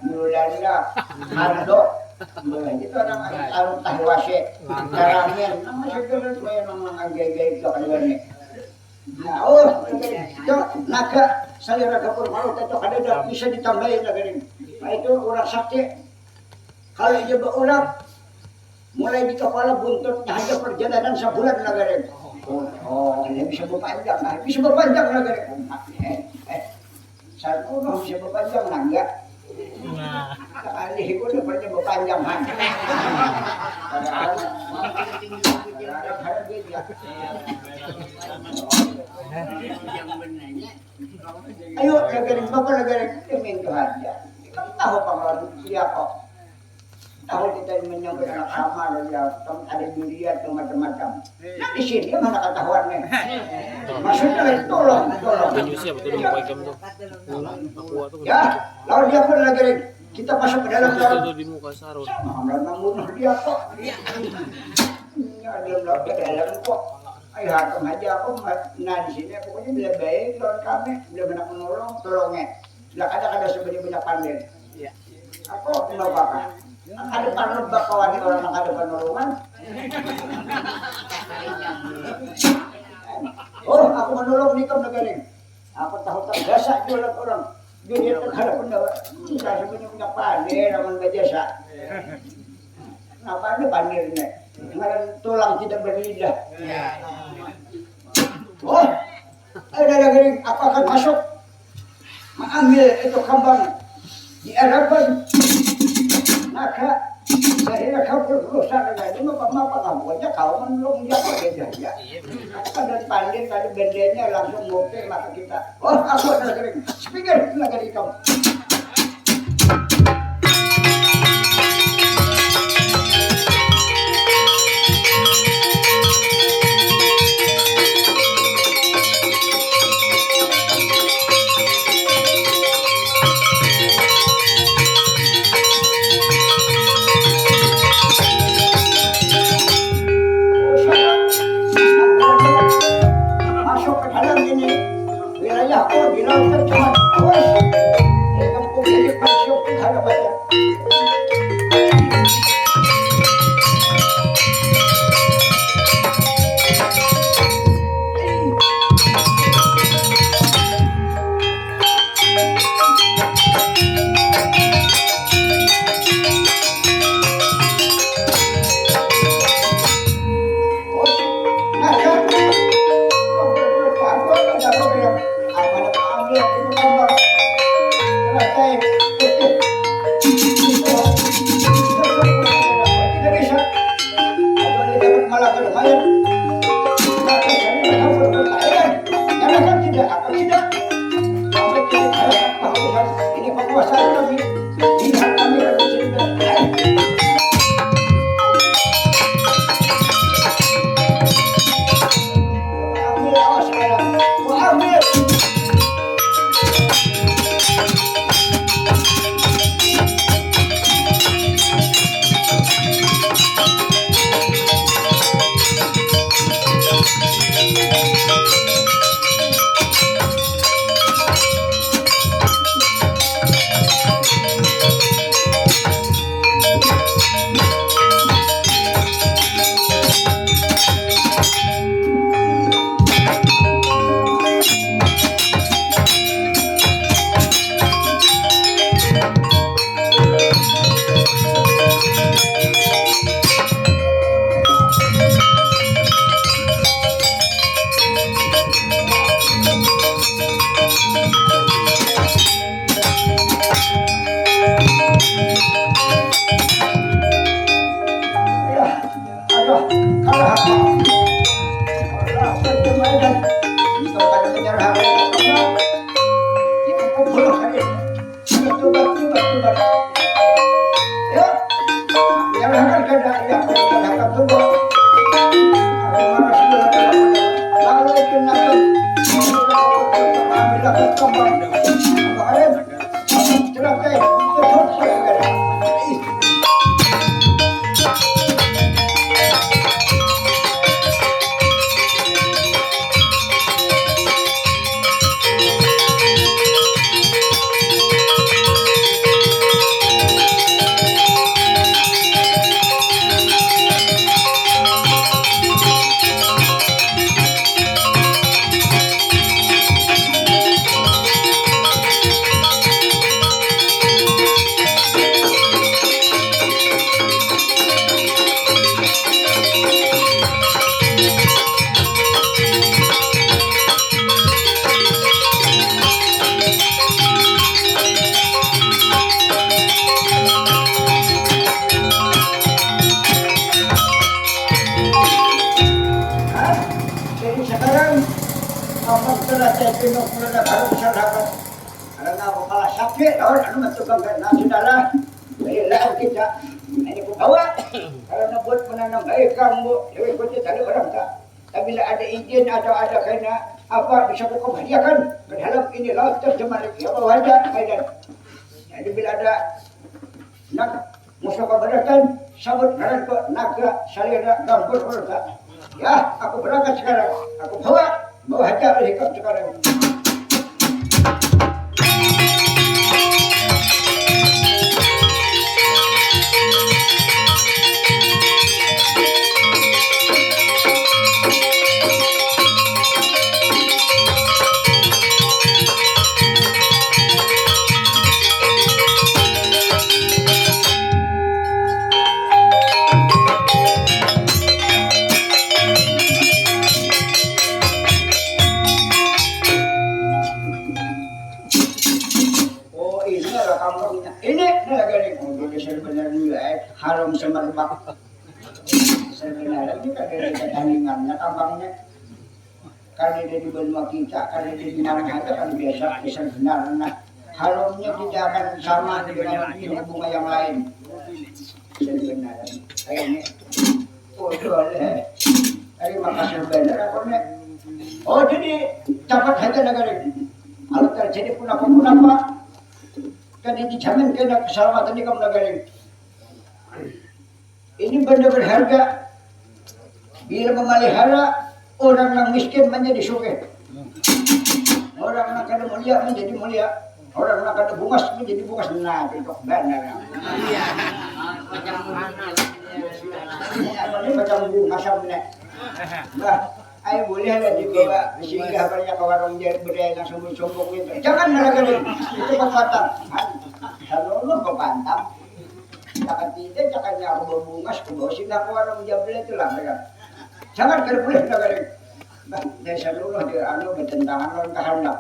Bulu danda. Handok. Itu orang anu tahu wase. Karamin. Nama segala tu yang memang ajaib-ajaib tu kada ni. Nah, oh, itu naga salira kapur meruta itu kada ada bisa ditambahi lagi ni. Nah, itu orang sakti. Kalau dia berurat, mulai di kepala buntutnya haja perjalanan sebulan lagi ni. Oh, oh, ini bisa berpanjang, nah, bisa berpanjang lagi ni. Oh, eh, eh. Satu noh bisa bepanjang nangga. Nah. Kali itu udah pernah bepanjang han. Padahal harap beda. Ayo, lagarin bapak lagarin demen tuh aja. Kamu tahu apa siapa? Tahu kita yang menyambut anak sama ada dia, ada durian tuh macam-macam. Nah, di sini mana ketahuan nih? Maksudnya lagi tolong, tolong. Menyusi apa tuh di muka ikam tuh? Aqua tuh. Ya, lawan dia pun lagi kita masuk ke dalam itu, dalam itu di muka Sarul. Sama orang membunuh dia kok. Ya, dia bilang ke dalam kok. Ayo, hakam aja aku. Nah, di sini pokoknya dia baik lawan kami, dia banyak menolong, tolongnya. Lah, kada, kada sebanyak banyak pandir. Iya. Aku kenapa kah? Ada parlebak kawan orang nang ada penolongan. Oh, aku menolong ni kam negara. Aku tahu terbiasa jualan orang. Jadi itu kada pendawa. Kita sebanyak banyak pandir amun berjasa. Kenapa ada pandirnya? Ngaran tulang tidak berlidah. Iya. Oh, ada lagi aku akan masuk. Maambil itu kambang di hadapan naga. Akhirnya kau berdosa dengan ini, mapa-mapa kamu aja, kau menulung dia pakai jaya. Kan dan pandir tadi bendenya langsung ngopir mata kita. Oh, aku ada kering. Sepinggir lagi ikam. Masuk ke dalam ini wilayah, oh, di laut terjemah. Awas. Ini kampung ini masuk ke dalam aja. Ini penguasa kami. Amun sudah saya pinung sudah baru masyarakat. Karena aku kalah sakit lawan anu mentukang karena sudahlah. Berilah kita. Ini ku bawa. Karena buat menanam baik kamu. Dewi kunci tali orang tak. Tapi bila ada izin atau ada kena apa bisa ku kembalikan ke dalam ini laut tercemar. Ya bawa aja kaidan. Jadi bila ada nak musuh keberatan, sabut ngaran ku naga salira gambur urut. Ya, aku berangkat sekarang. Aku bawa, bawa aja oleh ikam sekarang. Oh, ini adalah kampungnya. Ini adalah gading. Oh, ini sebenarnya, eh, harum semerbak. Sebenarnya ini kada ada pertandingannya kampungnya. Kada ada di benua kita, kada ada di mana saja, kan biasa, biasa benar. Nah, harumnya tidak akan sama dengan ini bunga yang lain. Bisa benar. Kayaknya. Oh, boleh. Terima kasih benar aku nih. Oh, jadi dapat saja negara. Kalau terjadi pun apa-pun apa, kan dijamin kena keselamatan di kamu negara. Ini benda berharga. Bila memelihara, orang yang miskin menjadi sugih. Orang yang kada mulia menjadi mulia. Orang yang kada bungas menjadi bungas. Nah, cocok banar. Ini apa nih macam bungas apa nih? Nah, ayo boleh lah dibawa singgah banyak ke warung jahit budaya yang sombong-sombong itu. Jangan lah kali. Itu kekuatan. Kan? Kalau lu kepantang, Cakap tidak, cakapnya aku babungas, aku bawa singgah ke warung Jabla itu lah mereka. Sangat kada boleh lah kering. Bah, dasar dulu dia anu bertentangan lawan kehendak.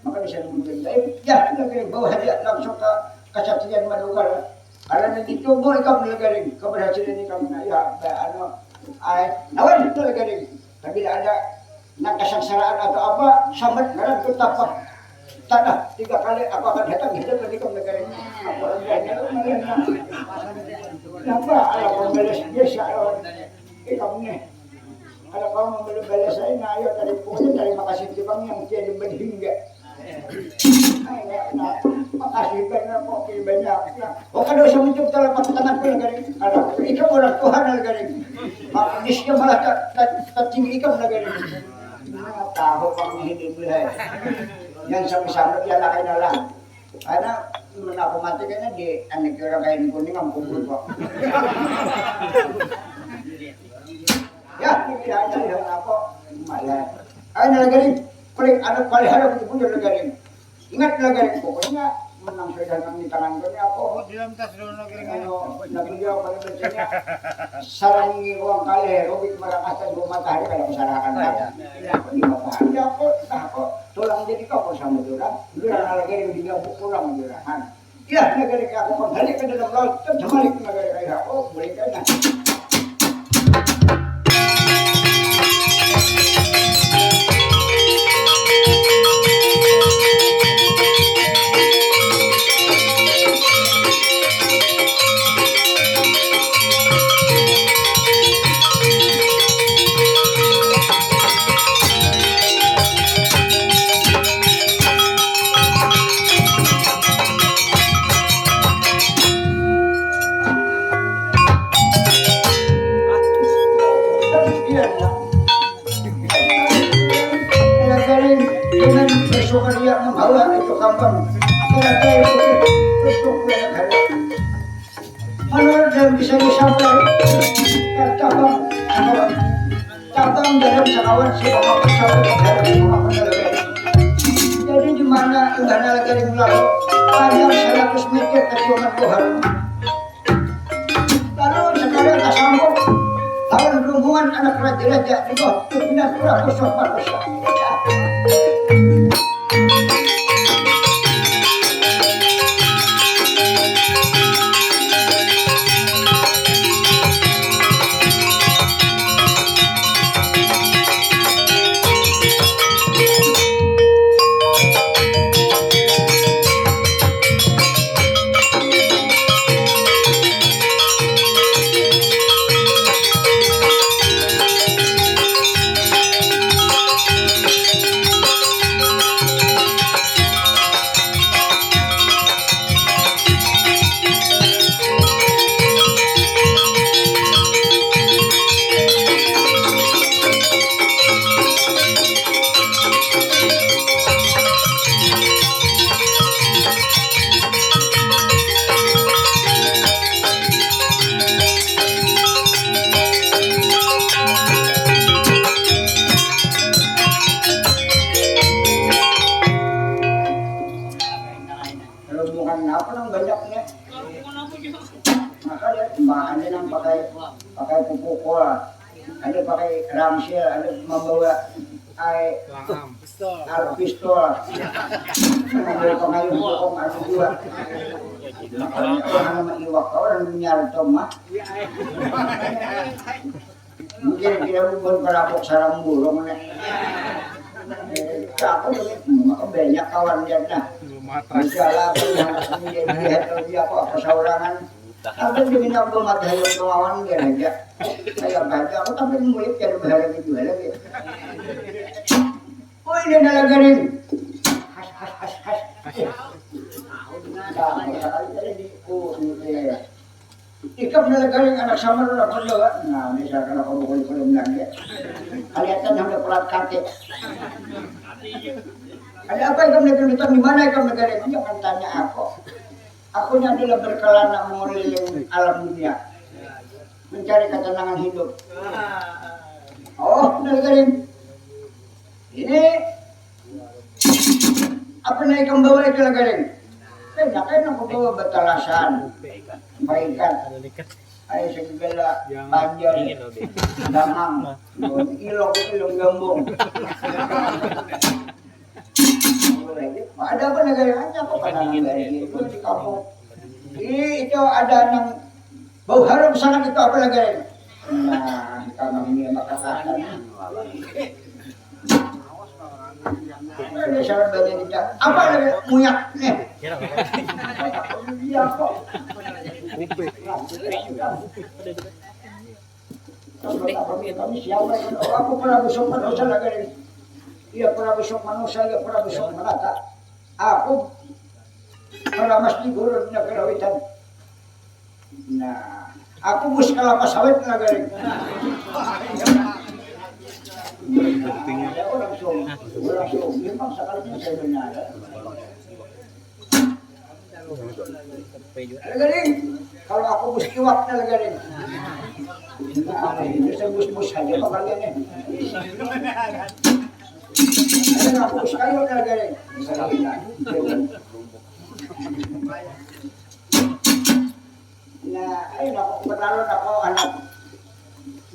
Maka bisa dibuat lain, ya, kita kering bawa aja langsung ke kesaktian Madukar. Karena nanti tunggu ikam lah kering, keberhasilan ikam. Nah, ya, bah, anu, ai, lawan itu lah kering. Tapi tidak ada nang kasangsaraan atau apa, sambat ngaran tu tapa. Tanah tiga kali aku akan datang hidup di kamu negara ini. Apa adanya lu melihat. Kenapa alam pembeles biasa lawan ikam nih? Kalau kamu membeli beles saya, nah, ayo tadi pokoknya terima kasih Jepang yang tiada berhingga. Makasih banyak kok, banyak. Oh, kada usah minta telapak tangan pun negara ini. Ada ikam orang Tuhan negara ini. Manisnya malah tak tak tak tinggi ikam negara ini. Nah, tahu kamu hidup lah. Yang sama-sama dia lain lah. Karena menapa mati kayaknya di anak orang kain kuning kamu kubur kok. Ya, ini aja yang apa? Lumayan. Ayo negara ini. Paling ada paling ada punya negara ini. Ingat lah, guys, pokoknya menang sudah nang di tangan kau ni apa? Oh, dalam tas dulu lagi. Ayo, nak dia pada bacanya. Sarang ini ruang kali, Robik marang atas dua matahari kada kesalahan. Oh, iya. Ini matahari apa? Nah, kok tulang jadi kau sama orang? Orang lagi yang digabuk orang jurahan. Ya, negara aku kembali ke dalam laut, terbalik negara kaya. Oh, boleh kan? Dengan bersukaria membawa itu kampung. Dengan saya bersyukur negara. Menurut dan bisa disampaikan cabang cabang dalam sekawan si bapak pesawat negara di rumah negara. Jadi di mana indah negara yang lalu panjang seratus meter keciuman Tuhan. Lalu sekarang tak sanggup lawan rombongan anak raja-raja di bawah pimpinan Prabu Soparosa. Pakai ransel, ada membawa ai pistol. Ada pistol. Membawa pengayuh bokong ada dua. Makanya orang nama iwak orang nyari tomah. Mungkin kita bukan perabok sarang burung nih. Siapa tuh? Banyak kawan dia nah. Masalah apa yang dia dia apa apa saurangan. Tapi diminta pematahan kemauan dia aja. Saya baca aku tapi murid jadi bahala gitu lagi. Oh ini ada lagaring. Has has has has. Nah, misalnya tadi di oh ini ya. Ikam nalagaring anak samar udah perlu. Nah, misalkan aku mau kulit belum lagi. Kelihatan sampai pelat kaki. Ada apa ikam nalagaring? Di mana ikam nalagaring? Jangan tanya aku. Aku ini adalah berkelana mengeliling alam dunia, mencari ketenangan hidup. Oh, nalagaring. Ini apa nih ikam bawa itu lagaring? Kena kena aku bawa batalasan, baikan, ayo segala panjang, damang, ilok ilok gambung. Ada apa nagari aja apa panangan banjir itu di kampung. Ih, itu ada nang bau harum sangat itu apa nagari. Nah, karena ini maka akan ada salah banyak tidak apa nagari muyak nih. Iya kok. Kami siapa ini? Oh, aku pernah besok manusia lagi. Iya pernah besok manusia, iya pernah besok menata. Aku pernah mas di gurun negara witan. Nah, aku bus kelapa sawit lagi. Nah, ada orang song, orang song. Memang sekalinya saya benar. Lagaring, kalau aku bus iwak na lagaring. Nah, ini saya bus bus saja kok kalian nih. Ada aku bus kayu na lagaring. Nah, ayo aku berlalu aku anak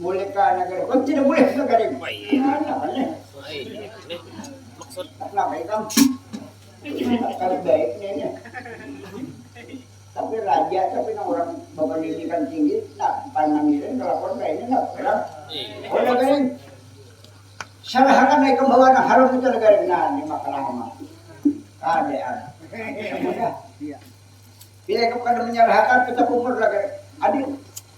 boleh ke negara. Kau tidak boleh lagaring. Apa nih? Maksud apa kamu? Kalau baik nih. Tapi raja tapi nang orang berpendidikan tinggi, nah panamirin kelakon kayak ini nah orang. Orang kayak sarahakan naik ke bawah nah harum itu negara nah di makalama. Ada ada. Iya. Bila itu kada menyarahakan kita umur lagi. Adi,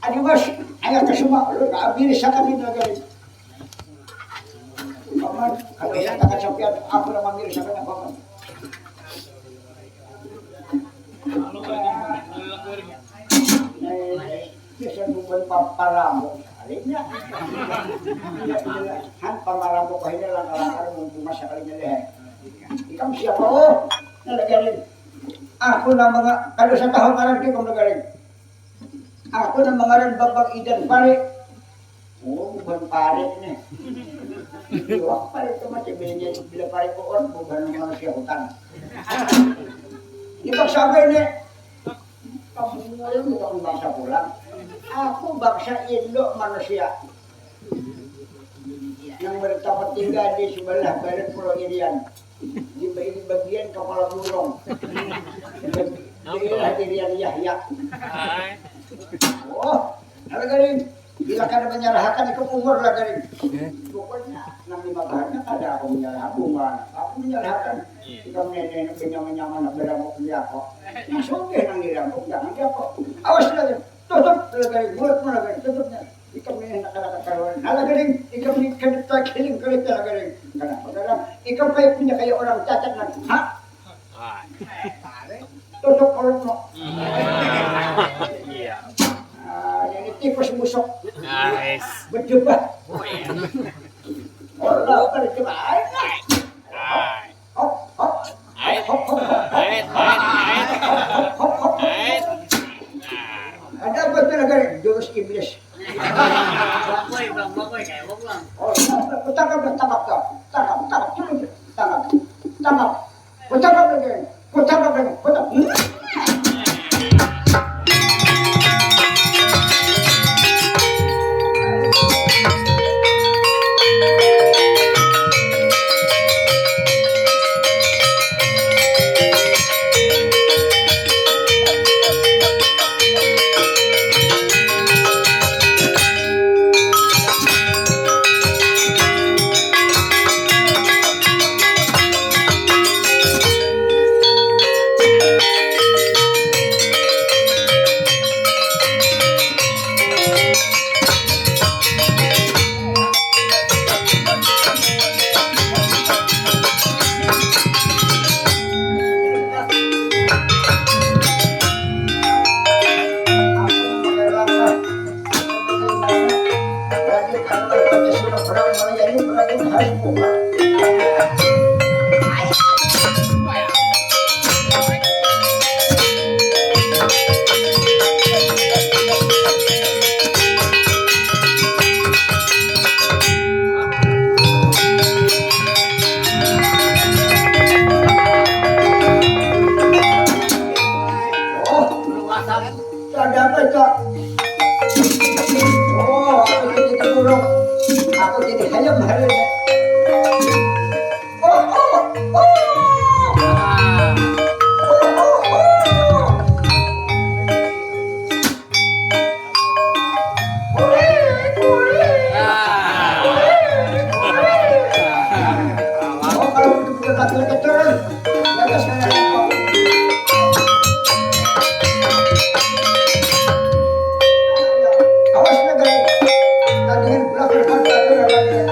adi mas, ayah ke semua lu tak ambil sakan itu lagi. Paman, kalau kita tak sampai aku nak ambil sakan apa kan? Biasa bukan paparamuk sekalinya. Han pamarambuk akhirnya langkah-langkah mumpung masa kalinya deh. Ikam siapa oh? Nah lagi aku nama kada usah tahu ngaran kita lagi. Aku nama ngaran Bambang Idan Pare. Oh, bukan pare nih. Iwak pare itu masih belinya bila pare koor bukan manusia hutan. Ini bangsa apa ini? Kamu bukan bangsa pulang. Aku bangsa Indo manusia yang bertempat tinggal di sebelah barat Pulau Irian. Di bagian kepala burung. Daerah Irian Yahya. Oh, ada kali. Bila kada menyarahakan itu umur lah kali. Pokoknya nang lima bahannya kada aku menyalahan bunga. Aku menyalahakan. Kita nenek-nenek nyaman-nyaman nak berambut dia kok. Nah, sugih nang dirambut jangan dia kok. Awas lagi. Tutup lagi. Mulutmu lagi. Tutupnya. Ikam ni handak kada katahuan. Nah lagi ring, ikam ni kada takiling kada tahu lagi ring. Kanapa garang? Ikam kaya punya kaya orang cacat nang. Ha? Tutup kolom no. Iya. Ah, jadi tikus busuk. Nice. Berjebah. Oh iya. Allah berjebah. Nice. Hop, hop. Ait. Hop, hop, hop. Ait, ait, ait. Hop, hop, hop. Ait. Ada apa tu lagi? Jurus iblis. Bang Boy, Bang Boy, kayak Bang. Oh, tangkap, tangkap, tangkap, tangkap, tangkap, tangkap, tangkap, tangkap lagi, tangkap lagi, tangkap. Kalau jadi berarti harus buka. Oh, luasan. Ada apa, Cok? Oh, aku jadi buruk. Aku jadi hayam hari ini. Oh, oh, oh. Oh, oh, oh. Kurik, kurik. Kurik, kurik. Oh, kalau begitu kita lagi turun. Awas, Megan. Tadian pulang ke depan, tadi orang lain.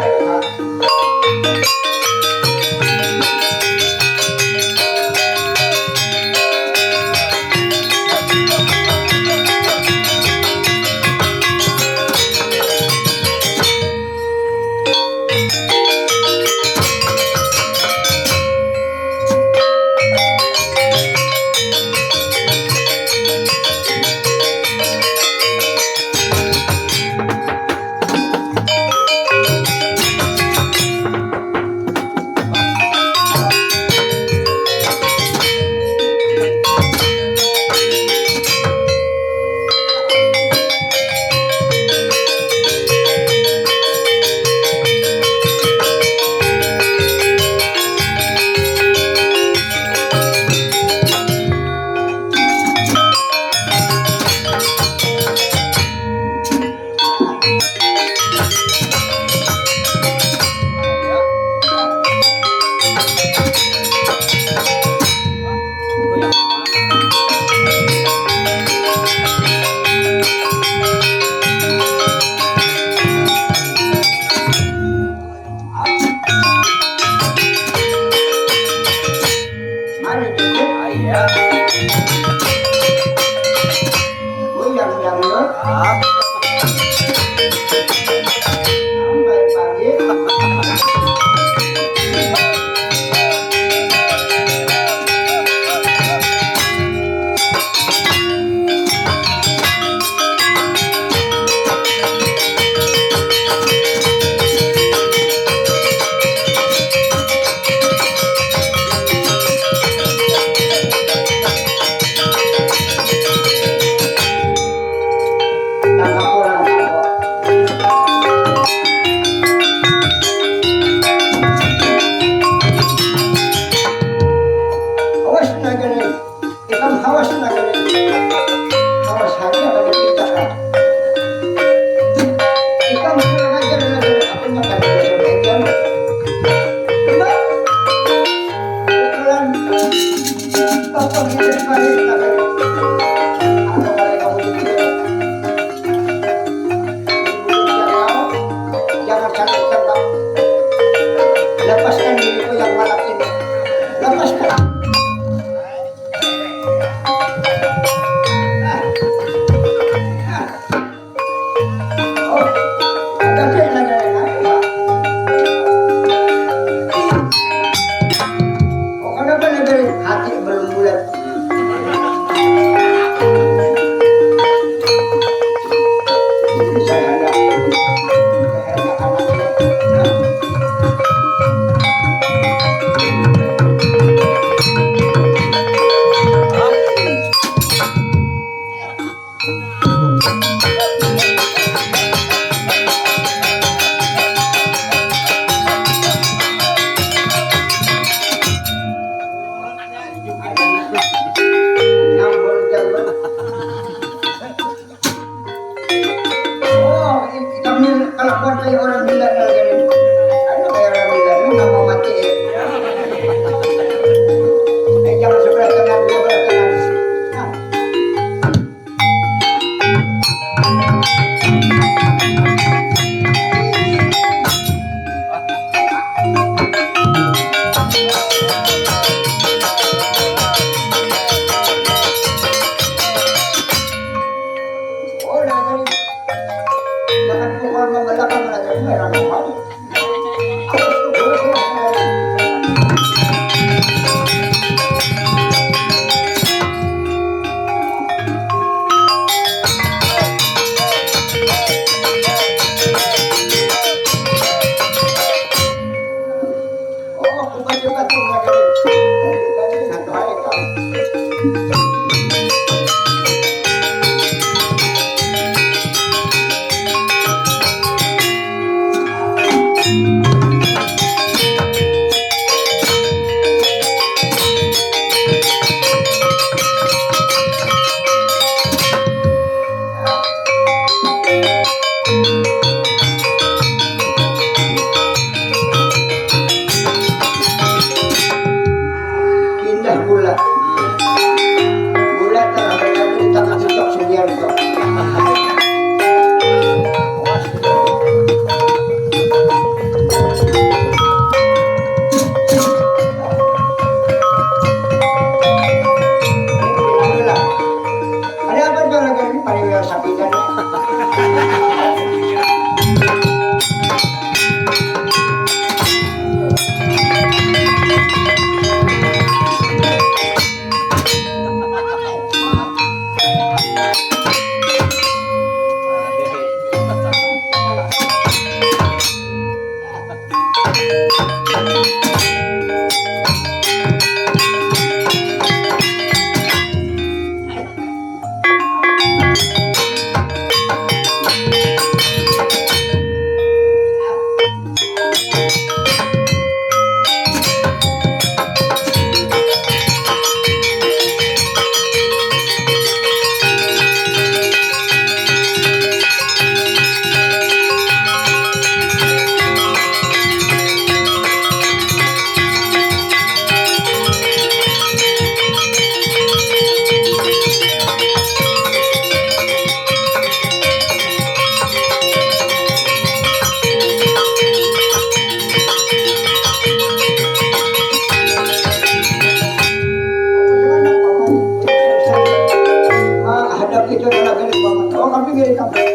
Ah, hadap itu adalah garing banget. Oh, kami garing kampung.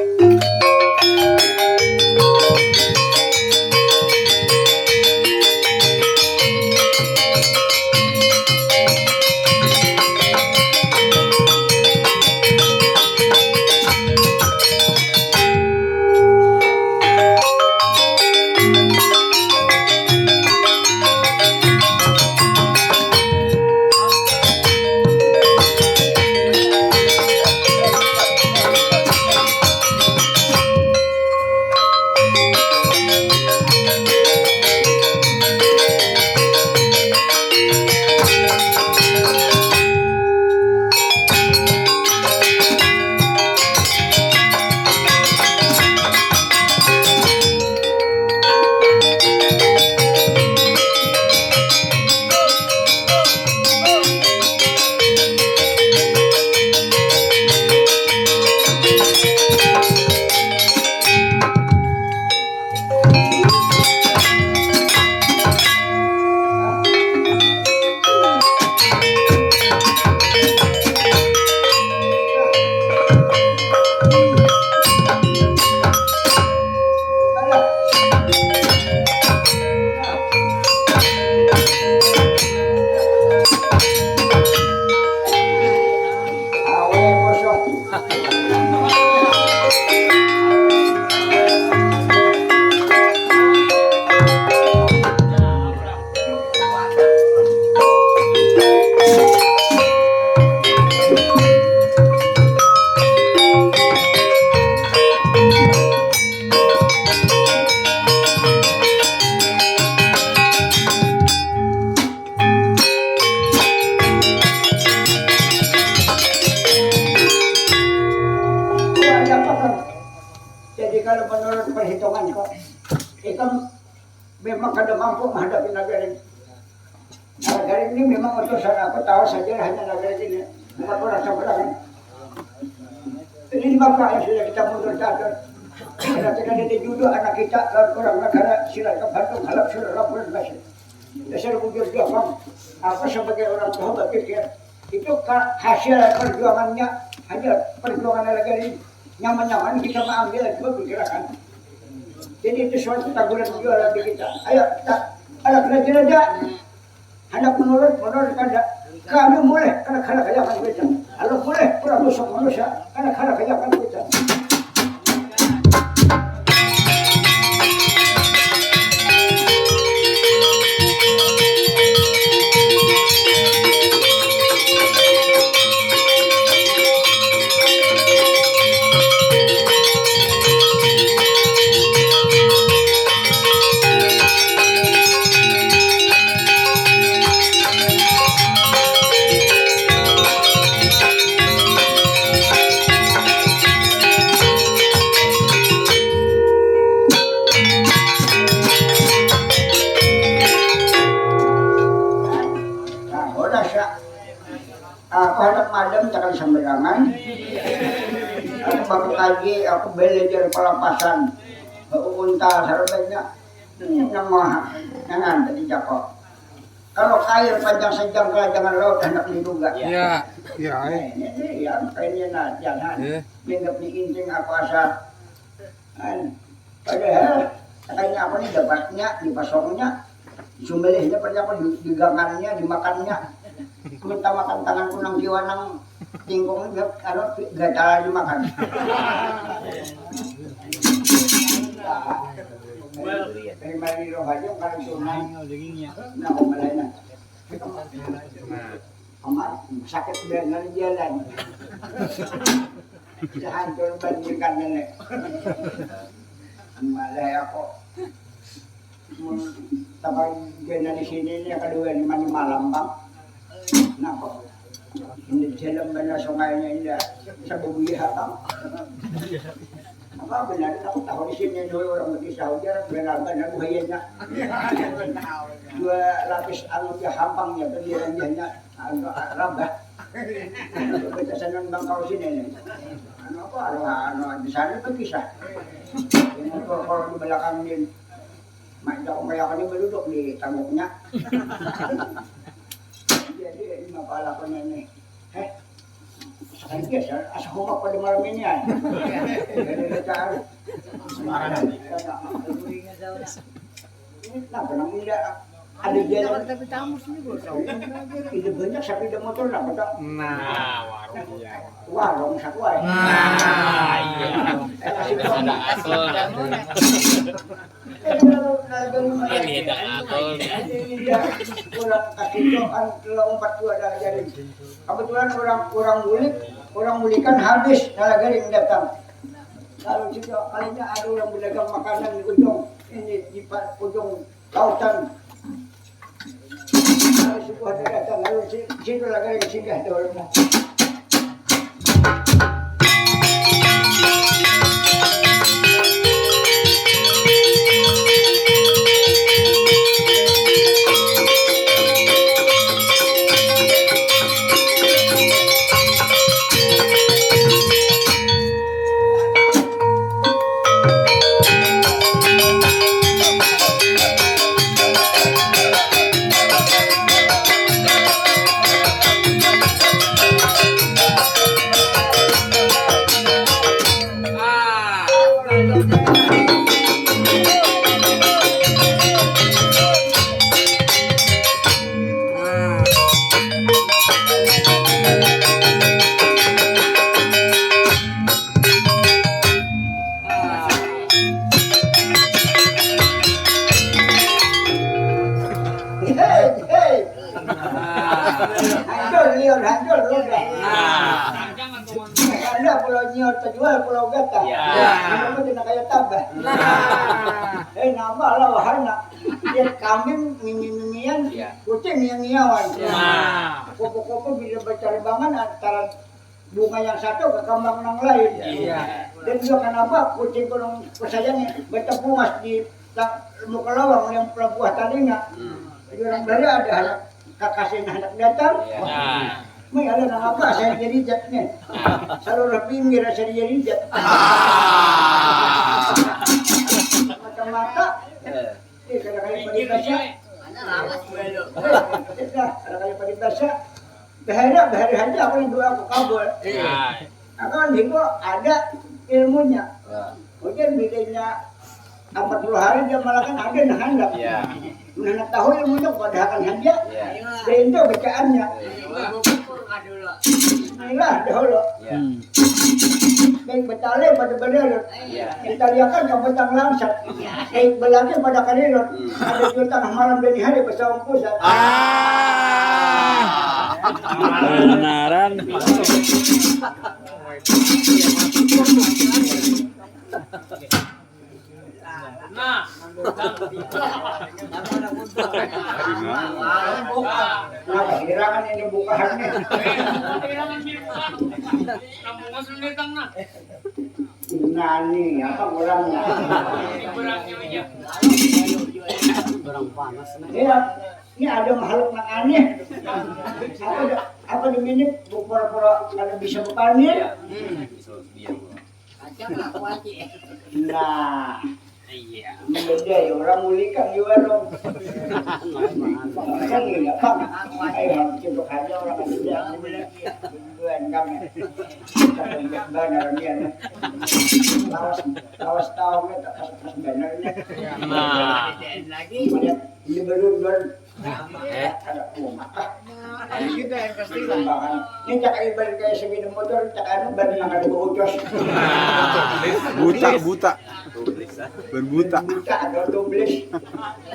Jadi kalau menurut perhitunganku, ikam memang kada mampu menghadapi nagari. Nagari ini memang utusan aku tahu saja hanya nagari ini, bukan orang seberang. Ini bapak yang sudah kita mundur catur. Karena tidak ada jodoh anak kita lawan orang negara, sila ke Bandung, halap sudah laporan masih. Dasar bujur doang. Aku sebagai orang tua berpikir, itu ka-, hasil perjuangannya, hasil perjuangan negara ini. Nyaman-nyaman kita mengambil juga pergerakan. Jadi itu suatu teguran juga bagi kita. Ayo, kita, anak raja-raja, anak menurut, menurut kada. Kami boleh, kada, kada kayakan kita. Kalau boleh, kurang musuh manusia, kada, kada kayakan kita. Nah, udah, Sya. Aku handak madam, jangan sembarangan. Aku baru kaji, aku belajar palapasan. Aku untal, sarabanya. Hmm, nama, nang ada di Jakarta. Kalau kail panjang sajangka, jangan laut handak diduga. Ya. Ya, eh. Ini, ini, ya, makanya, nah, jangan. Eh. Minggap di inting apa asa. Kan, padahal, katanya apa nih, dapatnya, dipasongnya, disembelihnya, pada apa, di-, digangannya, dimakannya. Minta makan tangan kunang kiwa nang tingkung, anu, gatal dimakan. Dari mari roh aja kalau tunan. Nah, kembali nah. Amat sakit banar jalan. Sudah hancur bandingkan nenek. Malah aku. Mun sampai kena di sini ni, yang kedua ni mandi malam, Bang. Napa? Ini jalan banar sungainya indah. Sababuyah, Bang. Apa benar aku tahu di sini dulu orang berkisah ujar, benar-benar buhayanya. Dua lapis anu dia hampangnya, dia anu rabah. Kita senang bangkau sini nih. Anu apa, anu, anu, di sana berkisah. Ini kalau, kalau di belakang dia, mak jauh kayak ini berduduk di tangkuknya. Jadi ini apa lakonnya ini? Heh, sekali biasa, asa homak pada malam ini ya. Jadi kita harus sembarangan. Ini kenapa nang indah? Ada jalan. Tapi tamu sini bos. Tidak banyak sepeda motor lah, betul? Nah, warung iya. Warung satu aja. Nah, iya. Eh, kasih tahu. Ada asal. Eh, kalau, kalau, kalau, Ini ada asal. Iya, kurang kasih tahu, kan, kalau empat tua ada jadi. Kebetulan orang, orang bulik, orang bulikan habis, salah garing datang. Lalu situ kalinya ada orang berdagang makanan di ujung ini, di pa-, ujung lautan. Lalu sebuah daratan, lalu si-, situ lagi yang singgah dulu. Hei, hei. Hancur, liur, hancur, liur. Ada pulau nyiur terjual, pulau gata. Ya. Kamu tidak kayak tabah. Nah. Eh, nambah lah wahana. Lihat kambing mimi-mimian, ya, kucing yang ngiawan. Nah. Kupu-kupu bila berterbangan antara bunga yang satu ke kambang yang lain. Iya. Dan juga kenapa kucing kurang kesayangan bertemu mas di ta-, muka lawang yang pelabuah talinga. Hmm. Jadi orang bela ada anak kakasnya anak datang. Iya. Nah. Mai ada nang apa saya jadi jatnya. Nah. Saluruh pinggir saya jadi jat. Ah. Mata-mata. Eh. Eh, kada kaya pada biasa. Mana lawas balo. Eh, sudah, kada kaya pada biasa. Bahari, bahari haja aku doa aku kabul. Iya. Nah, kan itu ada ilmunya. Ya. Kemudian bedanya empat puluh hari dia malah kan ada nah handap. Iya. Nah, nah, tahu ilmunya padahakan haja. Iya. Dan itu bacaannya. Iya. Bismillah dahulu. Iya. Hmm. Baik betale pada badalut. Iya. Ditaliakan ka batang langsat. Iya. Baik belaki pada kalilot. Hmm. Ada jua tangah malam dan hari basawang pusat. Ah. Kebenaran. Nah. Nah, hirangan ini bukaannya. Hirangan ini bukaan. Kamu masuk datang, nah. Nani, apa kurangnya? Ini kurangnya aja. Kurang panas, nah. Iya, ini ada makhluk nang aneh. Apa da-, apa di mini pura-pura kada bisa bepanir? Hmm. Nah. Iya. Beda ya, orang mulikan di warung. Kan iya, Bang. Ayo, cocok aja orang muda. Duluan kami. Cocok banget, orang dia. Lawas, lawas tahu, tak pas-pas banget. Nah. Ini baru, baru. Eh. Ada umat ah. Ini cak ibarat kayak sepeda motor, cak anu, ban nang kada baucos. Buta, buta. Ban buta. Buta atau tublis.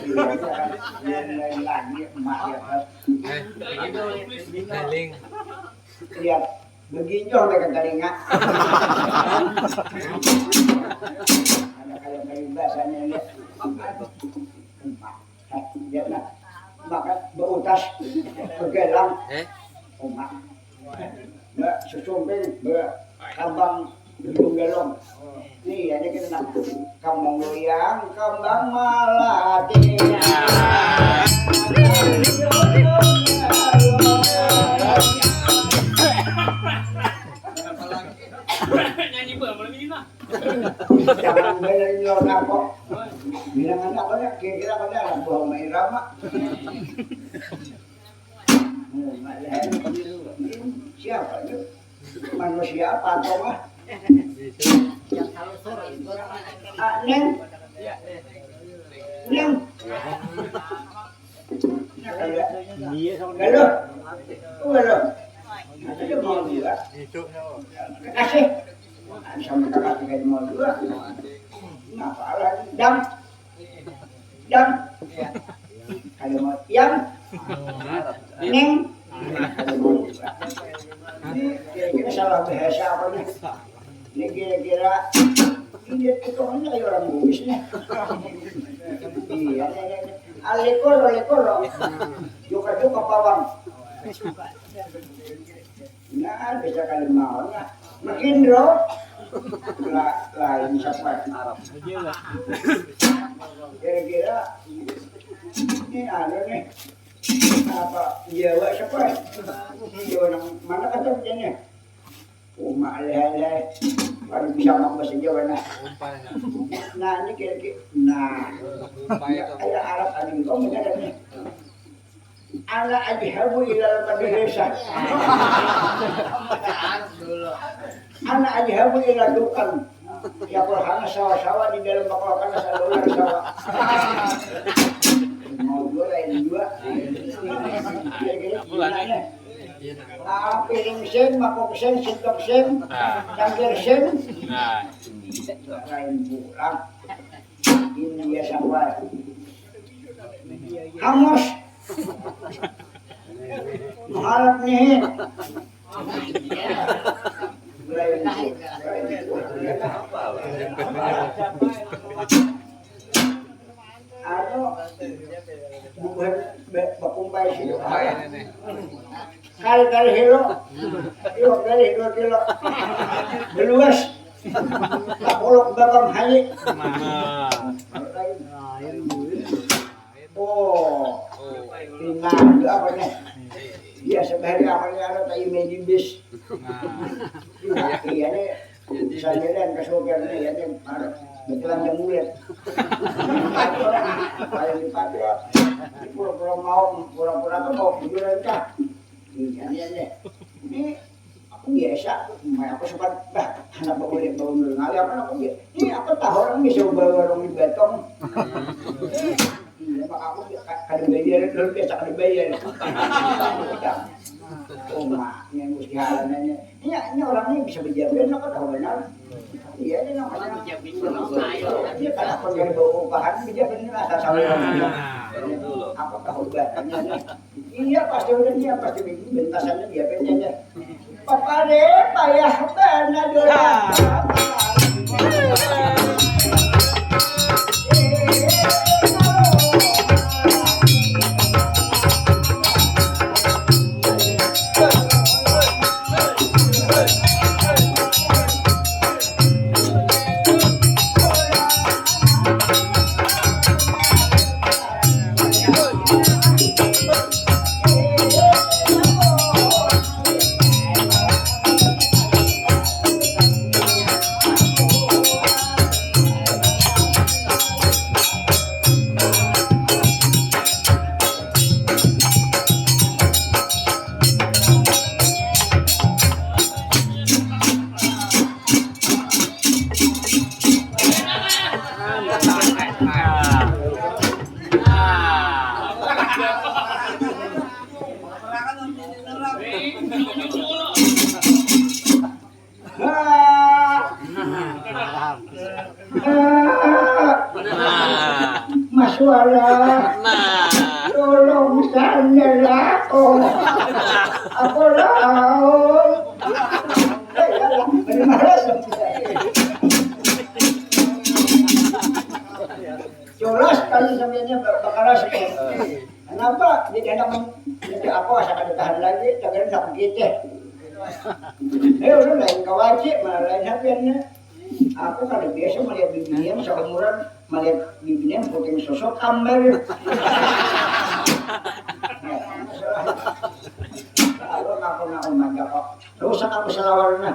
Iya, iya. Lain-lain lagi, emak ya, Pak. Eh, Ling. Lihat, beginjol mereka telinga. Ada kayak berimbasanya ini. Lihat lah, maka beutas, begelang. Eh? Umat. Mbak susumping, mbak kabang, hidung galong. Iya, ini kita nak kambang goyang, kambang malati. Nyanyi buat malam ini nah. Jangan banyak nyuruh apa. Bilang anak banyak, kira-kira banyak lah buah main rama. Siapa itu? Manusia apa atau mah? Ah, Neng. Neng. Halo. Oh, halo. Ada mau juga. Kasih. Sama kakak juga mau juga. Kenapa lagi? Dang. Dang. Ada mau yang. Neng. Ada mau juga. Ini kira-kira salah bahasa apa nih? Ini kira-kira ini potongannya kayak orang Bugis nih. Iya, iya, iya. Alikolo, alikolo. Juga-juga pawang. Nah, bisa kali mau lah. Makin bro. La-, lain siapa? Kira-kira ini anu nih. Apa Jawa siapa? Jawa nang mana kata kerjanya? Uma leh leh. Baru bisa ngomong bahasa Jawa nah. Nah, ini kira-kira. Nah. Kayak Arab tadi kau benar nih. Ana ajhabu ilal madrasah. Ana ajhabu ilal dukan. Ya, kalau hana sawah-sawah di dalam bakal kana selalu sawah. Mau dua lain dua. Kira-kira gimana? Ah, piring sen, mangkuk sen, sendok sen, cangkir sen. Nah. Lain pulang. Ini dia sampai. Hangus. Muharap nih. Anu, bubuhan bakumpai sih. Kali-kali hilo. Iwak dari dua kilo. Beluas. Tapuluk babang hayi. Oh, pinang apa nih? Biasa bahari apa nih, ada tak imedi bis. Iya nih, saya dan ke sopir nih, ya nih, ada betulan jam bulat. Paling dipakai, pura-pura mau, pura-pura tuh mau kuburan kah? Iya, iya, iya. Ini aku biasa, aku main aku sempat, bah, anak bakuliah baru ngalih apa aku biasa. Ini aku tahu orang bisa bawa warung di Batong. Iya, maka aku kada bayar, dulu biasa kada bayar. Oh, mak, yang mesti halannya. Ini, ini orangnya bisa berjalan, aku tahu benar. Iya, ini namanya. Dia kan aku dari bau upahan, dia benar asal salah. Aku tahu banget. Iya, pasti udah dia, pasti bentasannya dia pengen ya. Papare payah banget dulu. Wah. Nah. Mas Wara. Nah. Tolong tanya lah. Oh. Apa lah? Eh, ya, ya. Beri malas. Jolas kali sambilnya bakaras. Kenapa? Jadi anak men-, jadi apa, asa kada tahan lagi, tagal nak gitih. Eh, ulun lain kawaci, malah lain hapiannya. Aku kada biasa malihat bibinian saumuran, malihat bibinian puting susut ambar. Kalau aku nak umanja kok. Rusak aku salawarnya.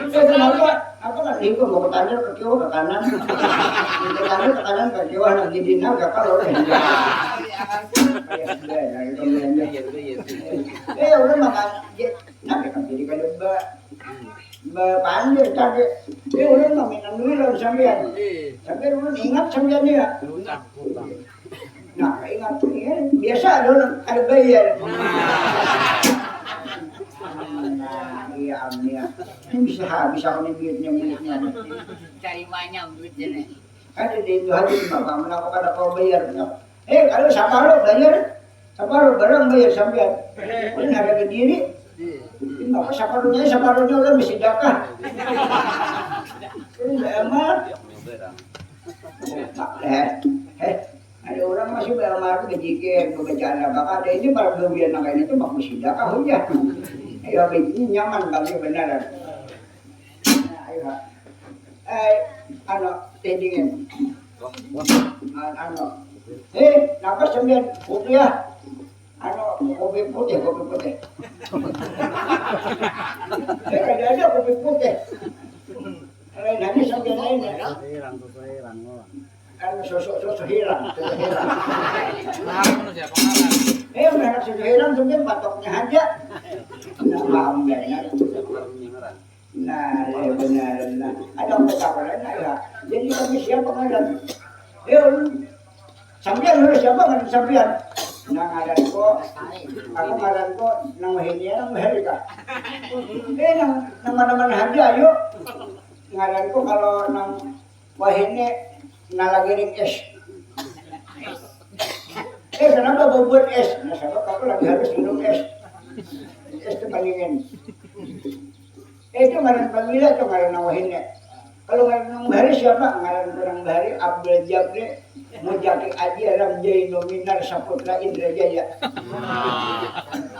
Eh, kenapa? Apa kan itu mau ke tandil ke kiwa ke kanan. Ke tandil ke kanan ke kiwa, nah, di dina gak kalau. Eh, udah makan. Nah, kan jadi kada ba-, bapandir tadi. Eh, udah maminan dulu lawan sampean. Sampean udah ingat sampean ya. Nah, ingat tu, ya, biasa ada orang kada bayar. Nah, iya, amin. Ini bisa habis aku nih duitnya, miliknya. Cari manyam duitnya nih. Kan di itu hari, Bapak, kenapa kada kau bayar? Eh, kalau saparuh bayar, saparuh barang bayar sampean. Ulun harga diri. Ini Bapak saparuhnya, saparuhnya udah mesti dakah. Ini emang. Eh, eh. Ada orang masih beramalan bejikir, bebacaan apa ada ini, para gawian nang kayak itu bagus sudah kah hujan. Ya, ini nyaman bagi benar. Nah, ayo, ha. Eh, anu, tendingin. An-, anu. Eh, napa sambian kopi ya? Anu, kopi putih, kopi putih. Eh, kada ada kopi putih. Lain lagi sambian lain ya. Sesuai rang, sesuai rang. Kan susu, susu hirang, susu hirang. Pengarang tu siapa pengarang? Eh, udah anak susu hirang, mungkin patoknya aja. Nah, paham banyak. Nah, ya benar. Nah, ada apa kabar? Nah, ya. Jadi kami siapa ngaran? Eh, ulun. Sampian, ulun siapa ngaran sampian? Nah, ngaran ko, aku ngaran ko, nang wahini, nang wahini kah? Eh, nang, nang mana-mana aja, ayo. Ngaran ko kalau nang Wahini nalagiring es. Eh, kenapa babuat es? Nah, sabab aku lagi harus minum es. Es tu palingan. Eh, itu ngaran pamila tu ngaran nang wahini. Kalau ngaran nang bahari siapa? Ngaran nang bahari Abdul Jabri Mujaki Aji Alam Jaino Minar Saputra Indra Jaya.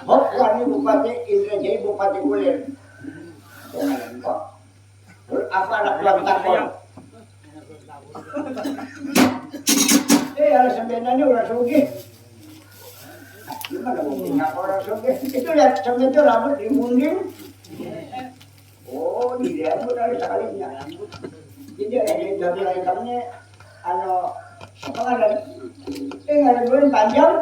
Hok wani Bupati Indra Jaya, Bupati Kulir. Itu ngaran kok. Apa anak buah takon? Eh, ada sampean ini orang sugih. Gimana mungkin apa orang sugih? Itu lihat sampean itu rambut di munding. Oh, di rambut ada sekalinya. Jadi ada yang dari ikannya, anu, apa ngaran? Eh, ngaran dulu panjang.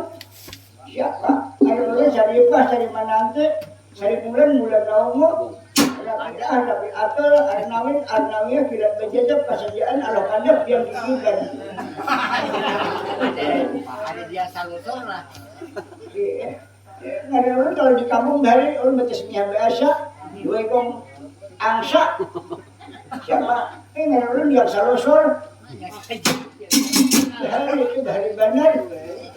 Siapa? Ada dulu Saripah, Sarimananti. Sari Bulan, Bulan Naungu, Rabiah, Rabiatul, Arnawin, Arnawiyah, Kilat Bajajak, Pasadiaan, Aloh Kadap, Biang Gigitan. Ada dia salusur lah. Iya. Ngaran ulun kalau di kampung bahari, ulun batasmiyah biasa, dua ikung angsa. Siapa? Eh, ngaran ulun Biang Salusur. Bahari, bahari banar.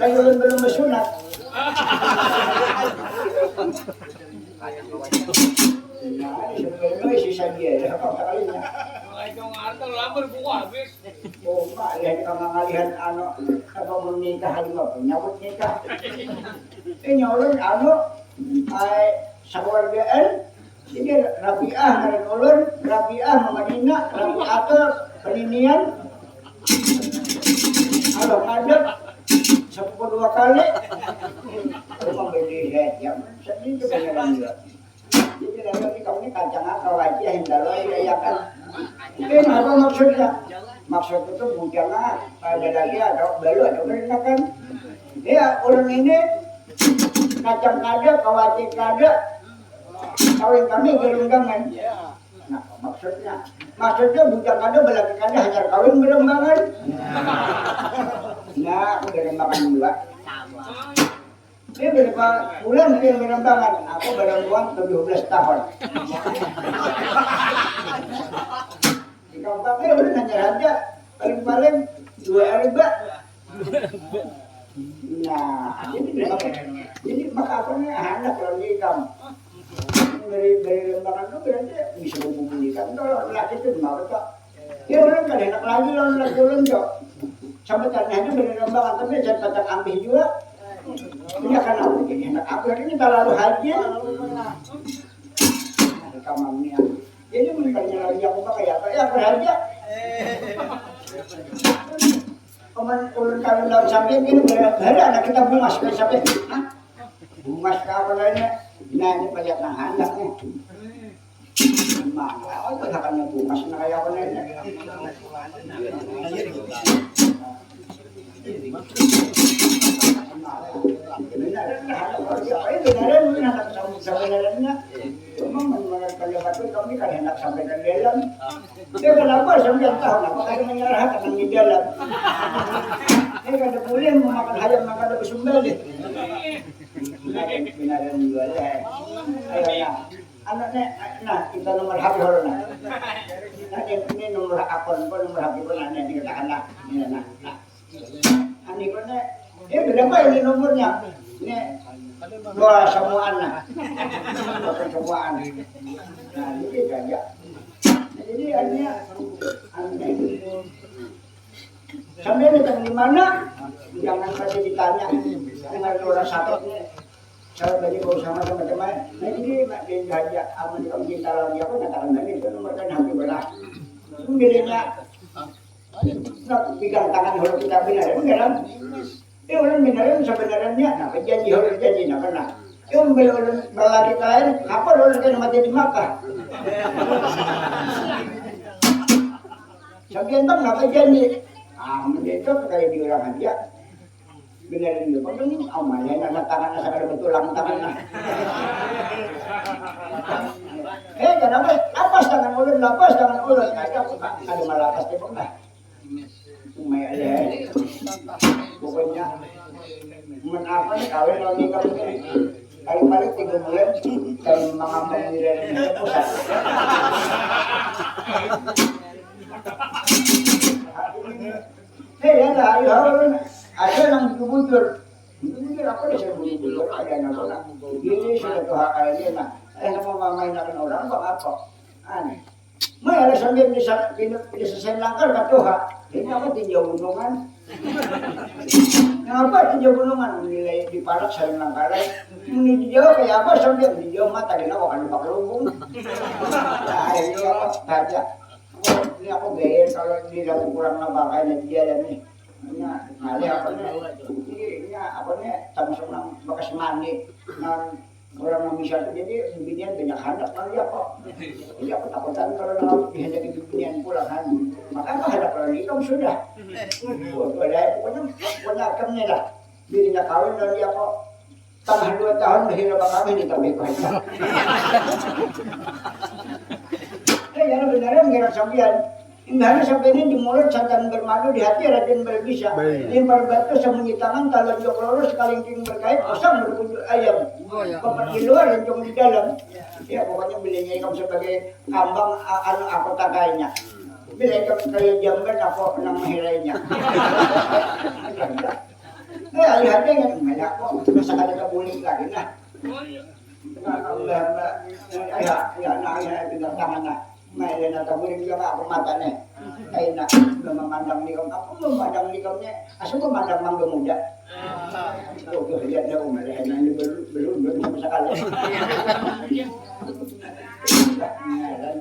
Kayak ulun belum bersunat. Nah, ini sebenarnya sisa dia, ya, apa kalinya? Mulai dong, antar lambar buah habis. Oh, Mak, ya, kita ngalihan, anu, apa, mau nikah, hari mau nyambut nikah. Ini ulun, anu, ai, sakeluargaan, jadi Rabiah ngaran ulun, Rabiah Mama Dina, Rabiatul peninian, Aloh Kadap, sepupu dua kali. Aku membeli head, ya, sedih tu beneran juga. Jadi, lalu ni kami kacang apa wajah yang dalam, ya, ya kan? Ini apa maksudnya? Maksud itu bujang, ah, ada lagi, ada baru, ada bener kan? Ya, ulun ini kacang kada, kawaci kada, kawin kami gerunggangan. Nah, maksudnya, maksudnya bujang kada, balaki kada, hanyar kawin berembangan. Nah, aku berembangan dua. Ini berapa bulan dia merambangan? Aku barang uang tujuh belas tahun. Di kampung, eh, udah nanya aja. Paling-paling dua ribu. Nah, jadi berapa? Jadi maka apa nih, anak lagi kamu. Dari, dari lembaran tu berarti bisa membunyikan kalau laki itu mau kok. Ya, orang kada enak lagi lawan laki ulun, Cok. Sampai tanya aja bener lembaran, tapi saya patah ampih juga. Ini akan aku jadi enak aku ini terlalu haji. Ada kamar ni. Jadi mun tanya lagi aku pakai apa? Ya, apa aja. Paman ulun kawin lawan sampean ini, baru anak kita bungas kaya sampean. Hah? Bungas ka apa lainnya? Nah, ini payah nang handak nih. Mana? Oh, itu akannya bungas nang kaya apa lainnya. Benar, nah, apa dia? Ayo, benaran, benar, sama, sama benarannya. Cuma menurut pendapat kami kan hendak sampai ke dalam. Dia kenapa sampai tahu apa kaya menyerah ke di dalam. Dia kada boleh memakan hayam, maka ada besumbal deh. Benaran, benaran juga ya. Ayo, nah. Anak nih, nah, kita nomor H P dulu, nah. Nah, ini, ini nomor akun pun, nomor H P pun ada, dikatakan lah. Ini, nah, nah. Ini pun, nih. Ini berapa ini nomornya? Ini dua semuaan, nah. Dua semuaan. Nah, ini aja. Nah, jadi anunya, anunya ini. Sampai datang di mana? Jangan saja ditanya. Dengan orang sakit nih. Kalau bagi berusaha macam-macam aja. Nah, jadi nak dia aja amun kamu cinta lagi aku katakan tadi itu nomor kan hampir belah. Bedanya nak pegang tangan huruf kita benar, benar kan? Eh, orang benar kan sebenarnya, nah, janji huruf janji, nah, pernah. Eh, orang belum berlari ke lain, apa orang kan mati di Makkah? Sampai entah kenapa janji. Ah, mendekat kayak di orang aja. Benerin dulu, pokoknya amalnya nana tangan asa kada betulang tangan nah. Eh, kenapa? Lapas tangan ulun, lapas tangan ulun. Nah, itu aku tak ada malapas teh kok nah. Lumayan ya. Pokoknya mun apa nih kawin lawan nikah nih. Paling-paling tiga bulan dan mengambang di dalam pusat. Hei, ya lah, ayo, ayo, ayo, nang bujur-bujur. Bujur-bujur apa nih, saya bujur-bujur, ada nang kena. Ini sudah tuh hak kayaknya, nah. Eh, nang mau main-main orang, kok apa? Aneh. Mai ada sambil bisa, bisa, bisa saya langkar, kak tuh, ha. Ini apa, tinjau gunungan? Ngapa tinjau gunungan? Nilai di parak saya langkar, eh. Ini di Jawa kayak apa, sambil di Jawa mata, kena kok ada pakai lubung. Nah, ini apa, baca. Oh, ini aku gaya kalau di dalam kurang nambah kayaknya dia dan nih. Nah, ngalih apa nih? Ini, ini apa nih? Sama-sama bekas mandi. Nah, orang nang bisa tu jadi bibinian banyak handak kali ya kok. Jadi aku takutan kalau nang dihendaki bibinian pulang kan. Maka aku handak lawan ikam sudah. Waduh, ada pokoknya, pokoknya akam ni lah. Bininya kawin lawan dia kok. Tangah dua tahun bahira bakawin ikam ikut. Eh, jangan beneran ngira sampian. Imbahnya sampai ini di mulut santan bermalu, di hati rajin berbisa. Baik. Limpar batu sembunyi tangan, talunjuk lurus, kalingking berkait, kosong berkunjuk ayam. Oh, ya. Papat di luar, rencong di dalam. Ya, pokoknya bilanya ikam sebagai kambang, a-, anu, aku tagainya. Bila ikam kaya jamban, aku nang mahirainya. Eh, alih hati ingat, banyak kok. Masa kada tabulik lagi, nah. Nah, Allah, Mbak. Ya, ya, nah, ya, tinggal tangan, nah. Nah, ya, nah, tabulik juga, Mbak, aku mata, nih. Kayak, nah, udah memandang di kamu, aku memandang di kamu, nih. Asal memandang mangga muda. Oh, tuh, lihat, dah, Umar, ya, nah, ini belum, belum, belum sama sekali. Nah, dan,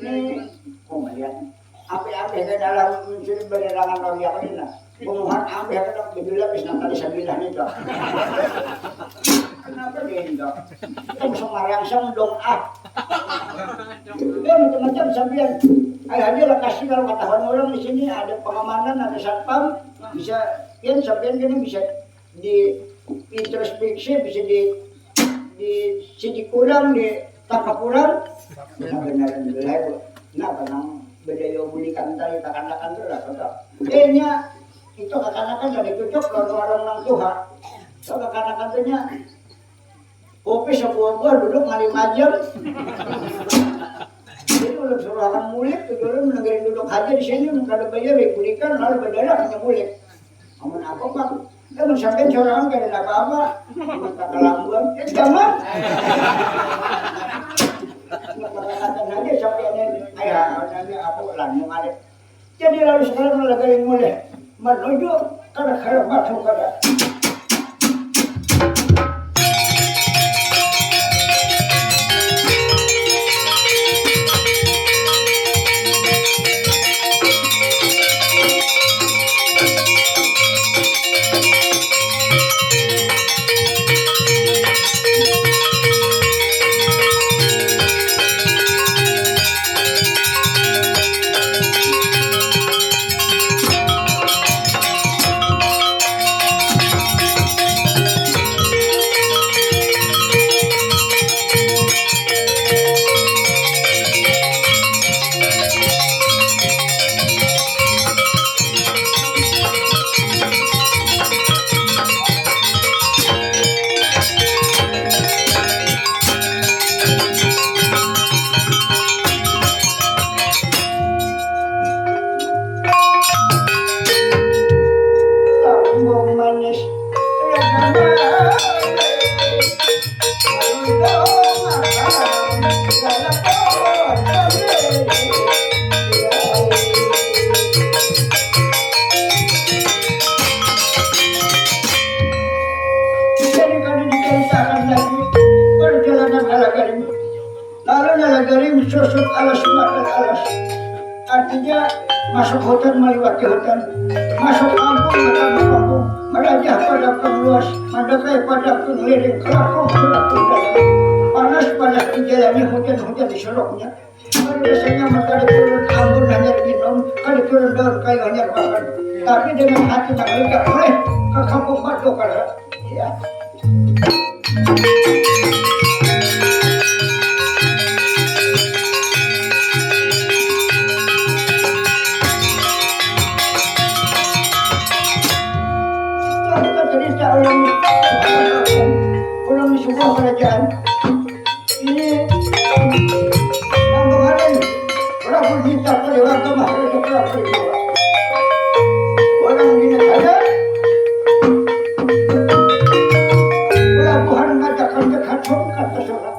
nih, Umar, ya. Ape-ape ke dalam mencuri benerangan lawan dia ini, nah. Pembuhan ape ke dalam bejula bis nang tadi sabilah ni, tuh. Kenapa dia ini, tuh? Kita bisa marangsang dong, ah. Ya, macam-macam sampian. Ayo aja lah, kasih kalau ketahuan orang di sini ada pengamanan, ada satpam, bisa, pian sampian kena bisa di introspeksi, bisa di, di sidik kurang, di tangkap kurang. Benar-benar benar, Bu. Nah, benang bedaya bulikan tadi, takanakan tu lah, kata. Eh, nya, itu kakanakan kada cocok lawan warung nang tuha. Kakanakan tu nya kopi sabuah-buah duduk ngalih majam. Jadi ulun suruh akan mulik tu dulu menengering duduk aja di sini kada bayar ya kulikan lalu berdadak hanya mulik. Amun apa bang? Jangan sampai sorangan kada ada apa-apa. Minta kelambuan. Eh jangan. Minta kekatan aja sampai ini. Ayah nanya apa lanu ada. Jadi lalu sekarang lagi mulai menuju ke negara batu pada Jadi kada diceritakan lagi perjalanan Nalagarim. Lalu Nalagarim susut alas matan alas. Artinya masuk hutan maliwati hutan, masuk kampung matan kampung, merajah padang kang luas, mandakai padang kang liring, kelapung kelapung dalam. Panas panas dijalani, hujan hujan disuruknya. Kada biasanya mun kada turun ambun hanyar minum, kada turun daun kayu hanyar makan. Tapi dengan hati nang lega, ulih ka kampung Madukara. Ya. Lalu cerita ulun, ulun di sebuah kerajaan. Ini nang kemarin berapa juta kali warga masyarakat berapa ribu orang ini saja pelabuhan ngadakan dekat songkat terserah.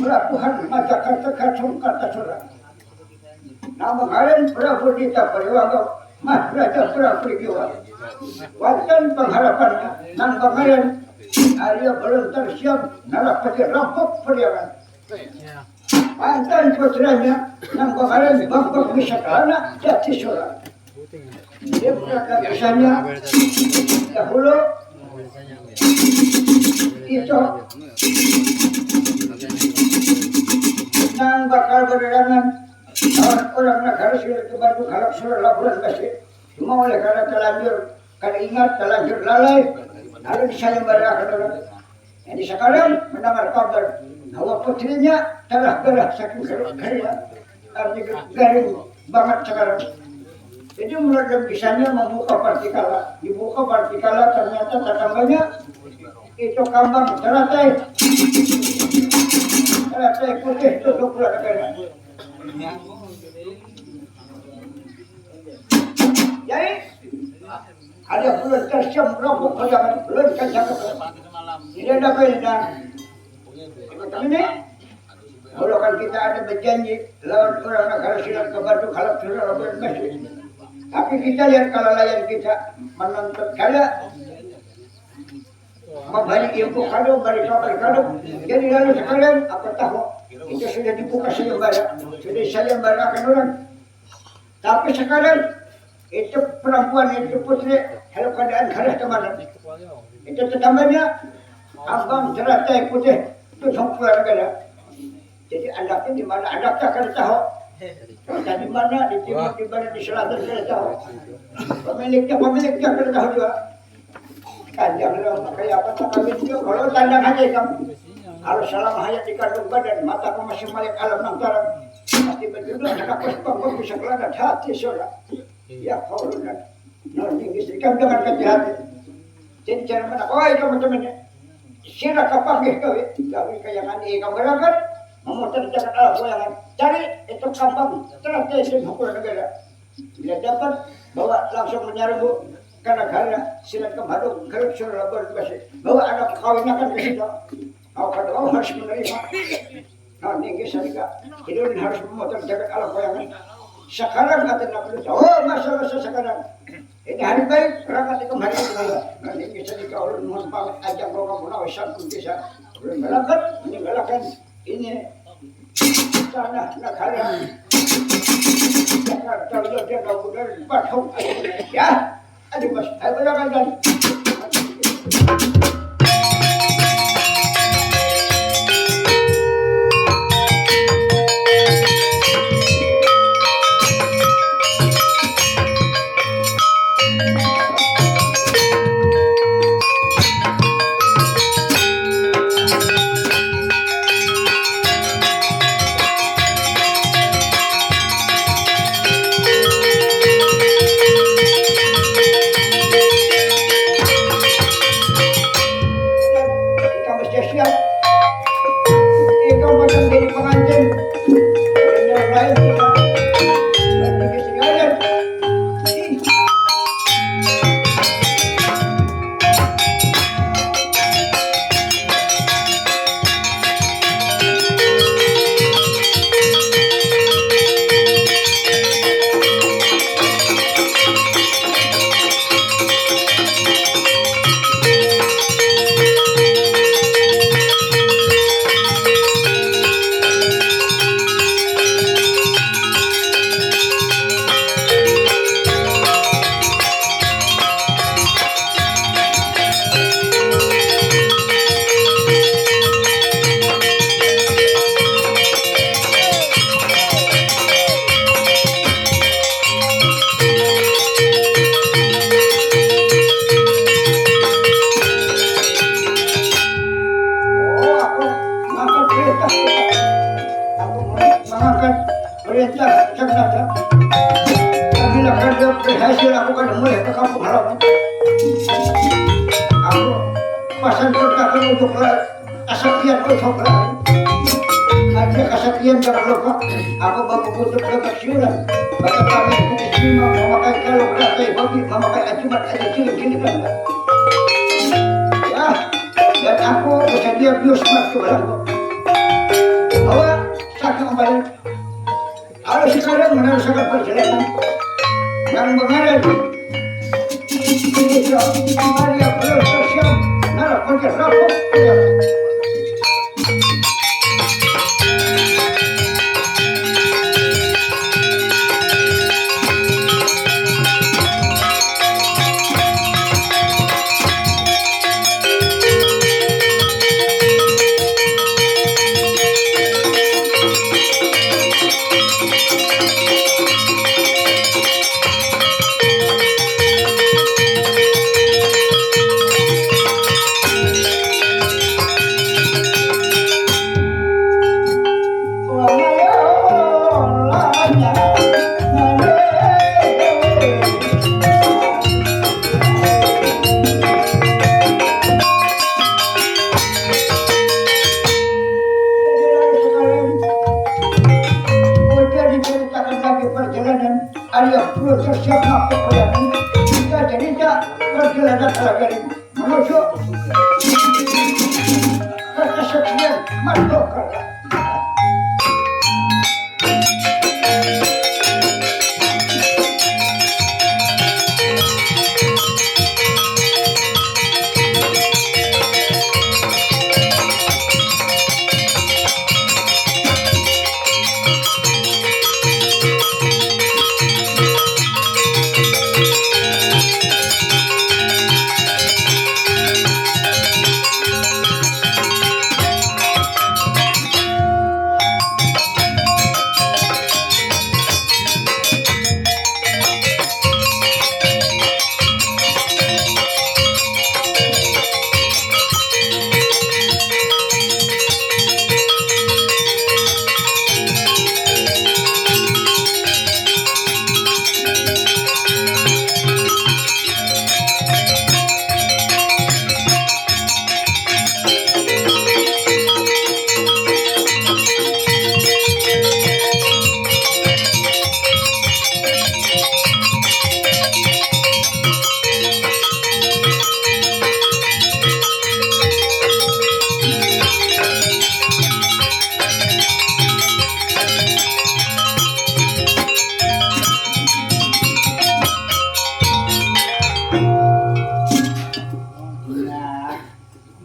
Pelabuhan Mata Karteka Sungkata Surang. Nang ngaran Prabu Dita Pariwaga, Mas Raja Prabu Diwa. Wonten pangharapannya nang ngaran Arya Balontar Siam, Narapati Rampok Pariangan. Mantan putranya nang ngaran Bambang Wisakalana Jati Surang. Dia pernah kisahnya dahulu itu nang bakal berdagangan lawan orang nagara sudah ke Bandung, halak sudah laporan masih. Cuma oleh karena terlanjur kada ingat, terlanjur lalai, lalu disayembarakan orang. Jadi sekarang mendengar kabar bahwa putrinya telah berah saking keruk kerja, arti garing banget sekarang. Jadi menurut kisahnya membuka partikala, dibuka partikala ternyata tatambanya itu kambang teratai, teratai putih itu ukuran negara. Jadi ada bulan tersiam rokok pajangan bulan kancang. Ini ada apa ini dah? Ini kalau kan kita ada berjanji lawan orang nagara silat ke Bandung, kalau sudah bulan masih. Tapi kita lihat kelalaian kita menonton kada membalik ilmu kada, membalik kabar kada. Jadi lalu sekarang apa tahu kita sudah dibuka sayembara, sudah sayembarakan orang. Tapi sekarang itu perempuan itu putri kalau keadaan kada teman itu tetambanya abang teratai putih itu sempurna kada. Jadi anaknya di mana anaknya kada tahu. Dari mana di timur, di mana di selatan kada tahu. Pemiliknya pemiliknya kada tahu juga. Kanjang lah pakai apa tak kawin juga kalau tandang aja kamu. Harus selama hayat di kandung badan mata aku masih melihat alam nang tarang. Pasti berjudul anak pas pangkon bisa keladan hati surat. Ya kau lunan. Nah, ini istri kamu dengan hati-hati. Jadi jangan mana, oh itu macam ini. Sila kapanggih gawe, gawe kayangan ikam berangkat, memutar jagat alam goyangan. Cari itu kampung, terus isin hukum negara. Bila dapat, bawa langsung menyerbu ke negara, silat kembadung, keruk suruh labur basi. Bawa anak kawinakan ke situ. Mau kada mau harus menerima. Nah, ini kisah juga. Jadi ulun harus memutar jagat alam goyangan. Sekarang kata Nabi, oh masalah sekarang. Ini hari baik, berangkat ikam hari kedua. Nanti bisa dikaulun mohon pamit ajak bawa kamu lawan sampun bisa. Ulun berangkat meninggalkan ini tanah negara. Jakarta udah dia kau benar patung. Ya, aduh mas, ayo berangkat dan Mangangkat perintah Jakarta. Bila kada berhasil aku kada mulai ke kampung halaman. Aku pasan perintah untuk kasapian untuk halaman. Ada kasapian jangan lupa. Aku bawa untuk dekat siuran. Maka kami memakai kalung ratai babi memakai ajumat aja cilik cilik. Ya, dan Aku bersedia bius mas ke belakang. Bawa saking balik. Kalau sekarang meneruskan perjalanan yang mengalir di Maria Belum Tersiam, Narapanja Rapok. Udah diceritakan lagi perjalanan Arya Bro tersiap mampu pulang. Kita cerita perjalanan Arya menuju ke kesepian Mandokara. Nah,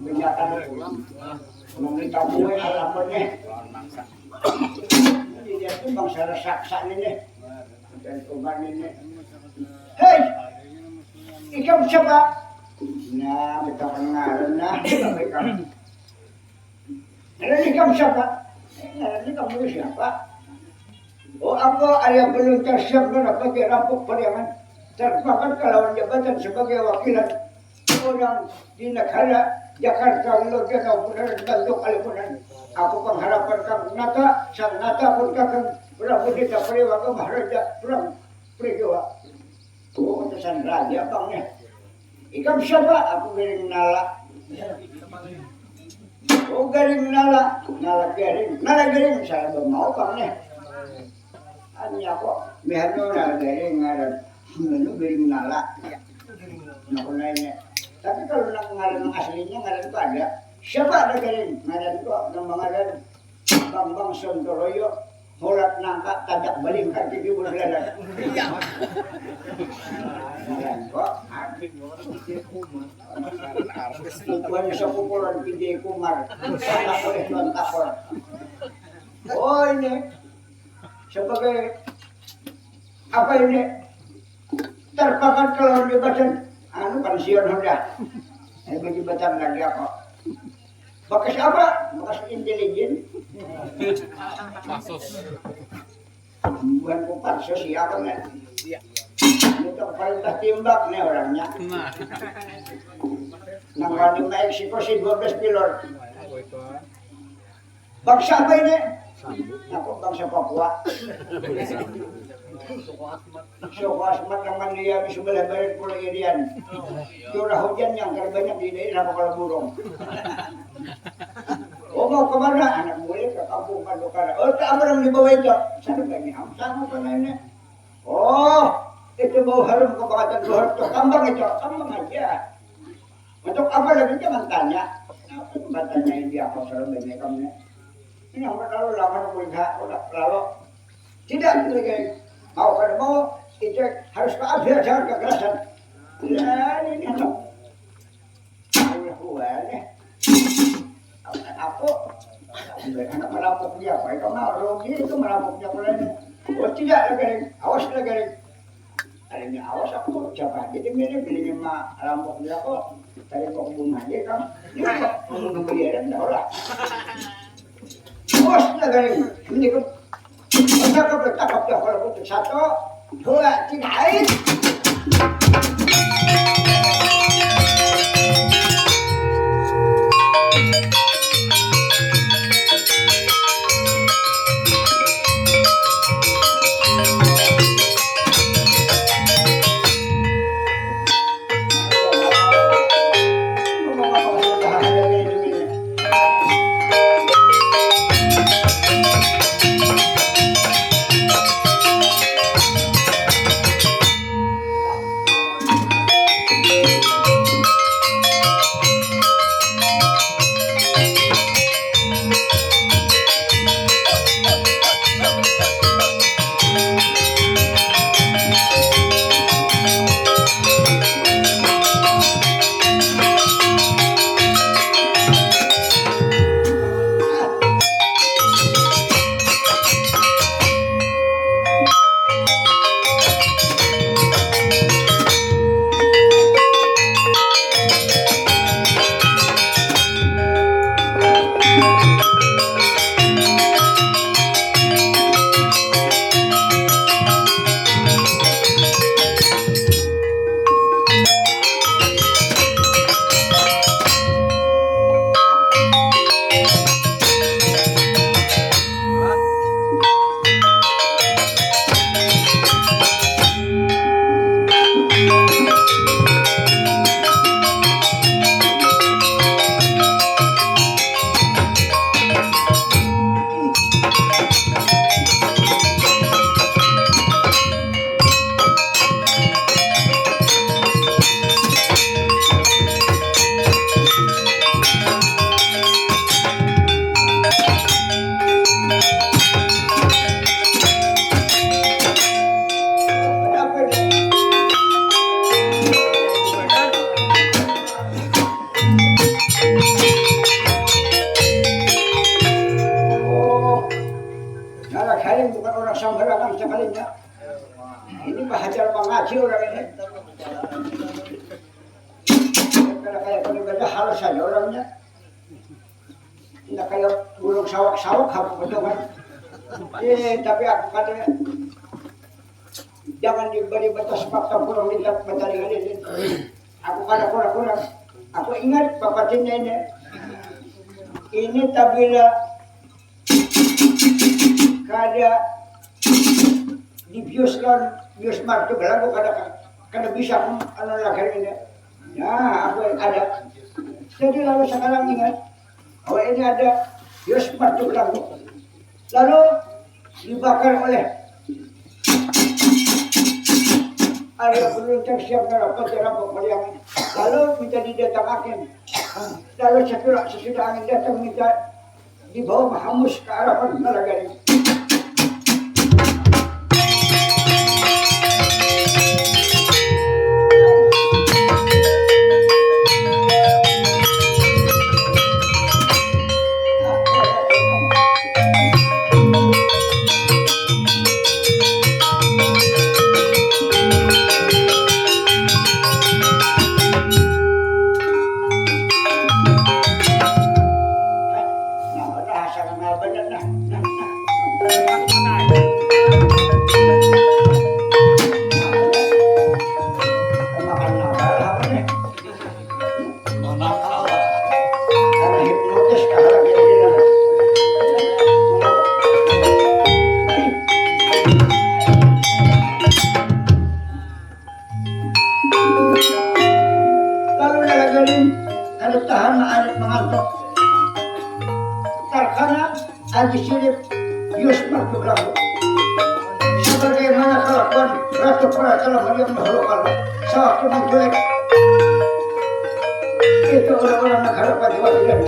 banyakan itu. Mami tamu ya, apa nih? Ini dia tuh bangsa raksasa ini nih. Dan kuman ini. Hei, ikam siapa? Nah, kita kedengaran nah. Ngaran ikam siapa? Ngaran ikam siapa? Oh, aku Arya Belum Tersiam, kenapa dirampok Pariangan? Terpakat kalawan jabatan sebagai wakilan orang di negara Jakarta, Lodana, Bundaran, Bantul, Kalipunan. Aku pengharapan Kang Nata, Sang Nata pun kakang Prabu Dita Pariwaka Maharaja Perang Prigiwa. Oh, utusan raja, Bang, ya. Ikam siapa? Aku Garing Nala. Oh, Garing Nala. Nala Garing. Nala Garing, saya belum mau, Bang, ya. Hanya kok, mihanu Nala Garing ngaran. Mihanu Garing Nala. Nah, aku nanya. Tapi kalau nang ngaran aslinya, ngaran itu ada. Siapa ada Garing? Ngaran kok, nama ngaran Bambang Sontoroyo. Holat nangka tajak balingkar di timur dalan. Iya. Kok? Bukan sekumpulan P J Kumar. Anak oleh Tuan Takor. Oh, ini sebagai apa ini? Terpakat kalau di badan anu pensiun sudah. Ini jabatan lagi apa? Bakas apa? Bakas intelijen. Pasus. Bukan ku pansus ya kan ya. Iya. Ini tuh perintah timbak nih orangnya. Nah. Nang wani mengeksekusi dua belas pilot. Bangsa apa ini? Aku bangsa Papua. Suku Asmat yang mandiami sebelah barat Pulau Irian. Curah hujan yang terbanyak di daerah Kepala Burung. Oh, mau ke mana? Anak murid ke kampung Mandokara. Oh, tak apa yang dibawa itu. Sana banyak sama apa lainnya. Oh, itu bau harum kebangatan Tuhan tuh. Kambang itu, kambang aja. Untuk apa lagi jangan tanya. Batanya ini apa salah banyak kamu. Ini yang terlalu lama nungguin hak udah terlalu tidak lagi mau kada mau itu harus keambil jangan kekerasan. Ya ini anak. Anak buahnya. Aku anak merampok dia apa itu mah rugi itu merampok dia mulai. Oh tidak lagi, awas lagi. Tadinya awas aku siapa aja dia milih pilihnya mah rampok dia kok. Tadi kok bunuh aja kan. Ini kok bunuh dia dan dah lah. Awas lagi. Ini kok. Tangkap tangkap dah kalau putus satu, dua, tiga, ayo. Nara Karim bukan orang sembarangan sekalinya. Ini bahajar mengaji orang ini. Kada kayak pada beda halus saja orangnya. Tidak kayak burung sawak-sawak aku betul kan. Eh, tapi aku kada, jangan diberi batas waktu kurang tidak mencari ini. Aku kada kurang-kurang. Aku ingat bapak ini. Ini tabila kada dibius lawan bius martu belagu kada kada bisa aku anu lagar ini. Nah, aku ada. Jadi lalu sekarang ingat bahwa ini ada bius martu belagu. Lalu dibakar oleh Arya Beruntung siap merapat dalam pemberian. Lalu minta didatangakan. Lalu sesudah sesudah angin datang minta dibawa mahamus ke arah Nalagari. Lalu Nalagarin kada tahan arit mangantuk. Tarkana Aji Sirip bius margublaku. Sebagaimana kelakuan Ratu Pratala Mariam dahulu kala sewaktu menculik itu orang-orang negara Pajawahiran.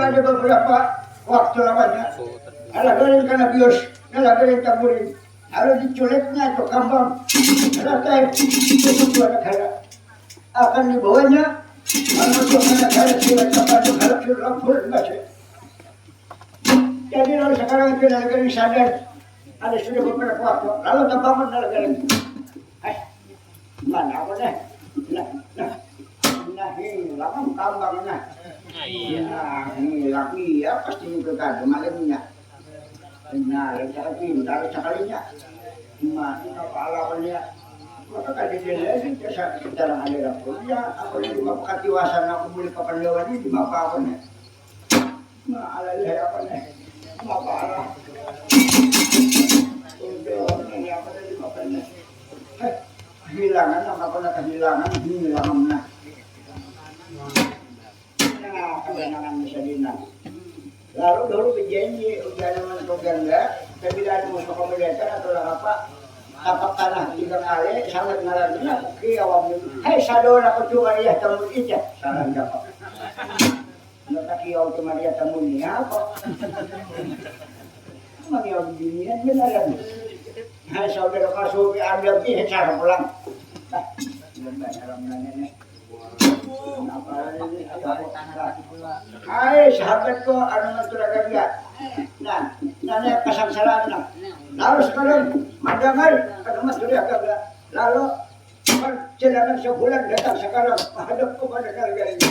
Ada beberapa waktu lamanya, ada garing kana bius, ada garing tamburin, lalu diculitnya itu kambang, ratai, itu dua negara akan dibawanya, lalu dua negara sila kapal, lalu lampur masih. Jadi lalu sekarang itu ada garing sadar, ada sudah beberapa waktu, lalu terbangun ada garing. Eh, mana aku nih? Nah, nah, nah, hilang kambangnya. Nah, iya. Nah, hilang, iya, pasti itu tadi malamnya. Nah, cara pintar sekalinya. Mati kepala punya. Maka kada dia lagi cara ada punya. Apa yang dibawa katiwasan aku beli kapan lewat ini, apa aku nih? Nah, alai apa nih? Apa lah? Udah, ini apa tadi apa nih? Eh, kehilangan apa pernah kehilangan? Hilang nah. Nah, kehilangan bisa dihilang. Lalu dulu berjanji ujian menentukan enggak, tapi dari musuh komunitas atau apa, tapak tanah tiga kali sangat ngarannya. Oke, awam dulu. Hai, sador aku cuma ya tamu ijah. Salah jawab. Ngetaki au tu Maria tamunia kok. Maria bibinian beneran. Hai, saudara masuk ke ada bih cara pulang. Nah, bener dalam nanya nih. Apa ini? Hai, sahabatku, anu Mas Turaga enggak? Nah, nanya kesengsaraan nah. Lalu sekarang madangai kata Mas Turaga enggak? Lalu perjalanan sebulan datang sekarang menghadap kepada keluarga ini.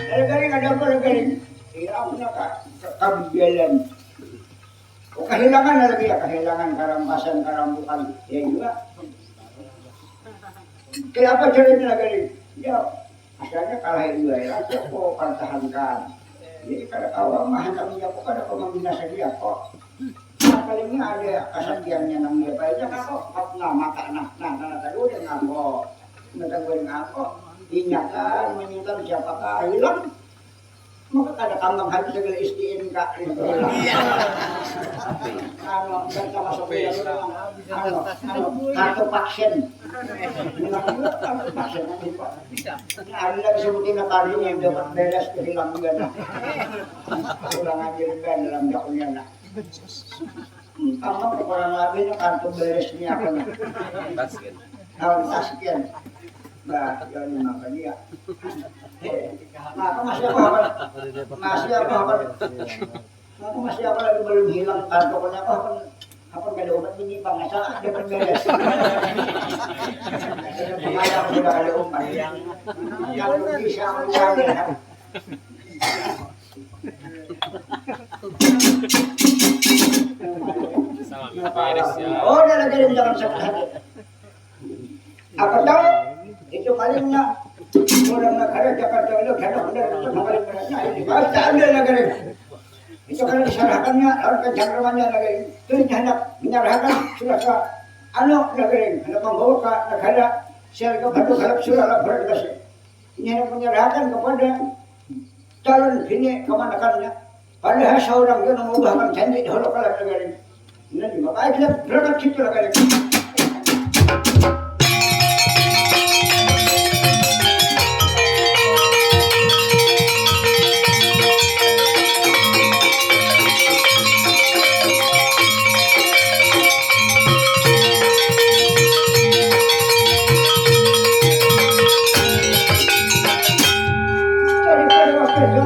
Ada garing, ada apa ada garing? Iya, aku nak ka-, ka-, kabialan. Oh, kehilangan lagi ya, kehilangan karampasan, karambukan. Ya juga. Kayak apa caranya lagi? Ya, asalnya kalah juga ya, aku pertahankan. Jadi kada kawa mah handak menjapu kada kawa membina saja kok. Nah, palingnya ada kasatiannya nang dia baiknya kok. Nah, mata nah, nah, nah, tadi udah ngako. Mata gue ngako. Inyakan, menyingkar siapakah hilang. Maka kada kambang habis segala S T N K. Iya. Anu, dan sama sopir, anu, anu, kartu vaksin. Kartu vaksin, nanti, Pak. Ada lagi sebutin apa yang dapat beres kehilangan. Kurang ajar kan dalam daunnya, nak. Apa kekurangan lagi, nak, kartu beres ni apa, nak? Vaksin. Tahun sekian. Bah, ya, ini maka dia. Maka masih apa, apa? Masih apa, apa? Maka masih apa lagi belum hilang, kan? Pokoknya apa, apa? Apa kada obat ini, Bang? Asal ada pun beres. Ada pengayam, sudah ada obat. Yang, yang bisa, ya. Salam beres ya. Oh, dah lagi, jangan sakit hati. Apa tahu? Itu palingnya orang negara Jakarta itu kada benar itu kemarin beratnya ini. Baca ambil negara. Itu kan diserahkannya orang kencang rumahnya negara. Itu hendak menyerahkan sudah ke anu negara, hendak membawa ke negara sel ke Bandung harap sudah laporan kasih. Ini hendak menyerahkan kepada calon bini kemanakannya. Padahal seorang dia mengubahkan janji dahulu kalau negara ini. Nah, di mana aja berangkat situ lah kali. Jadi pada waktu itu,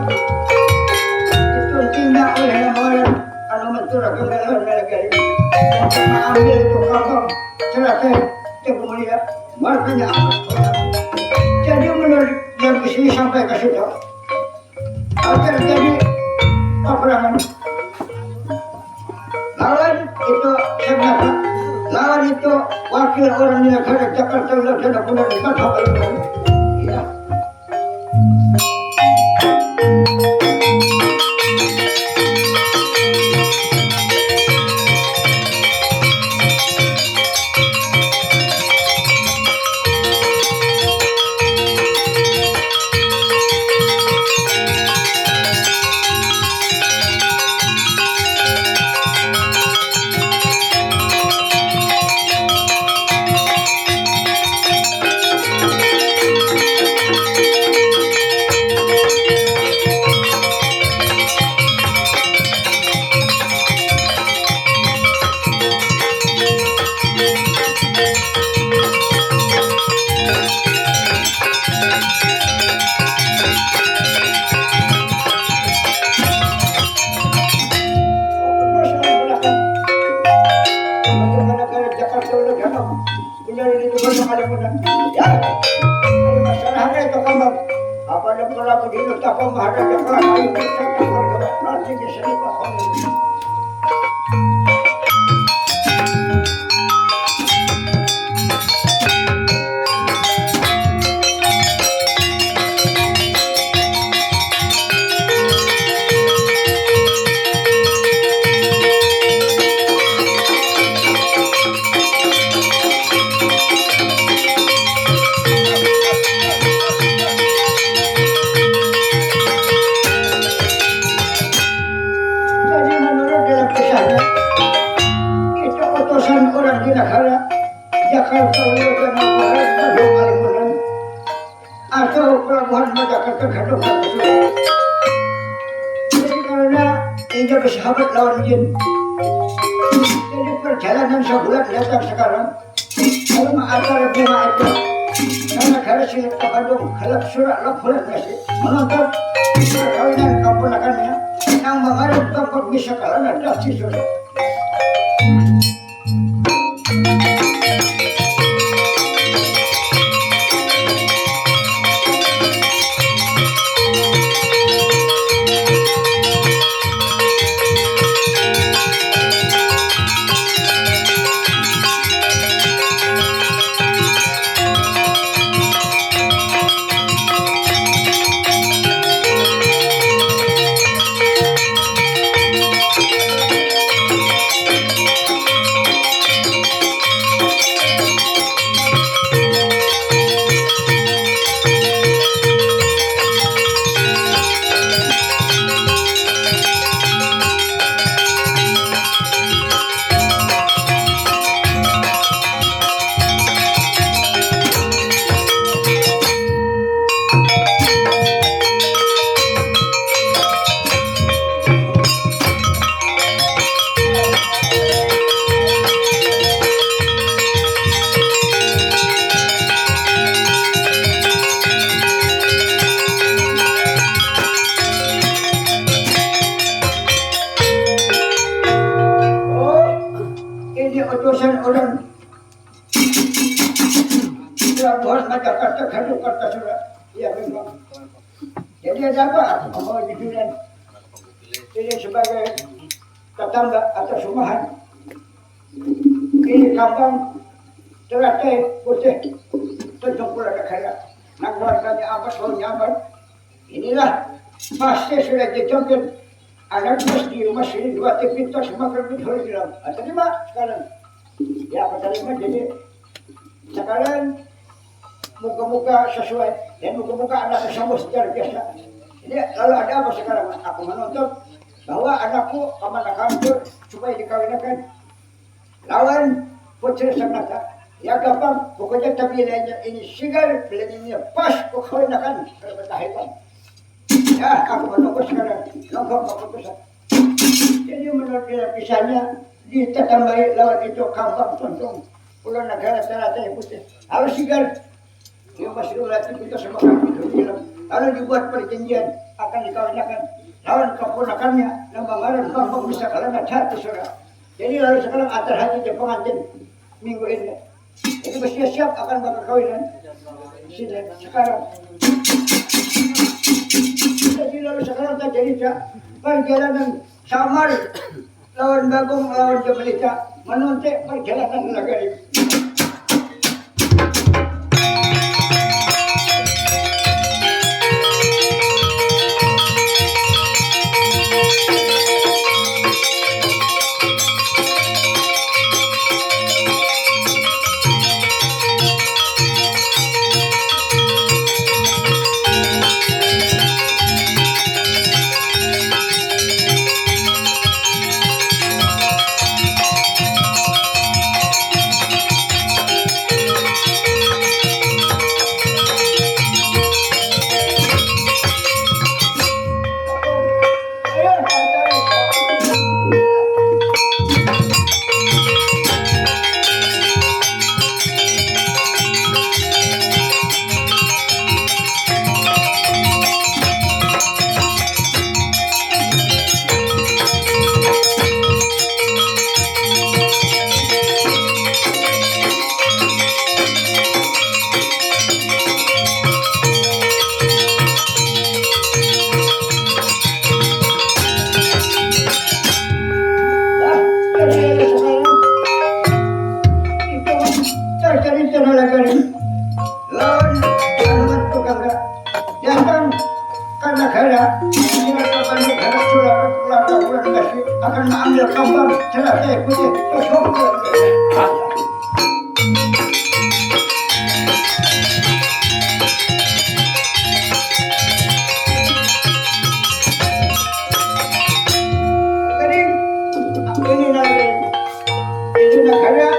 itu tinggal oleh orang kalau mentura kembali dari mengambil itu kapal celaka itu kemudian makanya apa? Jadi menurut yang di sini sampai ke situ, agar jadi peperangan. Lawan itu siapa? Lawan itu wakil orang negara Jakarta udah ada benar empat hal. Iya. Tapa maharaja kalamai kita bergerak nanti di sini pahlawan. Jadi menurut dalam kisahnya, itu utusan orang di negara Jakarta Ulu dan Mataram Tanjung Kalimunan atau pelabuhan Jakarta Gadung. Jadi karena ia bersahabat lawan jin, jadi perjalanan sebulan datang sekarang. Kalau mengantar bunga itu, karena dari sini ke Bandung, gelap surat laporan masih menonton perkawinan kamponakannya yang mengarah tempat wisata lana dasi surat. Oh, ini utusan orang. Pelabuhan Jakarta Gadung Kartasura. Iya, memang. Jadi ada apa? Membawa jujuran. Ini sebagai tetangga atau sumahan. Ini kambang teratai putih. Tentu pula negara. Nah, keluarganya apa, baunya apa? Inilah pasti sudah dijamin. Anak bos di rumah sini dua tipi tas makan di hari bilang. Ah, terima sekarang. Ya, apa terima jadi sekarang muka-muka sesuai dan muka-muka anak sama secara biasa. Ini lalu ada apa sekarang? Aku menuntut bahwa anakku kemana kantor supaya dikawinakan lawan putri Sanata. Ya gampang, pokoknya tapi lainnya ini sigar, bila ini pas, kau kawinakan kalau betahikan. Ya, aku menunggu sekarang nunggu keputusan. Jadi menurut dia bisanya ditatambai lawan itu kambang tuntung pulau negara teratai putih. Harus sigar. Dia masih lagi kita sama kami dulu bilang. Lalu dibuat perjanjian akan dikawinakan lawan keponakannya nama ngaran Bambang bisa kalau ada satu surat. Jadi lalu sekarang atar hati dia pengantin minggu ini. Jadi bersiap-siap akan bakal kawinan. Sini sekarang. Jadi lalu sekarang terjadi perjalanan samar lawan Bagong lawan Jamalika menontek perjalanan nagari. Akan mengambil kembang celaka putih. Jadi, ini nanti, ini negara,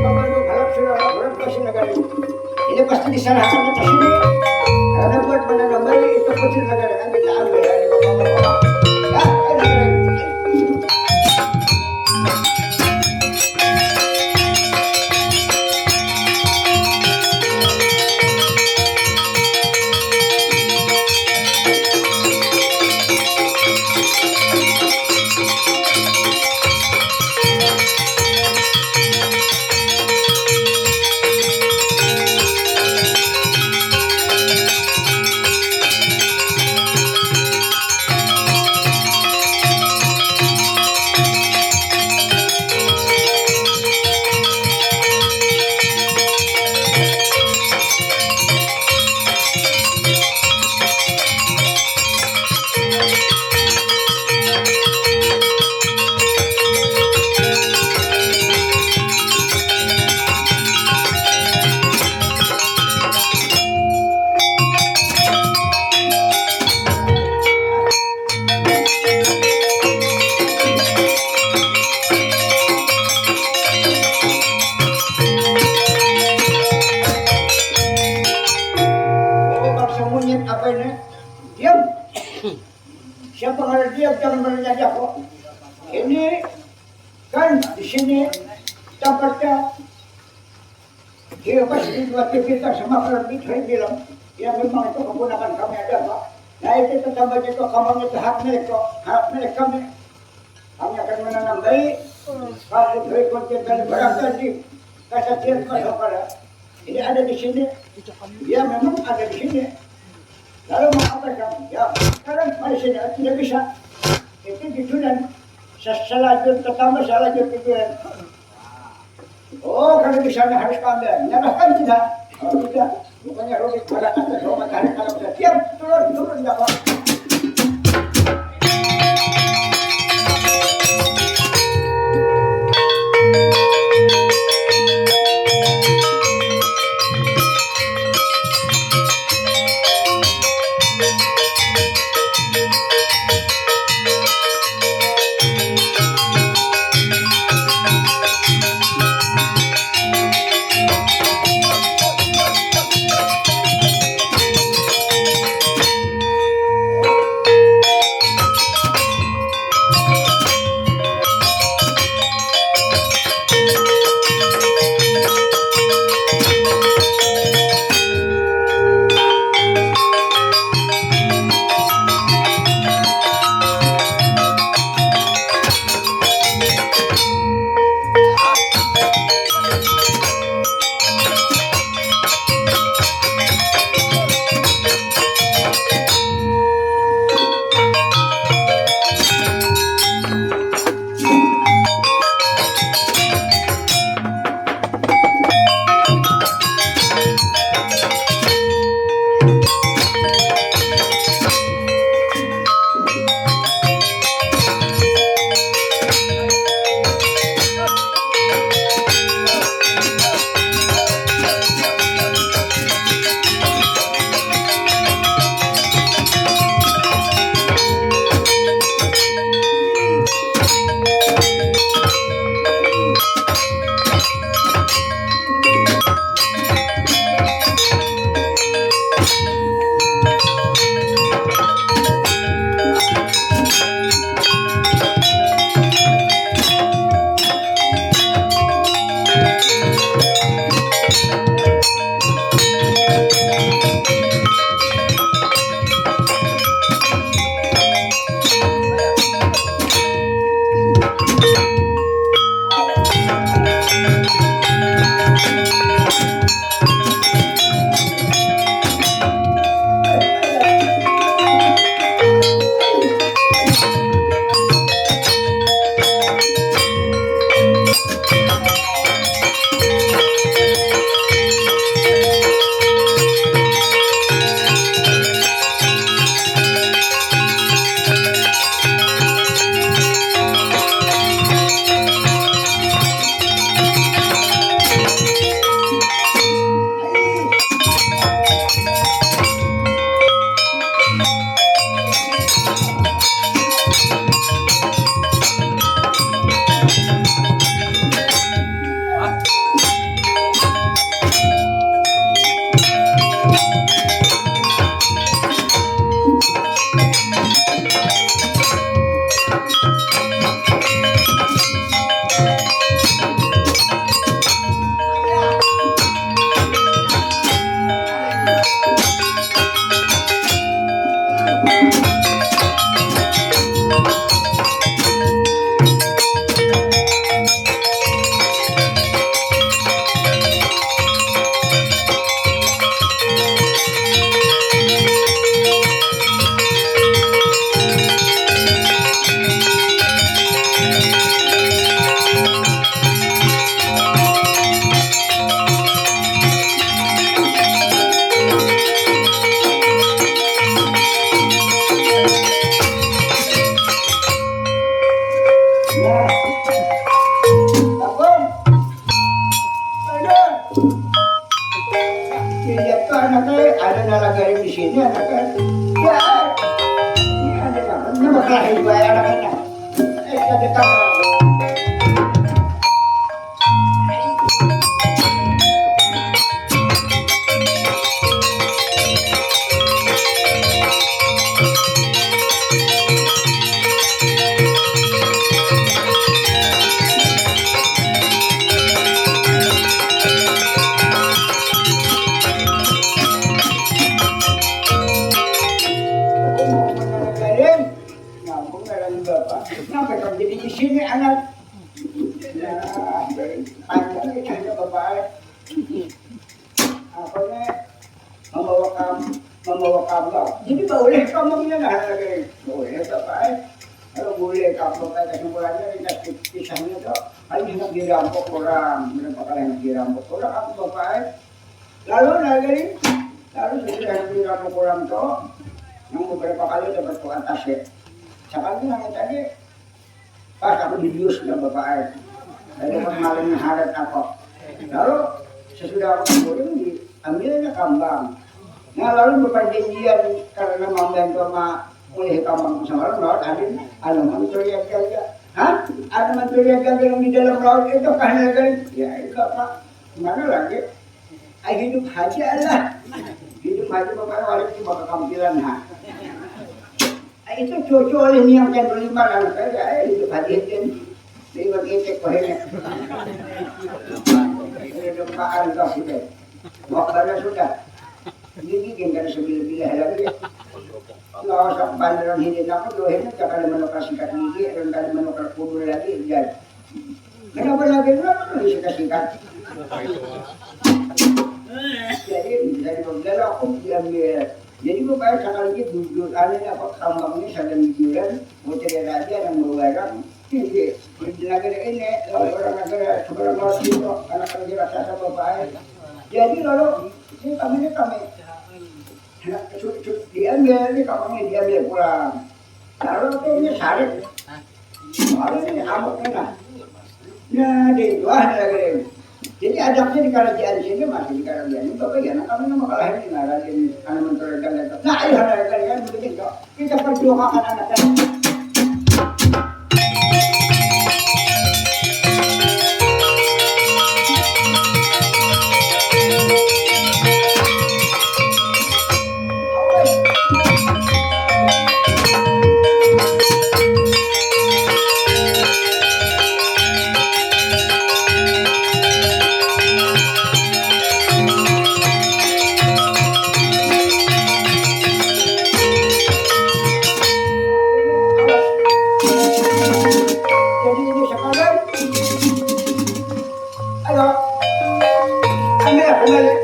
pembantu galak sudah orang kasih negara. Ini pasti disalahkan atas ini. Karena buat menanam bayi itu kecil negara kan kita ambil dari bapak-bapak. Ya, ini negara. Oh, bangsa monyet apa ini? Diam. Siapa ngaran diam, jangan menanya aku. Ini kan di sini tempatnya. Dia pasti dua tiga sama kalau Bitcoin bilang, ya memang itu keponakan kami ada, Pak. Nah, itu tetangga itu kamarnya itu hak milik kok, hak milik kami. Kami akan menanam baik. Kalau berikutnya dari barang tadi, kata dia kosong pada. Ini ada di sini. Ya memang ada di sini. Lalu mau apa kamu? Ya, sekarang pada sini tidak bisa. Itu di Tunan. Se-, selajur tetangga selajur di Tunan. Oh, kalau di sana harus kami nyerahkan tidak. Kalau tidak, bukannya rumit pada atas rumah tadi kalau sudah diam, turun, turun, tidak apa. Ada lagi di sini, ada kan? Ya, ini ada kan? Ini bakal lahir dua anak kan? Eh, ada kan? Nyambung ngaran bapak. Kenapa kau jadi di sini, anak? Nah, panjang kisahnya, bapak. Apa nih? Membawa kam, membawa kambang. Jadi, baulih kambangnya, nah, lagi. Baulih, bapak. Kalau boleh kambang, kayak kesimpulannya, kita kisahnya tuh, paling hendak dirampok orang. Berapa kali hendak dirampok orang, aku, bapak. Lalu, nah, jadi, lalu sesudah hendak dirampok orang tuh, yang beberapa kali dapat ke atas, ya. Sekali yang tadi, pas aku dibius, ya, bapak, eh. Dari pemaling harat apa. Lalu, sesudah aku diambilnya kambang. Nah, lalu berperjanjian karena membantu sama oleh kambang sama lawan adin, ada manusia gagal. Hah? Ada manusia gagal yang di dalam laut itu kan, ya kan? Ya, itu apa? Mana lagi? Ah, hidup aja lah. Hidup aja, bapak, wali cuma kekampilan, ha. Ah, itu cucu oleh niang cendol lima, kan? Saya, eh, hidup aja, kan. Liwat itik, wahini. Ini dempaan kau sudah. Wakbarnya sudah. Ini kan kada sebilah-bilah lagi. Lawas aku bandaran hidin aku, dua hidin, kada menukar sikat gigi, dan kada menukar kubur lagi, dan kenapa lagi, kenapa lagi sikat-sikat? Jadi, dari berbeda aku diambil. Jadi, bapak, sekali lagi jujur, aneh apa, kambang ini sadang jujuran, mau cari raja yang berwarang, ini, di negara ini, orang negara seberang laut itu, anak kerja raksasa, bapak. Jadi, lalu, ini kami, ini kami. Nah, cu-, cu-, diambil, ini kambangnya diambil pulang. Lalu tuh ini sarik. Lalu ini amuk ini, nah. Nah, di luar lagi. Jadi adabnya di kerajaan sini, masih di kerajaan ini, bapak, ya, nah, kami nama kalah ini, nah, lagi ini, karena menturunkan data. Nah, ayo, ada lagi kan, begitu. Kita perjuangkan anak-anak. Jadi ini sekalian. Ayo. Ambil kembali.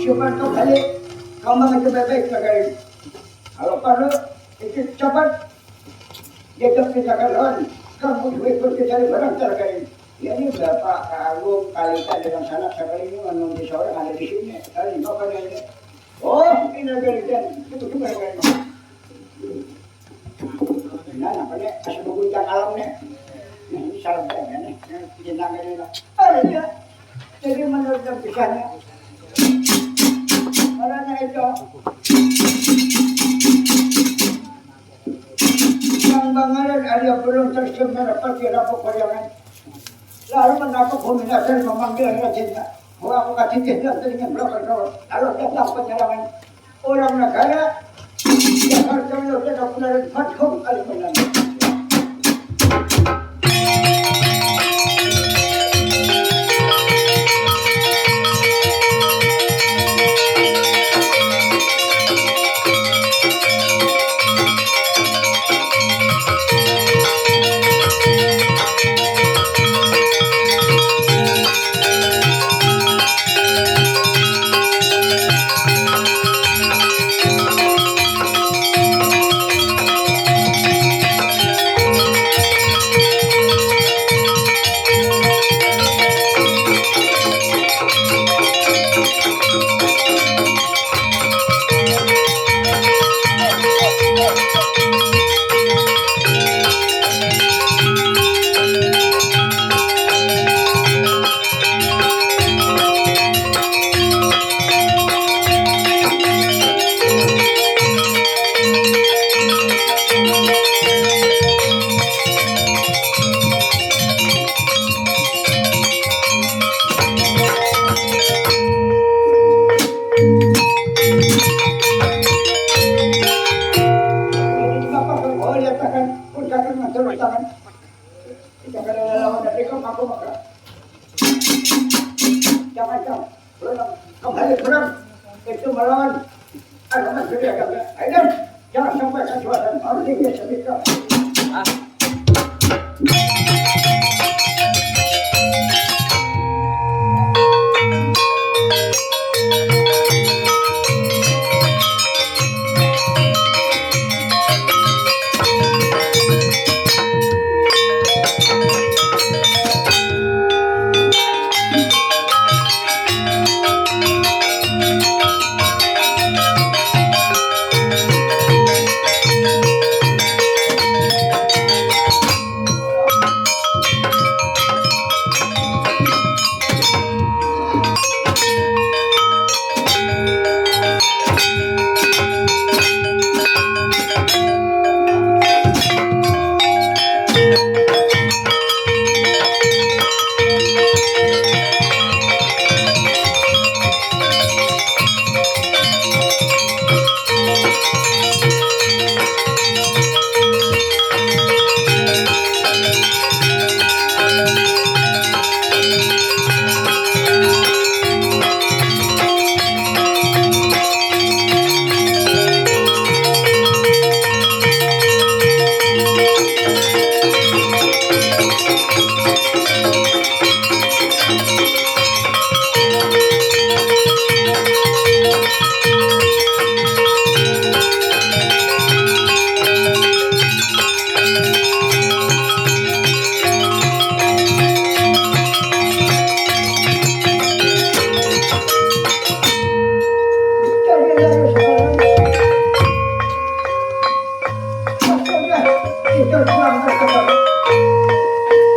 Siapa tu balik? Kau mau baik-baik lah, guys. Kalau parlu, itu cepat. Dia tak kita lawan. Kamu duit pun kita barang terkait. Ya, ini Bapak Agung, Kalita dengan sanak sekali ini menunggu seorang ada di sini. Tadi mau kan ini? Oh, ini ada di sini. Itu gimana kan? Nah, apa ni? Asal berguncang alam ni. Nah, ini salah banget ni. Nah, kita nak ni lah. Ada dia. Jadi menurut kisahnya, orangnya itu yang bangaran ada belum tersebar pasti rapuh koyangan. Lalu mendapat kombinasi memanggil rajinnya. Wah, aku kasih dia dan telinga belakang kau. Lalu datang penyerangan. Orang negara, Jakarta, Yogyakarta, Bandung, Kalimantan. Ngatur di tangan. Kita kada lawan dari kau, aku maka. Jangan kau. Pulang. Kau balik pulang. Itu melawan. Ayo, Mas, jadi agak. Ayo, jangan sampai kesuatan. Harus dia cerita.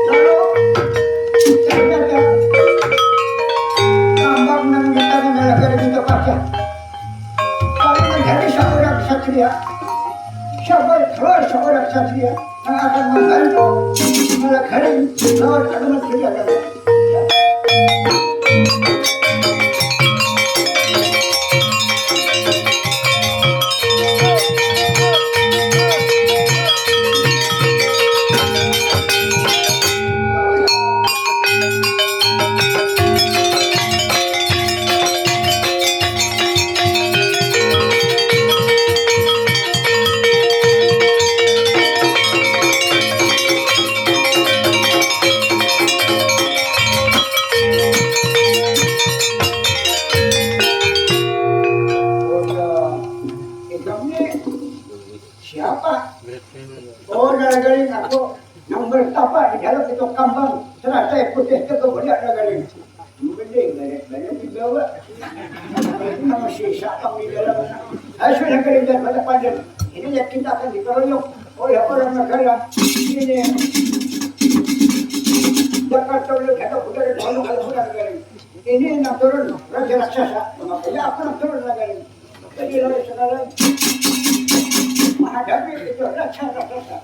Lalu, ternyata tambang nang kita mengalahkan kita paksa. Kami menjadi seorang satria. Siapa kalau seorang satria yang akan membantu mengalahkan lawan Anuman Surya? Ikam ni siapa? Oh, Ragaling aku nang bertapa di dalam itu kambang teratai putih itu kemudian Ragaling. Mending banyak-banyak dibawa. Itu masih siapa di dalam. Ayo, sudah kerja pada padan. Ini yang kita akan dikeroyok oleh orang negara. Ini Jakarta udah ada budaya kalau kalau bukan negara. Ini yang turun raja raksasa. Makanya aku yang turun negara. Jadi lalu sekarang menghadapi itu raja raksasa.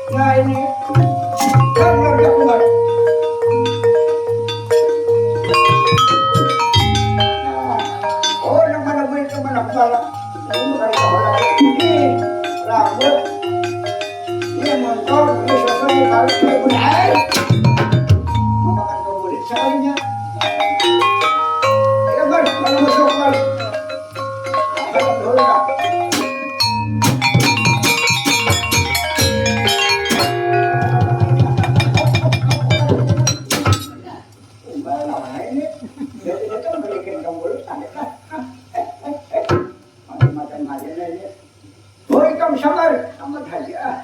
Nah, ini. Kan keluarga kuman. Nah, oh, nang mana gue itu mana kepala. Ini bukan kepala. Ini rambut. Ini motor, ini sosok, ini balik, ini punya air. Memakan kulit sekalinya. Ya, Bang, kalau masuk, Bang. Hoi, kam sabar, amat haja.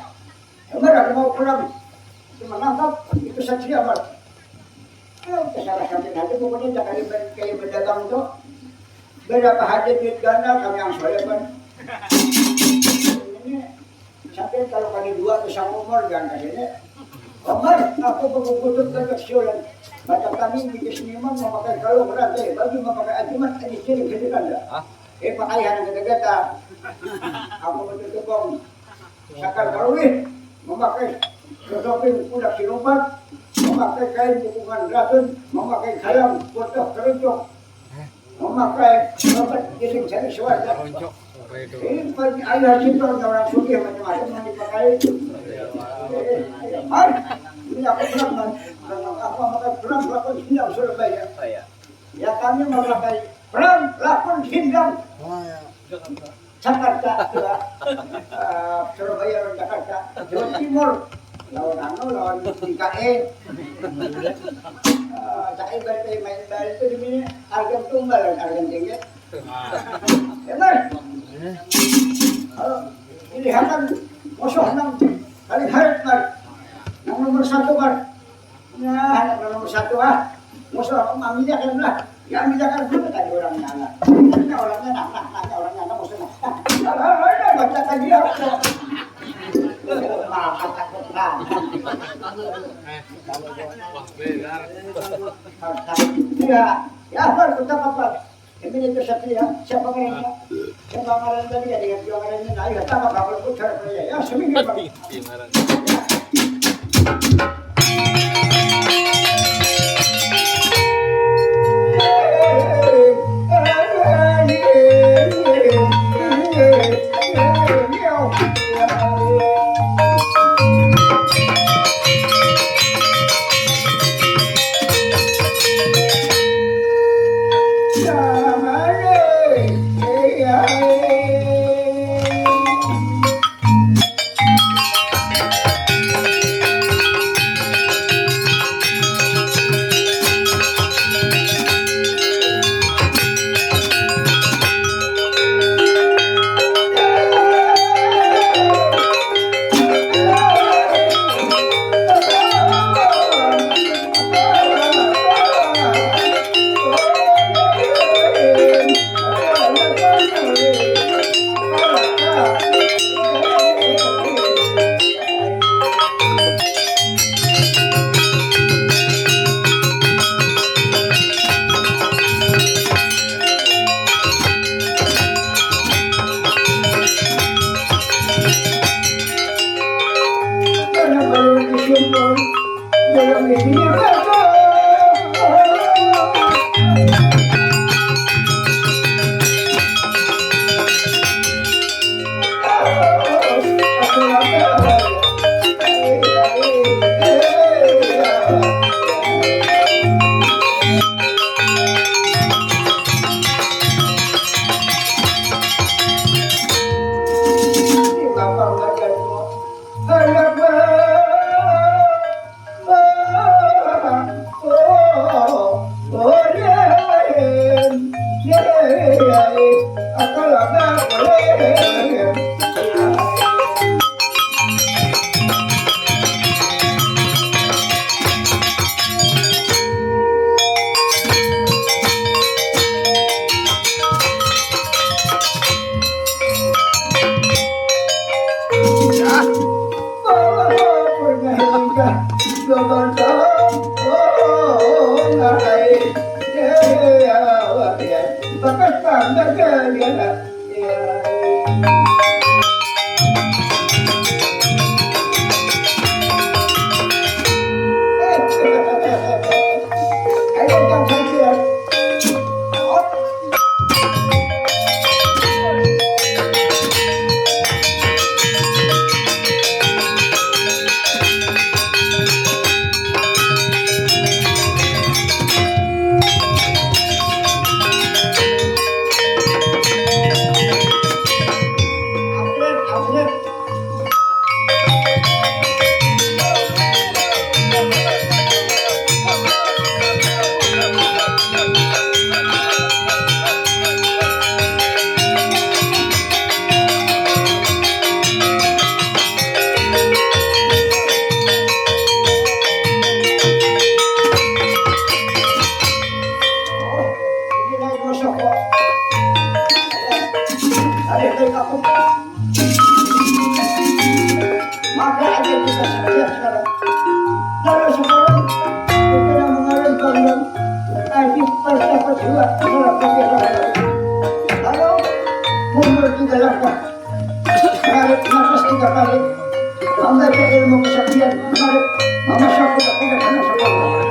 Sabar, aku mau pulang. Itu menangkap, itu saksi amat. Ayo, terserah sampai nanti pokoknya jangan kayak berdagang tuh. Berapa haja duit gana kami yang soleban. Ini sampai kalau kali dua tuh sama umur jangan kasih ini. Umur, aku butuh butuh kerja siulan. Macam kami di seniman memakai kalung rantai, baju memakai ajuman, ini kirim ke Belanda. Eh, pakai yang gede-gede. Aku butuh tukang sakar kalung nih, memakai Tetapi budak siluman memakai kain bukungan ratun, memakai kalang botol kerucuk, memakai dompet giling sari suara. Ini bagi ayah kita orang sugih macam-macam yang dipakai. Ini aku pernah, aku makan pernah melakukan sinyal Surabaya. Ya, kami memakai perang lakon sindang. Jakarta, ya. Eh, Surabaya lawan Jakarta, Jawa Timur. Lawan anu, lawan I K E. Eh, saya berarti main bal itu di sini, harga tumbal dan harga tinggi. Ya, Mas. Kalau dilihatkan musuh nang paling harit, Mas. Nang nomor satu, Mas. Nah, anak nomor satu ah. Musuh aku mami dia kan lah. Ya, mami dia kan dulu tadi orangnya anak. Tanya orangnya anak, nah, tanya orangnya anak musuh. Nah, nah, nah, nah, baca tadi ya. Maaf, takut banget. Wah, benar. Ya, ya, apa, apa, apa? Ini itu Satria, siapa ngarannya? Siapa ngaran tadi ya, dengan dua ngarannya, nah, iya, tambah bakal putar, ya, ya, seminggu, Bang. Iya, ngaran. Maka ada kita sekian sekarang. Lalu sekarang kita yang mengalir bangga. Ayo, persiapan dua, salah persiapan. Lalu mundur tiga langkah. Tarik nafas tiga kali. Sampai ke ilmu kesaktian, mari mama sapu tak punya karena sekolah.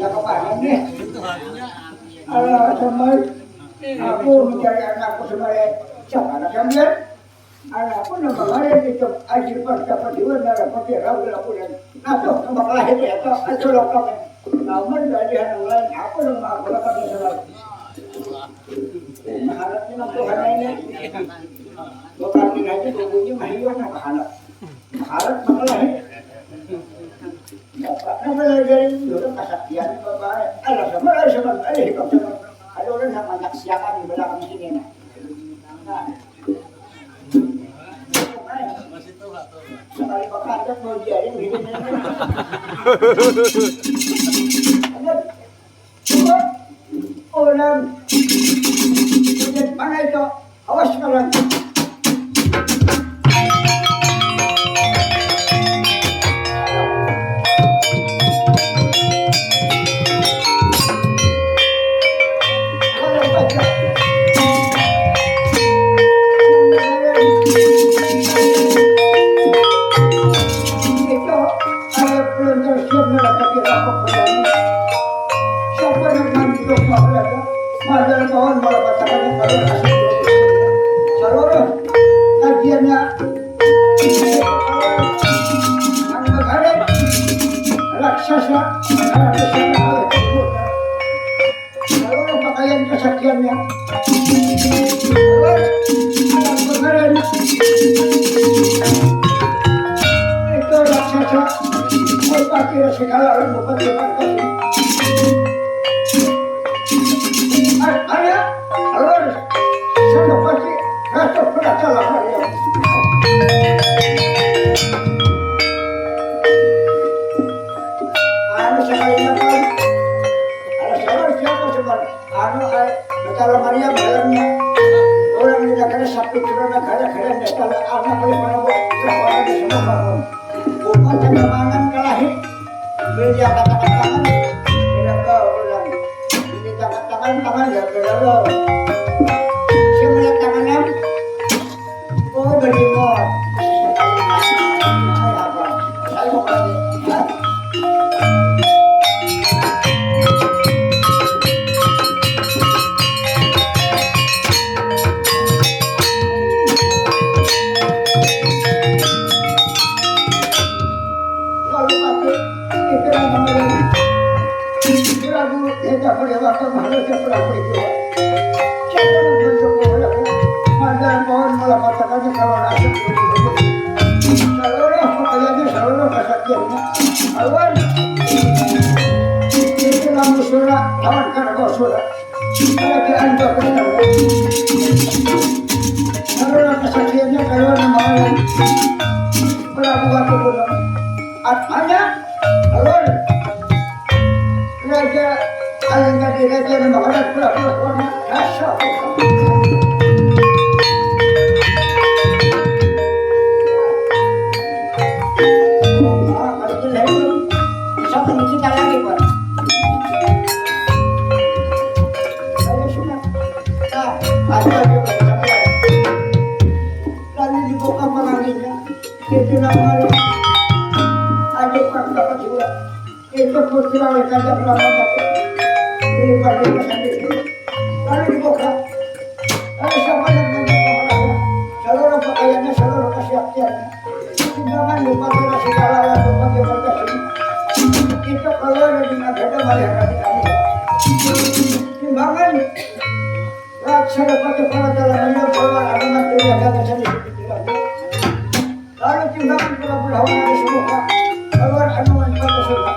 Ya, kapanan nih. Alah, sampai aku mencari anakku sebagai siapa anak sampean? Anakku nang kemarin itu Aji Pertama Dewa Narapati Rawi Lakunan. Nah, tuh, nang bakalahi itu ya, tuh, aja lokal. Namun dari yang lain, aku nang maaf, bakal misalnya. Maharat ni nang Tuhan ini. Bukan ini aja, tubuhnya mahiung, nang maharat. Maharat, bakalahi. Napa nang balajar ini urang kasaktian babae. Alah, sama ai, sama ai, hikam sama. Ada urang nang manyaksiakan di balakang sini, nah. Nah. Sakali bakandang mau diaring gini, nah. Ada. Urang. Mana itu? Awas kalian. Itu, saya belum tersiap mendapati apa-apa. Siapa yang manjuruk maklada? Madal pohon malah batakannya kalau kasih dua puluh. Seluruh kajiannya anu bagaret raksasa, raksasa oleh sempurna. Seluruh pakaian kesaktiannya. Seluruh anak bagaret. Itu raksasa. Bupati segala orang bupati. Ada, ada, saya pasti rasa penasaran hari ini. Anu, sekali apa? Ada salah siapa coba? Anu, eh, Betala Maria dalamnya. Orang di negara sapi turun negara kalian datang anak oleh mana buat orang di semua bangun. Bukan ada mangan kalahi. Beli angkat tangan, tangan. Tidak tahu orang. Beli angkat tangan, tangan, ya, tidak tahu. Saya melihat tangan, am. Oh, beli mot. Saya apa? Saya mau beli. Hah? Kita beri waktu manusia kurang berjuang. Siapa yang bentuk orang? Ada pohon malah katakannya kalau rasa. Kalau roh pekerjaannya selalu kesaktiannya. Awan. Itu lamu surat, awan karena surat. Kerajaan berkendang. Kalau kesaktiannya kalau nama orang. Pelabuhan Gunung. Artinya, awan. Raja Aling Kadi Raja Nembak Adat Prabu Warna Rasa. Sampai kita lagi, Pak. Saya sunat. Nah, ada juga sampai. Lalu dibuka penganginnya. Itu namanya ada fakta juga. Itu putra oleh Raja Brahma Bakti. Ini pada sendiri. Lalu dibuka. Lalu siapa yang menjadi pemenangnya? Seluruh pakaiannya, seluruh kesiapiannya. Timbangan lupa kena segala lalu pakai berkasih. Itu keluar dari nagada melihat kami. Timbangan. Laksana pada para dalam menang keluar alamat dari agama sendiri. Lalu timbangan pura-pura hawa nafsu muka, keluar anu manfaat surga.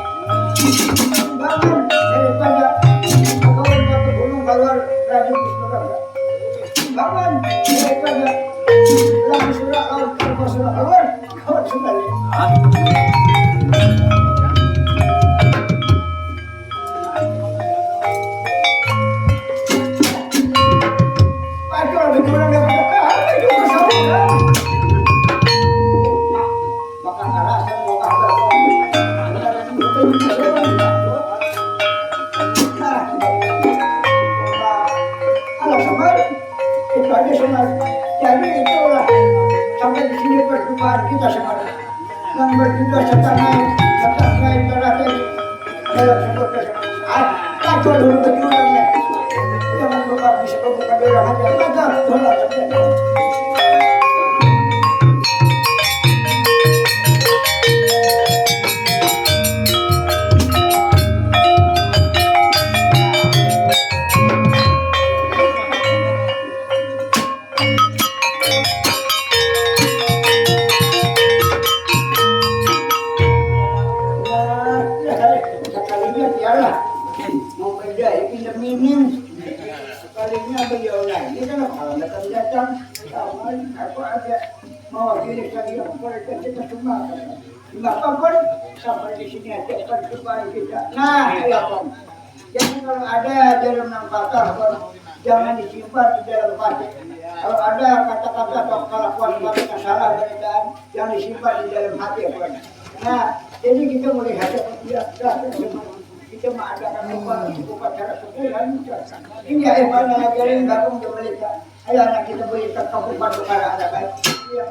Timbangan daripada pegawai batu gunung, keluar raja Wisnu Raga. Timbangan daripada lawan surga, lawan karma surga, keluar kawan sundali. Aduh, ada kurang yang ada. Ah, itu masalah. Makan alasan mau apa? Alasan baru. Itu aja sebenarnya. Jadi itulah sampai di sini perjumpaan kita sebenarnya. Yang berjumpa setan naik, setan naik terakhir dalam sebuah kesempatan. Ah, kacau dulu berjuang ya. Jangan lupa bisa membuka doa hati. Maka doa saja. Sekalinya tiara mau beda ini demi ini. Sekalinya beliau lain ini kan kalau datang datang sama aku ada mewakili sekalian mereka kita semua. Bapak pun sampai di sini aja kan supaya kita. Nah, ya Bang. Jadi kalau ada jarum nang patah, Bang, jangan disimpan di dalam hati. Kalau ada kata-kata atau kelakuan Bang yang salah beritaan, jangan disimpan di dalam hati, Bang. Nah, jadi kita mulai hadapi dia, kita mengadakan upacara syukuran. Ini ya, Bang, ngajarin gabung ke mereka. Ayo anak kita beri kabupaten utara ada baik. Iya.